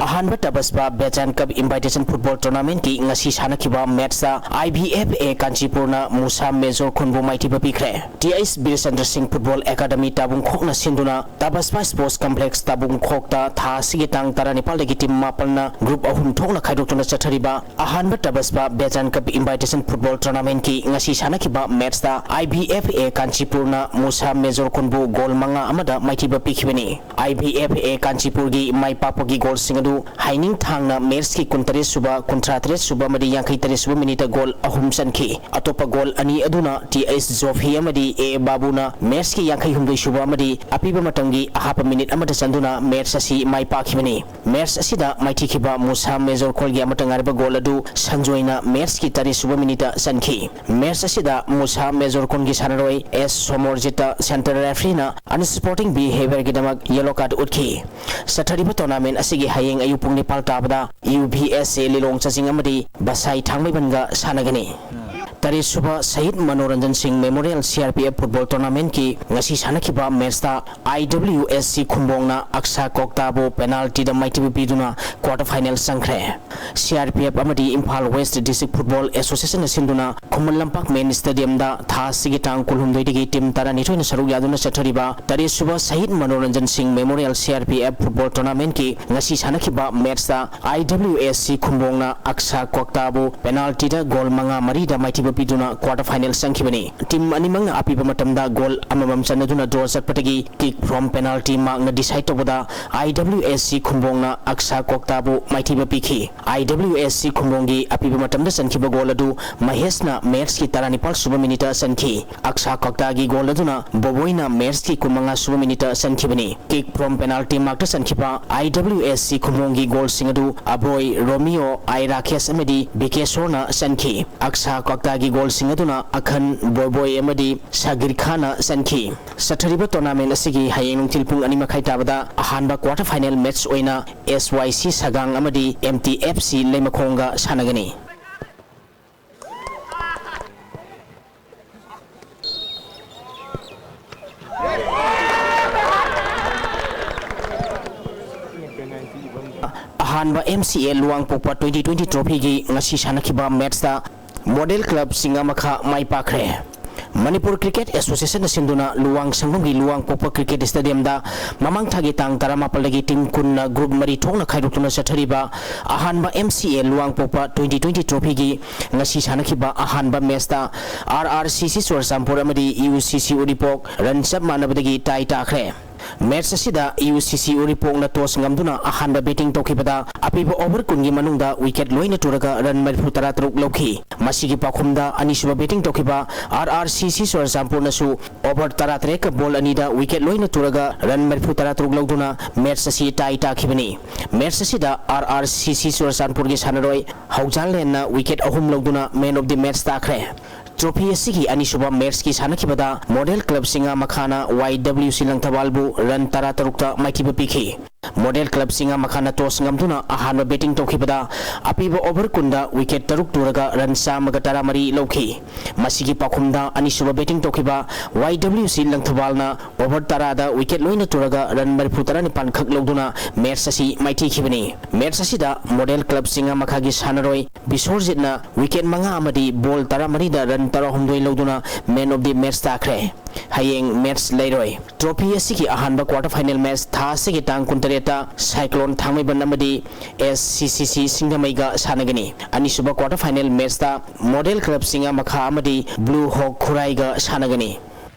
ꯑꯍꯥꯟꯕ ꯇꯕꯁꯄꯥ ꯕꯦꯆꯥꯟ ꯀꯞ ꯏꯟꯚꯥꯏꯇꯦꯁꯟ ꯐꯨꯠꯕꯣꯜ ꯇꯣꯔꯅꯥꯃꯦꯟꯠꯀꯤ ꯉꯁꯤ ꯁꯥꯟꯅꯈꯤꯕ ꯃꯦꯠꯆꯇ ꯑꯥꯏ B F A ꯀꯥꯟꯆꯤꯄꯨꯔꯅ Musa major ꯈꯨꯟꯕꯨ ꯃꯥꯏꯊꯤꯕ ꯄꯤꯈ꯭ꯔꯦ꯫ ꯇꯤ ꯑꯩꯆ ꯕꯤꯔ ꯆꯟꯗ꯭ꯔ ꯁꯤꯡ ꯐꯨꯠꯕꯣꯜ ꯑꯦꯀꯥꯗꯃꯤ ꯇꯥꯕꯨꯡꯈꯣꯛꯅ ꯁꯤꯟꯗꯨꯅ ꯇꯕꯁꯄꯥ ꯁ꯭ꯄꯣꯔꯠꯁ ꯀꯝꯄ꯭ꯂꯦꯛꯁ ꯇꯥꯕꯨꯡꯈꯣꯛꯇ ꯊꯥ ꯑꯁꯤꯒꯤ ꯇꯥꯡ ꯇꯔꯥꯅꯤꯄꯥꯜꯗꯒꯤ ꯇꯤꯝ ꯃꯥꯄꯟꯅ ꯒ꯭ꯔꯨꯞ ꯑꯍꯨꯝ ꯊꯣꯛꯅ ꯈꯥꯏꯗꯣꯛꯇꯨꯅ ꯆꯠꯊꯔꯤꯕ ꯑꯍꯥꯟꯕ ꯇꯕꯁꯄꯥ ꯕꯦꯆꯥꯟ ꯀꯞ ꯏꯟꯚꯥꯏꯇꯦꯁꯟ ꯐꯨꯠꯕꯣꯜ ꯇꯣꯔꯅꯥꯃꯦꯟꯠꯀꯤ ꯉꯁꯤ ꯁꯥꯟꯅꯈꯤꯕ ꯃꯦꯠꯆꯇ ꯑꯥꯏ B F A ꯀꯥꯟꯆꯤꯄꯨꯔꯅ Musa major ꯈꯨꯟꯕꯨ goal ꯃꯉꯥ ꯑꯃꯗ ꯃꯥꯏꯊꯤꯕ ꯄꯤꯈꯤꯕꯅꯤ꯫ ꯑꯥꯏ ꯕꯤ ꯑꯦꯐ ꯑꯦ ꯀꯥꯟꯆꯤꯄꯨꯔꯒꯤ ꯃꯥꯏ ꯄꯥꯛꯄꯒꯤ ꯒꯣꯜꯁꯤꯡ ꯑꯗꯨ ꯍꯥꯏꯅꯤꯡ ꯊꯥꯡꯅ ꯃꯦꯠꯆꯀꯤ ꯀꯨꯟꯇꯔꯦꯠ ꯁꯨꯕ, ꯀꯨꯟꯊ꯭ꯔꯥ ꯇꯔꯦꯠ ꯁꯨꯕ ꯑꯃꯗꯤ ꯌꯥꯡꯈꯩ ꯇꯔꯦꯠ ꯁꯨꯕ ꯃꯤꯅꯤꯠꯇ ꯒꯣꯜ ꯑꯍꯨꯝ ꯆꯟꯈꯤ꯫ ꯑꯇꯣꯞꯄ ꯒꯣꯜ ꯑꯅꯤ ꯑꯗꯨꯅ ꯇꯤ ꯑꯩꯆ ꯖꯣꯐꯤ ꯑꯃꯗꯤ ꯑꯦ ꯕꯥꯕꯨꯅ ꯃꯦꯠꯆꯀꯤ ꯌꯥꯡꯈꯩ ꯍꯨꯝꯗꯣꯏ ꯁꯨꯕ ꯑꯃꯗꯤ ꯑꯄꯤꯕ ꯃꯇꯝꯒꯤ ꯑꯍꯥꯞꯄ ꯃꯤꯅꯤꯠ ꯑꯃꯗ ꯆꯟꯗꯨꯅ ꯃꯦꯠꯆ ꯑꯁꯤ ꯃꯥꯏ ꯄꯥꯛꯈꯤꯕꯅꯤ꯫ ꯃꯦꯠꯆ ꯑꯁꯤꯗ ꯃꯥꯏꯊꯤꯈꯤꯕ ꯃꯨꯁꯥ ꯃꯦꯖꯣꯔ ꯈꯣꯜꯒꯤ ꯑꯃꯠꯇ ꯉꯥꯏꯔꯕ ꯒꯣꯜ ꯑꯗꯨ ꯁꯟꯖꯣꯏꯅ ꯃꯦꯠꯆꯀꯤ ꯇꯔꯦꯠ ꯁꯨꯕ ꯃꯤꯅꯤꯠꯇ ꯆꯟꯈꯤ꯫ ꯃꯦꯠꯆ ꯑꯁꯤꯗ ꯃꯨꯁꯥ ꯃꯦꯖꯣꯔ ꯈꯣꯜꯒꯤ ꯁꯥꯟꯅꯔꯣꯏ ꯑꯦꯁ ꯁꯣꯃꯣꯔꯖꯤꯠꯇ ꯁꯦꯟꯇꯔ ꯔꯦꯐ꯭ꯔꯤꯅ ꯑꯟꯁ꯭ꯄꯣꯔꯇꯤꯡ ꯕꯤꯍꯦꯕꯤꯌꯔꯒꯤꯗꯃꯛ ꯌꯦꯂꯣ ꯀꯥꯔꯗ ꯎꯠꯈꯤ꯫ ꯆꯠꯊꯔꯤꯕ ꯇꯣꯔꯅꯥꯃꯦꯟꯠ ꯑꯁꯤꯒꯤ ꯍꯌꯦꯡ ꯑꯌꯨꯛ ꯄꯨꯡ ꯅꯤꯄꯥꯜ ꯇꯥꯕꯗ ꯌꯨ ꯚꯤ ꯑꯦꯁ ꯑꯦ ꯂꯤꯂꯣꯡ ꯆꯥꯖꯤꯡ ꯑꯃꯗꯤ ꯕꯁꯥꯏ ꯊꯥꯡꯃꯩꯕꯟꯒ ꯁꯥꯟꯅꯒꯅꯤ꯫ ꯇꯔꯦꯠ ꯁꯨꯕ ꯁꯍꯤꯗ Manoranjan Singh memorial C R P F football ꯇꯣꯔꯅꯥꯃꯦꯟꯠꯀꯤ ꯉꯁꯤ ꯁꯥꯟꯅꯈꯤꯕ ꯃꯦꯠꯆꯇ ꯑꯥꯏ ꯗꯕ꯭ꯂꯤꯌꯨ ꯑꯦꯁ ꯁꯤ ꯈꯨꯝꯕꯣꯡꯅ ꯑꯛꯁꯥ ꯀꯣꯛꯇꯥꯕꯨ ꯄꯦꯅꯥꯜꯇꯤꯗ ꯃꯥꯏꯊꯤꯕ ꯄꯤꯗꯨꯅ ꯀ꯭ꯋꯥꯔꯇꯔ ꯐꯥꯏꯅꯦꯜ ꯆꯪꯈ꯭ꯔꯦ꯫ ꯁꯤ ꯑꯥꯔ ꯄꯤ ꯑꯦꯐ ꯑꯃꯗꯤ ꯏꯝꯐꯥꯜ ꯋꯦꯁ꯭ꯠ ꯗꯤꯁꯇ꯭ꯔꯤꯛ ꯐꯨꯠꯕꯣꯜ ꯑꯦꯁꯣꯁꯤꯌꯦꯁꯟꯅ ꯁꯤꯟꯗꯨꯅ ꯈꯨꯃꯟ ꯂꯝꯄꯥꯛ ꯃꯦꯟ ꯁ꯭ꯇꯦꯗꯤꯌꯝꯗ ꯊꯥ ꯑꯁꯤꯒꯤ ꯇꯥꯡ ꯀꯨꯟꯍꯨꯝꯗꯣꯏꯗꯒꯤ ꯇꯤꯝ ꯇꯔꯥꯅꯤꯊꯣꯏꯅ ꯁꯔꯨꯛ ꯌꯥꯗꯨꯅ ꯆꯠꯊꯔꯤꯕ ꯇꯔꯦꯠ ꯁꯨꯕ ꯁꯍꯤꯗ Manoranjan Singh memorial C R P F football ꯇꯣꯔꯅꯥꯃꯦꯟꯠꯀꯤ ꯉꯁꯤ ꯁꯥꯟꯅꯈꯤꯕ ꯃꯦꯠꯆꯇ ꯑꯥꯏ ꯗꯕ꯭ꯂꯤꯌꯨ ꯑꯦꯁ ꯁꯤ ꯈꯨꯝꯕꯣꯡꯅ ꯑꯛꯁꯥ ꯀꯣꯛꯇꯥꯕꯨ ꯄꯦꯅꯥꯜꯇꯤꯗ ꯒꯣꯜ ꯃꯉꯥ ꯃꯔꯤꯗ ꯃꯥꯏꯊꯤꯕ ꯄꯤꯗꯨꯅ ꯀ꯭ꯋꯥꯔꯇꯔ ꯐꯥꯏꯅꯦꯜ ꯆꯪꯈꯤꯕꯅꯤ꯫ ꯇꯤꯝ ꯑꯅꯤꯃꯛꯅ ꯑꯄꯤꯕ ꯃꯇꯝꯗ ꯒꯣꯜ ꯑꯃꯃꯝ ꯆꯟꯅꯗꯨꯅ ꯗ꯭ꯔꯣ ꯆꯠꯄꯗꯒꯤ ꯀꯤꯛ ꯐ꯭ꯔꯣꯝ ꯄꯦꯅꯥꯜꯇꯤ ꯃꯥꯔꯛꯅ ꯗꯤꯁꯥꯏꯗ ꯇꯧꯕꯗ ꯑꯥꯏ ꯗꯕ꯭ꯂꯤꯌꯨ ꯑꯦꯁ ꯁꯤ ꯈꯨꯝꯕꯣꯡꯅ ꯑꯛꯁꯥ ꯀꯣꯛꯇꯥꯕꯨ ꯃꯥꯏꯊꯤꯕ ꯄꯤꯈꯤ꯫ ꯑꯥꯏ ꯗꯕ꯭ꯂꯤꯌꯨ ꯑꯦꯁ ꯁꯤ ꯈꯨꯝꯕꯣꯡꯒꯤ ꯑꯄꯤꯕ ꯃꯇꯝꯗ ꯆꯟꯈꯤꯕ ꯒꯣꯜ ꯑꯗꯨ ꯃꯍꯦꯁꯅ ꯃꯦꯠꯆꯀꯤ ꯇꯔꯥꯅꯤꯄꯥꯜ ꯁꯨꯕ ꯃꯤꯅꯤꯠꯇ ꯆꯟꯈꯤ꯫ ꯑꯛꯁꯥ ꯀꯣꯛꯇꯥꯒꯤ ꯒꯣꯜ ꯑꯗꯨꯅ ꯕꯣꯕꯣꯏꯅ ꯃꯦꯠꯆꯀꯤ ꯀꯨꯟꯃꯉꯥ ꯁꯨꯕ ꯃꯤꯅꯤꯠꯇ ꯆꯟꯈꯤꯕꯅꯤ꯫ ꯀꯤꯛ from penalty ꯃꯥꯔꯛꯇ ꯆꯟꯈꯤꯕ I ꯗꯕ꯭ꯂꯤꯌꯨ S C ꯈꯨꯝꯕꯣꯡꯒꯤ ꯒꯣꯜꯁꯤꯡ ꯑꯗꯨ ꯑꯕꯣꯏ, ꯔꯣꯃꯤꯌꯣ, ꯑꯥꯏ ꯔꯥꯀꯦꯁ ꯑꯃꯗꯤ ꯕꯤꯀꯦꯁꯣꯔꯅ ꯆꯟꯈꯤ꯫ ꯑꯛꯁꯥ ꯀꯣꯛꯇꯥꯒꯤ ꯒꯣꯜꯁꯤꯡ ꯑꯗꯨꯅ ꯑꯈꯟ, ꯕꯣꯏꯕꯣꯏ ꯑꯃꯗꯤ ꯁꯥꯒꯤꯔ ꯈꯥꯟꯅ ꯆꯟꯈꯤ꯫ ꯆꯠꯊꯔꯤꯕ ꯇꯣꯔꯅꯥꯃꯦꯟ ꯑꯁꯤꯒꯤ ꯍꯌꯦꯡ ꯅꯨꯡꯊꯤꯜ ꯄꯨꯡ ꯑꯅꯤ ꯃꯈꯥꯏ ꯇꯥꯕꯗ ꯑꯍꯥꯟꯕ ꯀ꯭ꯋꯥꯔꯇꯔ ꯐꯥꯏꯅꯦꯜ ꯃꯦꯠꯆ ꯑꯣꯏꯅ ꯑꯦꯁ ꯋꯥꯏ ꯁꯤ ꯁꯒꯥꯡ ꯑꯃꯗꯤ ꯑꯦꯝ ꯇꯤ ꯑꯦꯐ ꯁꯤ ꯂꯩꯃꯈꯣꯡꯒ ꯁꯥꯟꯅꯒꯅꯤ꯫ ꯑꯍꯥꯟꯕ MCA ꯂꯨꯋꯥꯡꯄꯣꯛꯄ twenty twenty trophyꯒꯤ ꯉꯁꯤ ꯁꯥꯟꯅꯈꯤꯕ matchꯇ Model Club ꯆꯤꯡꯉꯥꯃꯈꯥ ꯃꯥꯏ ꯄꯥꯛꯈ꯭ꯔꯦ꯫ ꯃꯅꯤꯄꯨꯔ Cricket Associationꯅ ꯁꯤꯟꯗꯨꯅ ꯂꯨꯋꯥꯡ ꯁꯪꯐꯝꯒꯤ ꯂꯨꯋꯥꯡꯄꯣꯛꯄ Cricket Stadiumꯗ ꯃꯃꯥꯡ ꯊꯥꯒꯤ ꯇꯥꯡ ꯇꯔꯥꯃꯥꯄꯜꯗꯒꯤ team ꯀꯨꯟꯅ group ꯃꯔꯤ ꯊꯣꯛꯅ ꯈꯥꯏꯗꯣꯛꯇꯨꯅ ꯆꯠꯊꯔꯤꯕ ꯑꯍꯥꯟꯕ MCA ꯂꯨꯋꯥꯡꯄꯣꯛꯄ twenty twenty trophyꯒꯤ ꯉꯁꯤ ꯁꯥꯟꯅꯈꯤꯕ ꯑꯍꯥꯟꯕ matchꯇ RRCC ꯆꯨꯔꯆꯥꯟꯄꯨꯔ ꯑꯃꯗꯤ UCC ꯎꯔꯤꯄꯣꯛ run ꯆꯞ ꯃꯥꯟꯅꯕꯗꯒꯤ tie ꯇꯥꯈ꯭ꯔꯦ꯫ Match ꯑꯁꯤꯗ UCC ꯎꯔꯤꯄꯣꯛꯅ toss ꯉꯝꯗꯨꯅ ꯑꯍꯥꯟꯕ batting ꯇꯧꯈꯤꯕꯗ ꯑꯄꯤꯕ over ꯀꯨꯟꯒꯤ ꯃꯅꯨꯡꯗ wicket ꯂꯣꯏꯅ ꯇꯨꯔꯒ run ꯃꯔꯤꯐꯨ ꯇꯔꯥꯇꯔꯨꯛ ꯂꯧꯈꯤ꯫ ꯃꯁꯤꯒꯤ ꯄꯥꯎꯈꯨꯝꯗ ꯑꯅꯤꯁꯨꯕ batting ꯇꯧꯈꯤꯕ RRCC ꯆꯨꯔꯆꯥꯟꯄꯨꯔꯅꯁꯨ over ꯇꯔꯥꯇꯔꯦꯠꯀ ball ꯑꯅꯤꯗ wicket ꯂꯣꯏꯅ ꯇꯨꯔꯒ run ꯃꯔꯤꯐꯨ ꯇꯔꯥꯇꯔꯨꯛ ꯂꯧꯗꯨꯅ match ꯑꯁꯤ tie ꯇꯥꯈꯤꯕꯅꯤ꯫ Match ꯑꯁꯤꯗ RRCC ꯆꯨꯔꯆꯥꯟꯄꯨꯔꯒꯤ ꯁꯥꯟꯅꯔꯣꯏ ꯍꯧꯖꯥꯟꯂꯦꯟꯅ wicket ꯑꯍꯨꯝ ꯂꯧꯗꯨꯅ man of the match ꯇꯥꯈ꯭ꯔꯦ꯫ Trophy ꯑꯁꯤꯒꯤ ꯑꯅꯤꯁꯨꯕ matchꯀꯤ ꯁꯥꯟꯅꯈꯤꯕꯗ Model Club ꯆꯤꯡꯉꯥꯃꯈꯥꯅ YWC ꯂꯪꯊꯕꯥꯜꯕꯨ run ꯇꯔꯥꯇꯔꯨꯛꯇ ꯃꯥꯏꯊꯤꯕ ꯄꯤꯈꯤ꯫ Model Club ꯆꯤꯡꯉꯥꯃꯈꯥꯅ toss ꯉꯝꯗꯨꯅ ꯑꯍꯥꯟꯕ batting ꯇꯧꯈꯤꯕꯗ ꯑꯄꯤꯕ over ꯀꯨꯟꯗ wicket ꯇꯔꯨꯛ ꯇꯨꯔꯒ run ꯆꯥꯝꯃꯒ ꯇꯔꯥꯃꯔꯤ ꯂꯧꯈꯤ꯫ ꯃꯁꯤꯒꯤ ꯄꯥꯎꯈꯨꯝꯗ ꯑꯅꯤꯁꯨꯕ batting ꯇꯧꯈꯤꯕ YWC ꯂꯪꯊꯕꯥꯜꯅ over ꯇꯔꯥꯗ wicket ꯂꯣꯏꯅ ꯇꯨꯔꯒ run ꯃꯔꯤꯐꯨ ꯇꯔꯥꯅꯤꯄꯥꯟ ꯈꯛ ꯂꯧꯗꯨꯅ match ꯑꯁꯤ ꯃꯥꯏꯊꯤꯈꯤꯕꯅꯤ꯫ Match ꯑꯁꯤꯗ Model Club ꯆꯤꯡꯉꯥꯃꯈꯥꯒꯤ ꯁꯥꯟꯅꯔꯣꯏ ꯕꯤꯁꯣꯔꯖꯤꯠꯅ wicket ꯃꯉꯥ ꯑꯃꯗꯤ ball ꯇꯔꯥꯃꯔꯤꯗ run ꯇꯔꯥꯍꯨꯝꯗꯣꯏ ꯂꯧꯗꯨꯅ man of the match ꯇꯥꯈ꯭ꯔꯦ꯫ ꯍꯌꯦꯡ match ꯂꯩꯔꯣꯏ꯫ Trophy ꯑꯁꯤꯒꯤ ꯑꯍꯥꯟꯕ quarter final match ꯊꯥ ꯑꯁꯤꯒꯤ ꯇꯥꯡ ꯀꯨꯟꯇꯔꯦꯠꯇ Cyclone ꯊꯥꯡꯃꯩꯕꯟ ꯑꯃꯗꯤ SCCC ꯁꯤꯡꯖꯃꯩꯒ ꯁꯥꯟꯅꯒꯅꯤ꯫ ꯑꯅꯤꯁꯨꯕ quarter final matchꯇ Model Club ꯆꯤꯡꯉꯥꯃꯈꯥ ꯑꯃꯗꯤ Blue Hawk ꯈꯨꯔꯥꯏꯒ ꯁꯥꯟꯅꯒꯅꯤ꯫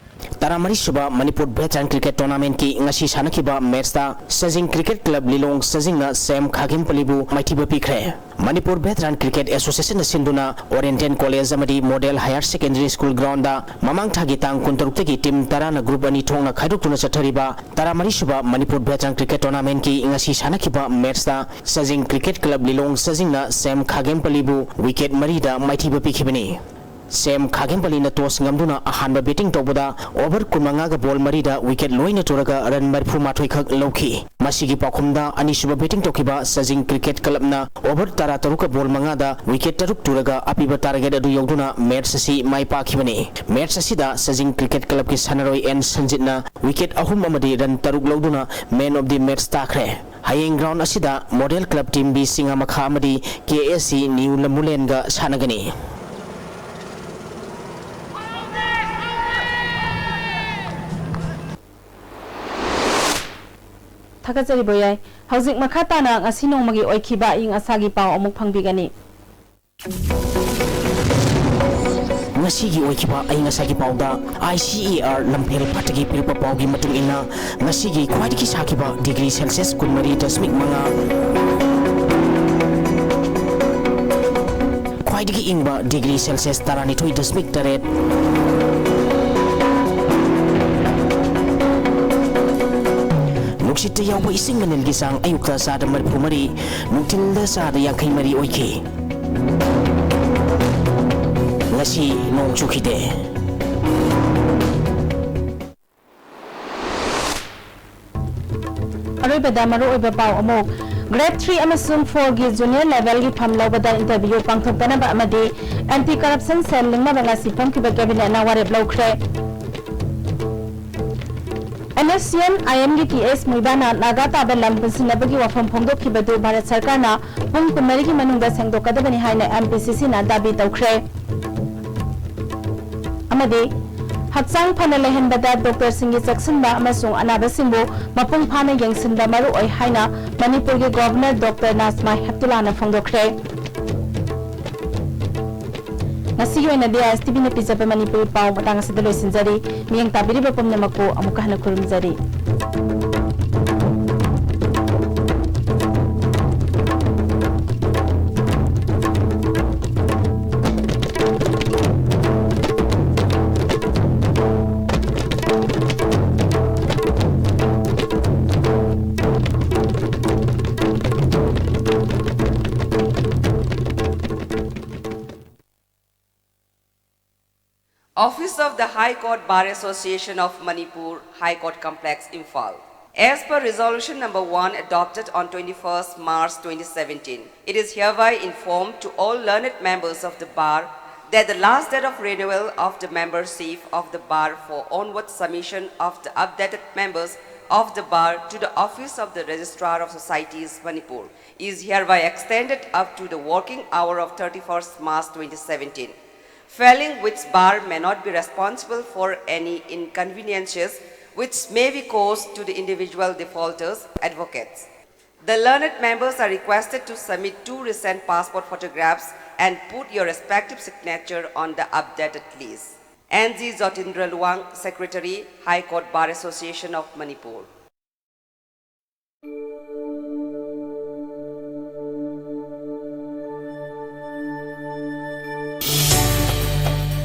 ꯇꯔꯥꯃꯔꯤꯁꯨꯕ ꯃꯅꯤꯄꯨꯔ Veteran Cricket Tournamentꯀꯤ ꯉꯁꯤ ꯁꯥꯟꯅꯈꯤꯕ matchꯇ ꯁꯖꯤꯡ Cricket Club ꯂꯤꯂꯣꯡ ꯁꯖꯤꯡꯅ ꯁꯦꯝ ꯈꯥꯒꯦꯝꯄꯂꯤꯕꯨ ꯃꯥꯏꯊꯤꯕ ꯄꯤꯈ꯭ꯔꯦ꯫ ꯃꯅꯤꯄꯨꯔ Veteran Cricket Associationꯅ ꯁꯤꯟꯗꯨꯅ Oriental College ꯑꯃꯗꯤ Model Higher Secondary School groundꯗ ꯃꯃꯥꯡ ꯊꯥꯒꯤ ꯇꯥꯡ ꯀꯨꯟꯇꯔꯨꯛꯇꯒꯤ team ꯇꯔꯥꯅ group ꯑꯅꯤ ꯊꯣꯛꯅ ꯈꯥꯏꯗꯣꯛꯇꯨꯅ ꯆꯠꯊꯔꯤꯕ ꯇꯔꯥꯃꯔꯤꯁꯨꯕ ꯃꯅꯤꯄꯨꯔ Veteran Cricket Tournamentꯀꯤ ꯉꯁꯤ ꯁꯥꯟꯅꯈꯤꯕ matchꯇ ꯁꯖꯤꯡ Cricket Club ꯂꯤꯂꯣꯡ ꯁꯖꯤꯡꯅ ꯁꯦꯝ ꯈꯥꯒꯦꯝꯄꯂꯤꯕꯨ wicket ꯃꯔꯤꯗ ꯃꯥꯏꯊꯤꯕ ꯄꯤꯈꯤꯕꯅꯤ꯫ ꯁꯦꯝ ꯈꯥꯒꯦꯝꯄꯂꯤꯅ toss ꯉꯝꯗꯨꯅ ꯑꯍꯥꯟꯕ batting ꯇꯧꯕꯗ over ꯀꯨꯟꯃꯉꯥꯒ ball ꯃꯔꯤꯗ wicket ꯂꯣꯏꯅ ꯇꯨꯔꯒ run ꯃꯔꯤꯐꯨ ꯃꯥꯊꯣꯏ ꯈꯛ ꯂꯧꯈꯤ꯫ ꯃꯁꯤꯒꯤ ꯄꯥꯎꯈꯨꯝꯗ ꯑꯅꯤꯁꯨꯕ batting ꯇꯧꯈꯤꯕ ꯁꯖꯤꯡ Cricket Clubꯅ over ꯇꯔꯥꯇꯔꯨꯛꯀ ball ꯃꯉꯥꯗ wicket ꯇꯔꯨꯛ ꯇꯨꯔꯒ ꯑꯄꯤꯕ target ꯑꯗꯨ ꯌꯧꯗꯨꯅ match ꯑꯁꯤ ꯃꯥꯏ ꯄꯥꯛꯈꯤꯕꯅꯤ꯫ Match ꯑꯁꯤꯗ ꯁꯖꯤꯡ Cricket Clubꯀꯤ ꯁꯥꯟꯅꯔꯣꯏ ꯑꯦꯟ ꯁꯟꯖꯤꯠꯅ wicket ꯑꯍꯨꯝ ꯑꯃꯗꯤ run ꯇꯔꯨꯛ ꯂꯧꯗꯨꯅ man of the match ꯇꯥꯈ꯭ꯔꯦ꯫ ꯑꯌꯦꯡ ground ꯑꯁꯤꯗ Model Club Team B ꯁꯤꯡꯉꯥꯃꯈꯥ ꯑꯃꯗꯤ K S C New ꯂꯝꯃꯨꯂꯦꯟꯒ ꯁꯥꯟꯅꯒꯅꯤ꯫ ꯊꯥꯒꯠꯆꯔꯤ ꯕꯣꯌꯥꯏ꯫ ꯍꯧꯖꯤꯛ ꯃꯈꯥ ꯇꯥꯅ ꯉꯁꯤ ꯅꯣꯡꯃꯒꯤ ꯑꯣꯏꯈꯤꯕ ꯑꯏꯪ ꯑꯁꯥꯒꯤ ꯄꯥꯎ ꯑꯃꯨꯛ ꯐꯪꯕꯤꯒꯅꯤ꯫ ꯉꯁꯤꯒꯤ ꯑꯣꯏꯈꯤꯕ ꯑꯏꯪ ꯑꯁꯥꯒꯤ ꯄꯥꯎꯗ I C A R ꯂꯝꯐꯦꯜ ꯐꯥꯠꯇꯒꯤ ꯄꯤꯔꯛꯄ ꯄꯥꯎꯒꯤ ꯃꯇꯨꯡ ꯏꯟꯅ, ꯉꯁꯤꯒꯤ ꯈ꯭ꯋꯥꯏꯗꯒꯤ ꯁꯥꯈꯤꯕ degree Celsius ꯀꯨꯟꯃꯔꯤ ꯗꯁꯃꯤꯛ ꯃꯉꯥ, ꯈ꯭ꯋꯥꯏꯗꯒꯤ ꯏꯪꯕ degree Celsius ꯇꯔꯥꯅꯤꯊꯣꯏ ꯗꯁꯃꯤꯛ ꯇꯔꯦꯠ, ꯅꯨꯡꯁꯤꯠꯇ ꯌꯥꯎꯕ ꯏꯁꯤꯡ ꯃꯅꯤꯜꯒꯤ ꯆꯥꯡ ꯑꯌꯨꯛꯇ ꯆꯥꯗ ꯃꯔꯤꯐꯨ ꯃꯔꯤ, ꯅꯨꯡꯊꯤꯜꯗ ꯆꯥꯗ ꯌꯥꯡꯈꯩ ꯃꯔꯤ ꯑꯣꯏꯈꯤ꯫ ꯉꯁꯤ ꯅꯣꯡ ꯆꯨꯈꯤꯗꯦ꯫ ꯑꯔꯣꯏꯕꯗ ꯃꯔꯨꯑꯣꯏꯕ ꯄꯥꯎ ꯑꯃꯨꯛ꯫ Grade three ꯑꯃꯁꯨꯡ four ꯒꯤ junior level ꯒꯤ ꯐꯝ ꯂꯧꯕꯗ interview ꯄꯥꯡꯊꯣꯛꯇꯅꯕ ꯑꯃꯗꯤ anti corruption cell ꯂꯤꯡꯅꯕ ꯉꯁꯤ ꯐꯝꯈꯤꯕ cabinet ꯅ ꯋꯥꯔꯦꯞ ꯂꯧꯈ꯭ꯔꯦ꯫ N S C N I M ꯒꯤ T S ꯃꯨꯏꯕꯥꯅ ꯅꯥꯒꯥ ꯇꯥꯕ ꯂꯝ ꯄꯨꯟꯁꯤꯟꯅꯕꯒꯤ ꯋꯥꯐꯝ ꯐꯣꯡꯗꯣꯛꯈꯤꯕꯗꯨ ꯚꯥꯔꯠ ꯁꯔꯀꯥꯔꯅ ꯄꯨꯡ ꯀꯨꯟꯃꯔꯤꯒꯤ ꯃꯅꯨꯡꯗ ꯁꯦꯡꯗꯣꯛꯀꯗꯕꯅꯤ ꯍꯥꯏꯅ M P C C ꯅ ꯗꯥꯕꯤ ꯇꯧꯈ꯭ꯔꯦ꯫ ꯑꯃꯗꯤ ꯍꯛꯆꯥꯡ ꯐꯅ ꯂꯩꯍꯟꯕꯗ doctor ꯁꯤꯡꯒꯤ ꯆꯦꯛꯁꯤꯟꯕ ꯑꯃꯁꯨꯡ ꯑꯅꯥꯕꯁꯤꯡꯕꯨ ꯃꯄꯨꯡ ꯐꯥꯅ ꯌꯦꯡꯁꯤꯟꯕ ꯃꯔꯨꯑꯣꯏ ꯍꯥꯏꯅ ꯃꯅꯤꯄꯨꯔꯒꯤ Governor doctor ꯅꯥꯖꯃꯥ ꯍꯦꯞꯇꯨꯂꯥꯅ ꯐꯣꯡꯗꯣꯛꯈ꯭ꯔꯦ꯫ ꯉꯁꯤꯒꯤ ꯑꯣꯏꯅꯗꯤ I S T V ꯅ ꯄꯤꯖꯕ ꯃꯅꯤꯄꯨꯔꯤ ꯄꯥꯎ ꯃꯇꯥꯡ ꯑꯁꯤꯗ ꯂꯣꯏꯁꯤꯟꯖꯔꯤ꯫ ꯃꯤꯠꯌꯦꯡ ꯇꯥꯕꯤꯔꯤꯕ ꯄꯨꯝꯅꯃꯛꯄꯨ ꯑꯃꯨꯛꯀ ꯍꯟꯅ ꯈꯨꯔꯨꯝꯖꯔꯤ꯫ Office of the High Court, Bar Association of Manipur, High Court Complex, Imphal. As per resolution number one adopted on twenty-first March twenty seventeen, it is hereby informed to all learned members of the bar that the last date of renewal of the membership of the bar for onward submission of the updated members of the bar to the office of the Registrar of Societies, Manipur, is hereby extended up to the working hour of thirty-first March twenty seventeen, failing which bar may not be responsible for any inconveniences which may be caused to the individual defaulters' advocates. The learned members are requested to submit two recent passport photographs and put your respective signature on the updated list. N G Jotindra Luang, Secretary, High Court Bar Association of Manipur.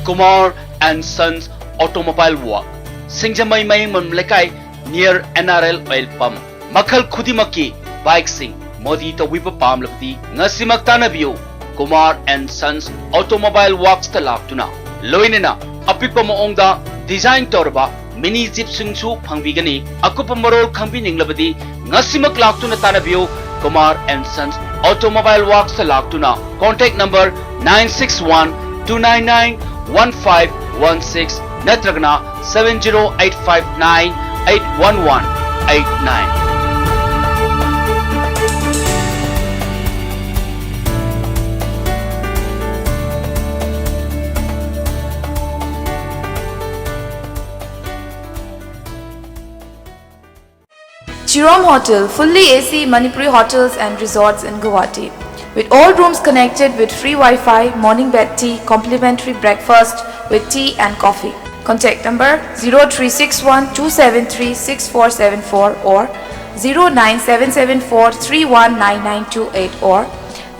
Kumar and Sons Automobile Work, ꯁꯤꯡꯖꯃꯩ ꯃꯌꯥꯡꯃꯌꯨꯝ ꯂꯩꯀꯥꯏ, near N R L oil pump꯫ ꯃꯈꯜ ꯈꯨꯗꯤꯡꯃꯛꯀꯤ bikeꯁꯤꯡ ꯃꯣꯗꯤ ꯇꯧꯕꯤꯕ ꯄꯥꯝꯂꯕꯗꯤ ꯉꯁꯤꯃꯛ ꯇꯥꯟꯅꯕꯤꯌꯨ꯫ Kumar and Sons Automobile Worksꯇ ꯂꯥꯛꯇꯨꯅ ꯂꯣꯏꯅꯅ ꯑꯄꯤꯛꯄ ꯃꯑꯣꯡꯗ design ꯇꯧꯔꯕ mini jeepꯁꯤꯡꯁꯨ ꯐꯪꯕꯤꯒꯅꯤ꯫ ꯑꯀꯨꯞꯄ ꯃꯔꯣꯜ ꯈꯪꯕꯤꯅꯤꯡꯂꯕꯗꯤ ꯉꯁꯤꯃꯛ ꯂꯥꯛꯇꯨꯅ ꯇꯥꯟꯅꯕꯤꯌꯨ꯫ Kumar and Sons Automobile Worksꯇ ꯂꯥꯛꯇꯨꯅ꯫ Contact number nine six one two nine nine one five one six ꯅꯠꯇ꯭ꯔꯒꯅ seven zero eight five nine eight one one eight nine꯫ Chirom Hotel, fully A C Manipuri hotels and resorts in Guwahati, with all rooms connected with free Wi-Fi, morning bed tea, complimentary breakfast with tea and coffee. Contact number zero three six one two seven three six four seven four or zero nine seven seven four three one nine nine two eight or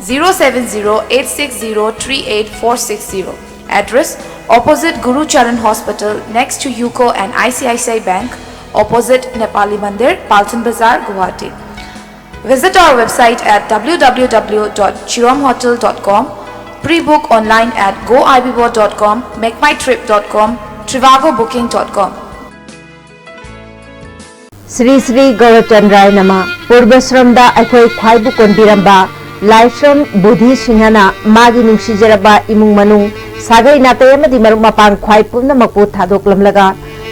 zero seven zero eight six zero three eight four six zero. Address: opposite Guru Charan Hospital, next to UCO and I C I C I Bank, opposite Nepali Mandir, Paltan Bazar, Guwahati. Visit our website at w w w dot chirom hotel dot com. Pre-book online at go i b bo dot com, make my trip dot com, trivago booking dot com. Shri Shri ꯒꯧꯔꯆꯟꯗ꯭ꯔꯥꯏ ꯅꯃ꯫ ꯄꯨꯔꯕꯁ꯭ꯔꯝꯗ ꯑꯩꯈꯣꯏ ꯈ꯭ꯋꯥꯏꯕꯨ ꯀꯣꯟꯕꯤꯔꯝꯕ ꯂꯥꯏꯁ꯭ꯔꯝ ꯕꯨꯙꯤ ꯁꯤꯡꯍꯅ ꯃꯥꯒꯤ ꯅꯨꯡꯁꯤꯖꯔꯕ ꯏꯃꯨꯡ ꯃꯅꯨꯡ, ꯁꯥꯒꯩ ꯅꯥꯇꯩ ꯑꯃꯗꯤ ꯃꯔꯨꯞ ꯃꯄꯥꯡ ꯈ꯭ꯋꯥꯏ ꯄꯨꯝꯅꯃꯛꯄꯨ ꯊꯥꯗꯣꯛꯂꯝꯂꯒ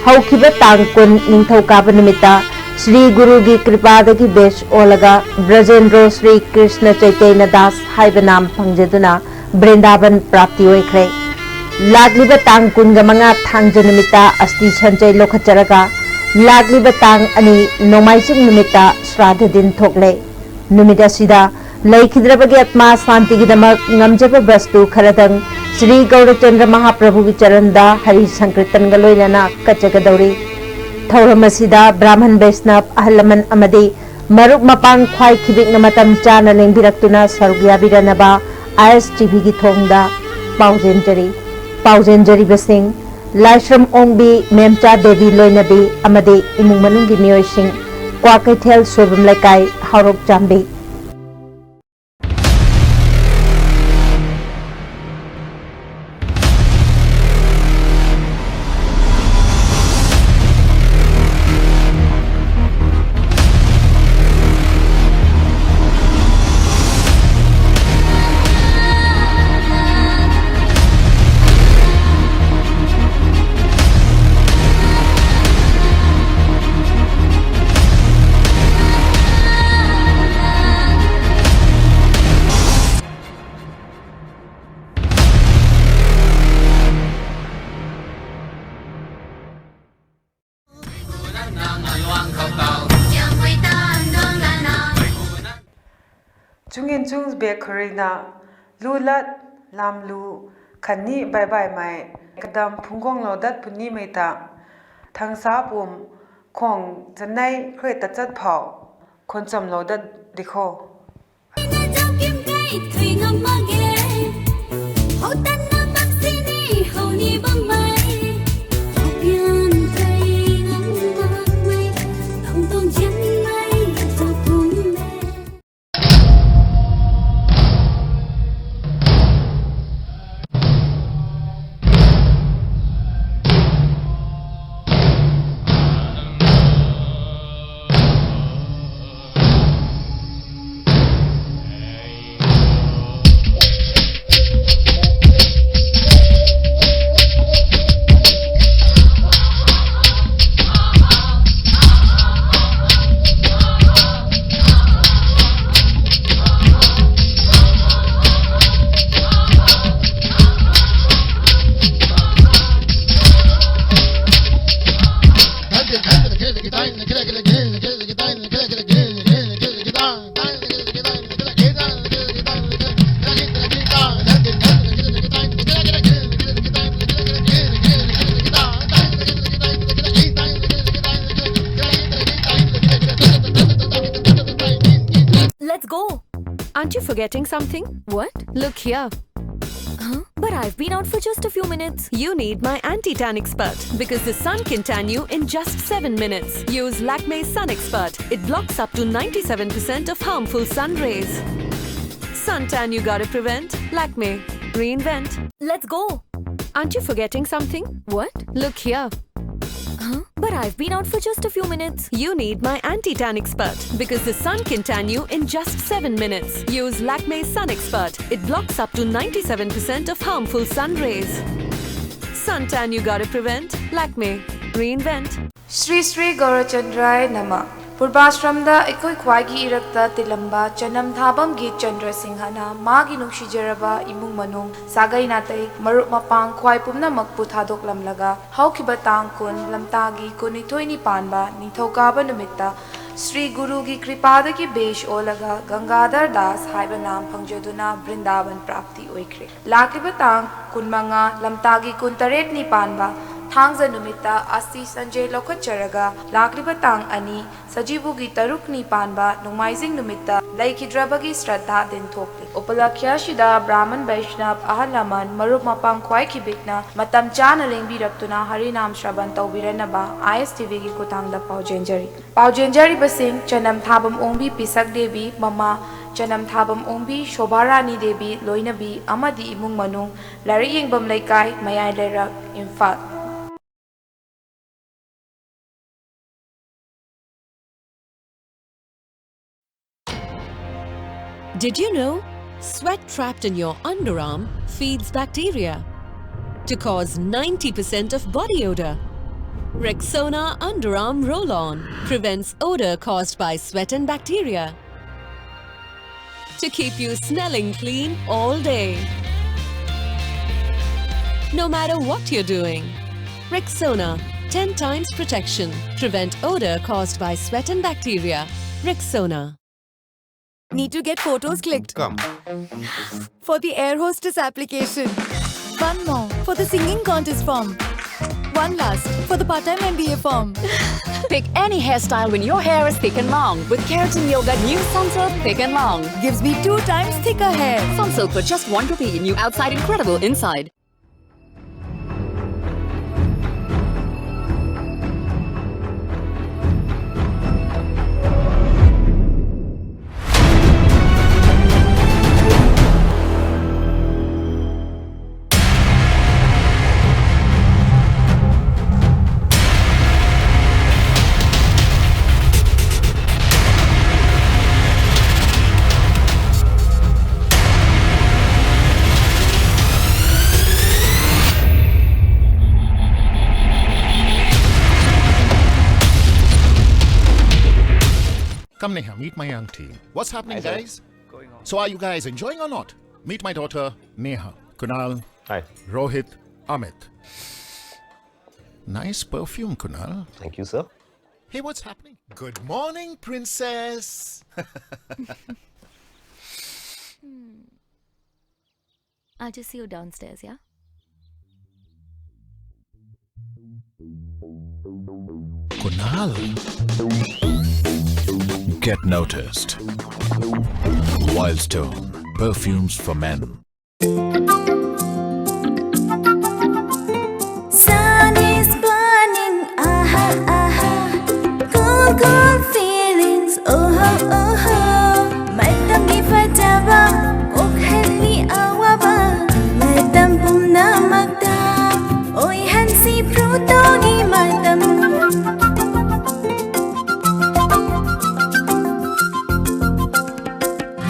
ꯍꯧꯈꯤꯕ ꯇꯥꯡ ꯀꯨꯟ ꯅꯤꯡꯊꯧꯀꯥꯕ ꯅꯨꯃꯤꯠꯇ ꯁ꯭ꯔꯤ ꯒꯨꯔꯨꯒꯤ ꯀ꯭ꯔꯤꯄꯥꯗꯒꯤ ꯕꯦꯁ ꯑꯣꯜꯂꯒ ꯕ꯭ꯔꯖꯦꯟꯗ꯭ꯔꯣ ꯁ꯭ꯔꯤ ꯀ꯭ꯔꯤꯁꯅ ꯆꯩꯇꯩꯅ ꯗꯥꯁ ꯍꯥꯏꯕ ꯅꯥꯝ ꯐꯪꯖꯗꯨꯅ ꯕ꯭ꯔꯤꯟꯗꯥꯕꯟ ꯄ꯭ꯔꯥꯞꯇꯤ ꯑꯣꯏꯈ꯭ꯔꯦ꯫ ꯂꯥꯛꯂꯤꯕ ꯇꯥꯡ ꯀꯨꯟꯒ ꯃꯉꯥ ꯊꯥꯡꯖ ꯅꯨꯃꯤꯠꯇ ꯑꯁꯇꯤ ꯁꯟꯆꯩ ꯂꯧꯈꯠꯆꯔꯒ ꯂꯥꯛꯂꯤꯕ ꯇꯥꯡ ꯑꯅꯤ ꯅꯣꯡꯃꯥꯏꯖꯤꯡ ꯅꯨꯃꯤꯠꯇ ꯁ꯭ꯔꯥꯗ ꯗꯤꯟ ꯊꯣꯛꯂꯦ꯫ ꯅꯨꯃꯤꯠ ꯑꯁꯤꯗ ꯂꯩꯈꯤꯗ꯭ꯔꯕꯒꯤ ꯑꯥꯠꯃꯥ ꯁꯥꯟꯇꯤꯒꯤꯗꯃꯛ ꯉꯝꯖꯕ ꯕꯁꯇꯨ ꯈꯔꯗꯪ ꯁ꯭ꯔꯤ ꯒꯧꯔꯆꯟꯗ꯭ꯔ ꯃꯍꯥꯄ꯭ꯔꯚꯨꯒꯤ ꯆꯔꯟꯗ ꯍꯔꯤ ꯁꯪꯀꯤꯔꯇꯟꯒ ꯂꯣꯏꯅꯅ ꯀꯠꯆꯒꯗꯧꯔꯤ꯫ ꯊꯧꯔꯝ ꯑꯁꯤꯗ ꯕ꯭ꯔꯥꯍꯃꯟ ꯕꯩꯁꯅꯕ, ꯑꯍꯜ ꯂꯃꯟ ꯑꯃꯗꯤ ꯃꯔꯨꯞ ꯃꯄꯥꯡ ꯈ꯭ꯋꯥꯏ ꯈꯤꯕꯤꯛꯅ ꯃꯇꯝ ꯆꯥꯅ ꯂꯦꯡꯕꯤꯔꯛꯇꯨꯅ ꯁꯔꯨꯛ ꯌꯥꯕꯤꯔꯅꯕ ꯑꯥꯏ ꯑꯦꯁ ꯇꯤ ꯚꯤꯒꯤ ꯊꯣꯡꯗ ꯄꯥꯎꯖꯦꯟꯖꯔꯤ꯫ ꯄꯥꯎꯖꯦꯟꯖꯔꯤꯕꯁꯤꯡ, ꯂꯥꯏꯁ꯭ꯔꯝ ꯑꯣꯡꯕꯤ, ꯃꯦꯝꯆꯥ ꯗꯦꯕꯤ ꯂꯣꯏꯅꯕꯤ ꯑꯃꯗꯤ ꯏꯃꯨꯡ ꯃꯅꯨꯡꯒꯤ ꯃꯤꯑꯣꯏꯁꯤꯡ, ꯀ꯭ꯋꯥꯀꯩꯊꯦꯜ ꯁꯣꯏꯕꯝ ꯂꯩꯀꯥꯏ, ꯍꯥꯎꯔꯣꯛ ꯆꯥꯝꯕꯤ꯫ ꯆꯨꯡ ꯏꯟ ꯆꯨꯡ ꯕꯦꯛ ꯈꯨꯔꯩꯅ ꯂꯨ ꯂꯠ ꯂꯥꯝ ꯂꯨ ꯈꯅꯤ ꯕꯥꯏ ꯕꯥꯏ ꯃꯥꯏ ꯀꯗꯝ ꯐꯨꯡꯒꯣꯡ ꯂꯣꯗꯠ ꯄꯨꯅꯤ ꯃꯩꯇ ꯊꯪꯁꯥ ꯄꯨꯝ ꯈꯣꯡ ꯆꯅꯩ ꯈ꯭ꯔꯦ ꯇꯆꯠ ꯐꯥꯎ ꯈꯣꯟꯆꯝ ꯂꯣꯗꯠ ꯗꯤꯈꯣ꯫ Forgetting something? What? Look here. Huh? But I've been out for just a few minutes. You need my anti-tan expert because the sun can tan you in just seven minutes. Use Lakme Sun Expert. It blocks up to ninety-seven percent of harmful sun rays. Suntan you gotta prevent. Lakme. Reinvent. Let's go. Aren't you forgetting something? What? Look here. Huh? But I've been out for just a few minutes. You need my anti-tan expert because the sun can tan you in just seven minutes. Use Lakme Sun Expert. It blocks up to ninety-seven percent of harmful sun rays. Suntan you gotta prevent. Lakme. Reinvent. Sri Sri Gaurachandraya Nama. ꯄꯨꯔꯕꯥꯁ꯭ꯔꯝꯗ ꯑꯩꯈꯣꯏ ꯈ꯭ꯋꯥꯏꯒꯤ ꯏꯔꯛꯇ ꯇꯤꯜꯂꯝꯕ ꯆꯅꯝ ꯊꯥꯕꯝꯒꯤ ꯆꯟꯗ꯭ꯔ ꯁꯤꯡꯍꯅ ꯃꯥꯒꯤ ꯅꯨꯡꯁꯤꯖꯔꯕ ꯏꯃꯨꯡ ꯃꯅꯨꯡ, ꯁꯥꯒꯩ ꯅꯥꯇꯩ, ꯃꯔꯨꯞ ꯃꯄꯥꯡ ꯈ꯭ꯋꯥꯏ ꯄꯨꯝꯅꯃꯛꯄꯨ ꯊꯥꯗꯣꯛꯂꯝꯂꯒ ꯍꯧꯈꯤꯕ ꯇꯥꯡ ꯀꯨꯟ ꯂꯝꯇꯥꯒꯤ ꯀꯨꯟꯅꯤꯊꯣꯏꯅꯤ ꯄꯥꯟꯕ ꯅꯤꯡꯊꯧꯀꯥꯕ ꯅꯨꯃꯤꯠꯇ ꯁ꯭ꯔꯤ ꯒꯨꯔꯨꯒꯤ ꯀ꯭ꯔꯤꯄꯥꯗꯒꯤ ꯕꯦꯁ ꯑꯣꯜꯂꯒ ꯒꯪꯒꯥꯙꯔ ꯗꯥꯁ ꯍꯥꯏꯕ ꯅꯥꯝ ꯐꯪꯖꯗꯨꯅ ꯕ꯭ꯔꯤꯟꯗꯥꯕꯟ ꯄ꯭ꯔꯥꯞꯇꯤ ꯑꯣꯏꯈ꯭ꯔꯦ꯫ ꯂꯥꯛꯂꯤꯕ ꯇꯥꯡ ꯀꯨꯟꯃꯉꯥ ꯂꯝꯇꯥꯒꯤ ꯀꯨꯟꯇꯔꯦꯠꯅꯤ ꯄꯥꯟꯕ ꯊꯥꯡꯖ ꯅꯨꯃꯤꯠꯇ ꯑꯁꯇꯤ ꯁꯟꯖꯦ ꯂꯧꯈꯠꯆꯔꯒ ꯂꯥꯛꯂꯤꯕ ꯇꯥꯡ ꯑꯅꯤ ꯁꯖꯤꯕꯨꯒꯤ ꯇꯔꯨꯛꯅꯤ ꯄꯥꯟꯕ ꯅꯣꯡꯃꯥꯏꯖꯤꯡ ꯅꯨꯃꯤꯠꯇ ꯂꯩꯈꯤꯗ꯭ꯔꯕꯒꯤ ꯁ꯭ꯔꯗꯥ ꯗꯤꯟ ꯊꯣꯛꯂꯤ꯫ ꯎꯄꯂꯛꯈ꯭ꯌꯥꯁꯤꯗ ꯕ꯭ꯔꯥꯍꯃꯟ ꯕꯩꯁꯅꯕ ꯑꯍꯜ ꯂꯃꯟ ꯃꯔꯨꯞ ꯃꯄꯥꯡ ꯈ꯭ꯋꯥꯏ ꯈꯤꯕꯤꯛꯅ ꯃꯇꯝ ꯆꯥꯅ ꯂꯦꯡꯕꯤꯔꯛꯇꯨꯅ ꯍꯔꯤꯅꯥꯝ ꯁ꯭ꯔꯕꯟ ꯇꯧꯕꯤꯔꯅꯕ ꯑꯥꯏ ꯑꯦꯁ ꯇꯤ ꯚꯤꯒꯤ ꯈꯨꯠꯊꯥꯡꯗ ꯄꯥꯎꯖꯦꯟꯖꯔꯤ꯫ ꯄꯥꯎꯖꯦꯟꯖꯔꯤꯕꯁꯤꯡ ꯆꯅꯝ ꯊꯥꯕꯝ ꯑꯣꯡꯕꯤ ꯄꯤꯁꯛ ꯗꯦꯕꯤ, ꯃꯃꯥ, ꯆꯅꯝ ꯊꯥꯕꯝ ꯑꯣꯡꯕꯤ ꯁꯣꯚꯥꯔꯥꯅꯤ ꯗꯦꯕꯤ ꯂꯣꯏꯅꯕꯤ ꯑꯃꯗꯤ ꯏꯃꯨꯡ ꯃꯅꯨꯡ, ꯂꯥꯏꯔꯤꯛ ꯌꯦꯡꯐꯝ ꯂꯩꯀꯥꯏ, ꯃꯌꯥꯏ ꯂꯩꯔꯛ, Imphal. Did you know sweat trapped in your underarm feeds bacteria to cause ninety percent of body odor? Rexona underarm roll on prevents odor caused by sweat and bacteria to keep you smelling clean all day. No matter what you're doing, Rexona, ten times protection. Prevent odor caused by sweat and bacteria. Rexona. Need to get photos clicked Come. for the air hostess application. One more for the singing contest form. One last for the part-time M B A firm. Pick any hairstyle when your hair is thick and long with Keratin Yoga New Sunsilk Thick and Long. Gives me two times thicker hair. Sunsilk for just one rupee. New outside, incredible inside. Come, Neha, meet my young team. What's happening, Hi, sir. Guys? So, are you guys enjoying or not? Meet my daughter, Neha, Kunal, Hi. Rohit, Amit. Nice perfume, Kunal. Thank you, sir. Hey, what's happening? Good morning, princess. I'll just see you downstairs, yeah? Kunal. Get noticed. Wildstone. Perfumes for men. Sun is burning, aha, aha. Cool, cool feelings, oh ho, oh ho. ꯃꯇꯝꯒꯤ ꯐꯖꯕ ꯀꯣꯛꯍꯜꯂꯤ ꯑꯋꯥꯕ꯫ ꯃꯇꯝ ꯄꯨꯝꯅꯃꯛꯇ ꯑꯣꯏꯍꯟꯁꯤ ꯐ꯭ꯔꯨꯇꯣꯒꯤ ꯃꯇꯝ꯫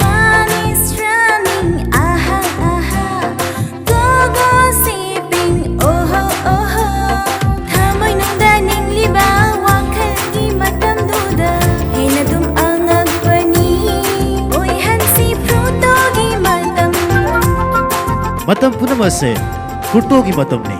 Sun is shining, aha, aha. Go, go, sipping, oh ho, oh ho. ꯊꯃꯣꯏꯅꯨꯡꯗ ꯅꯤꯡꯂꯤꯕ ꯋꯥꯈꯜꯒꯤ ꯃꯇꯝꯗꯨꯗ ꯍꯦꯟꯅ ꯑꯗꯨꯝ ꯑꯉꯛꯄꯅꯤ꯫ ꯑꯣꯏꯍꯟꯁꯤ ꯐ꯭ꯔꯨꯇꯣꯒꯤ ꯃꯇꯝ꯫ ꯃꯇꯝ ꯄꯨꯝꯅꯃꯛ ꯑꯁꯦ ꯐ꯭ꯔꯨꯇꯣꯒꯤ ꯃꯇꯝꯅꯤ꯫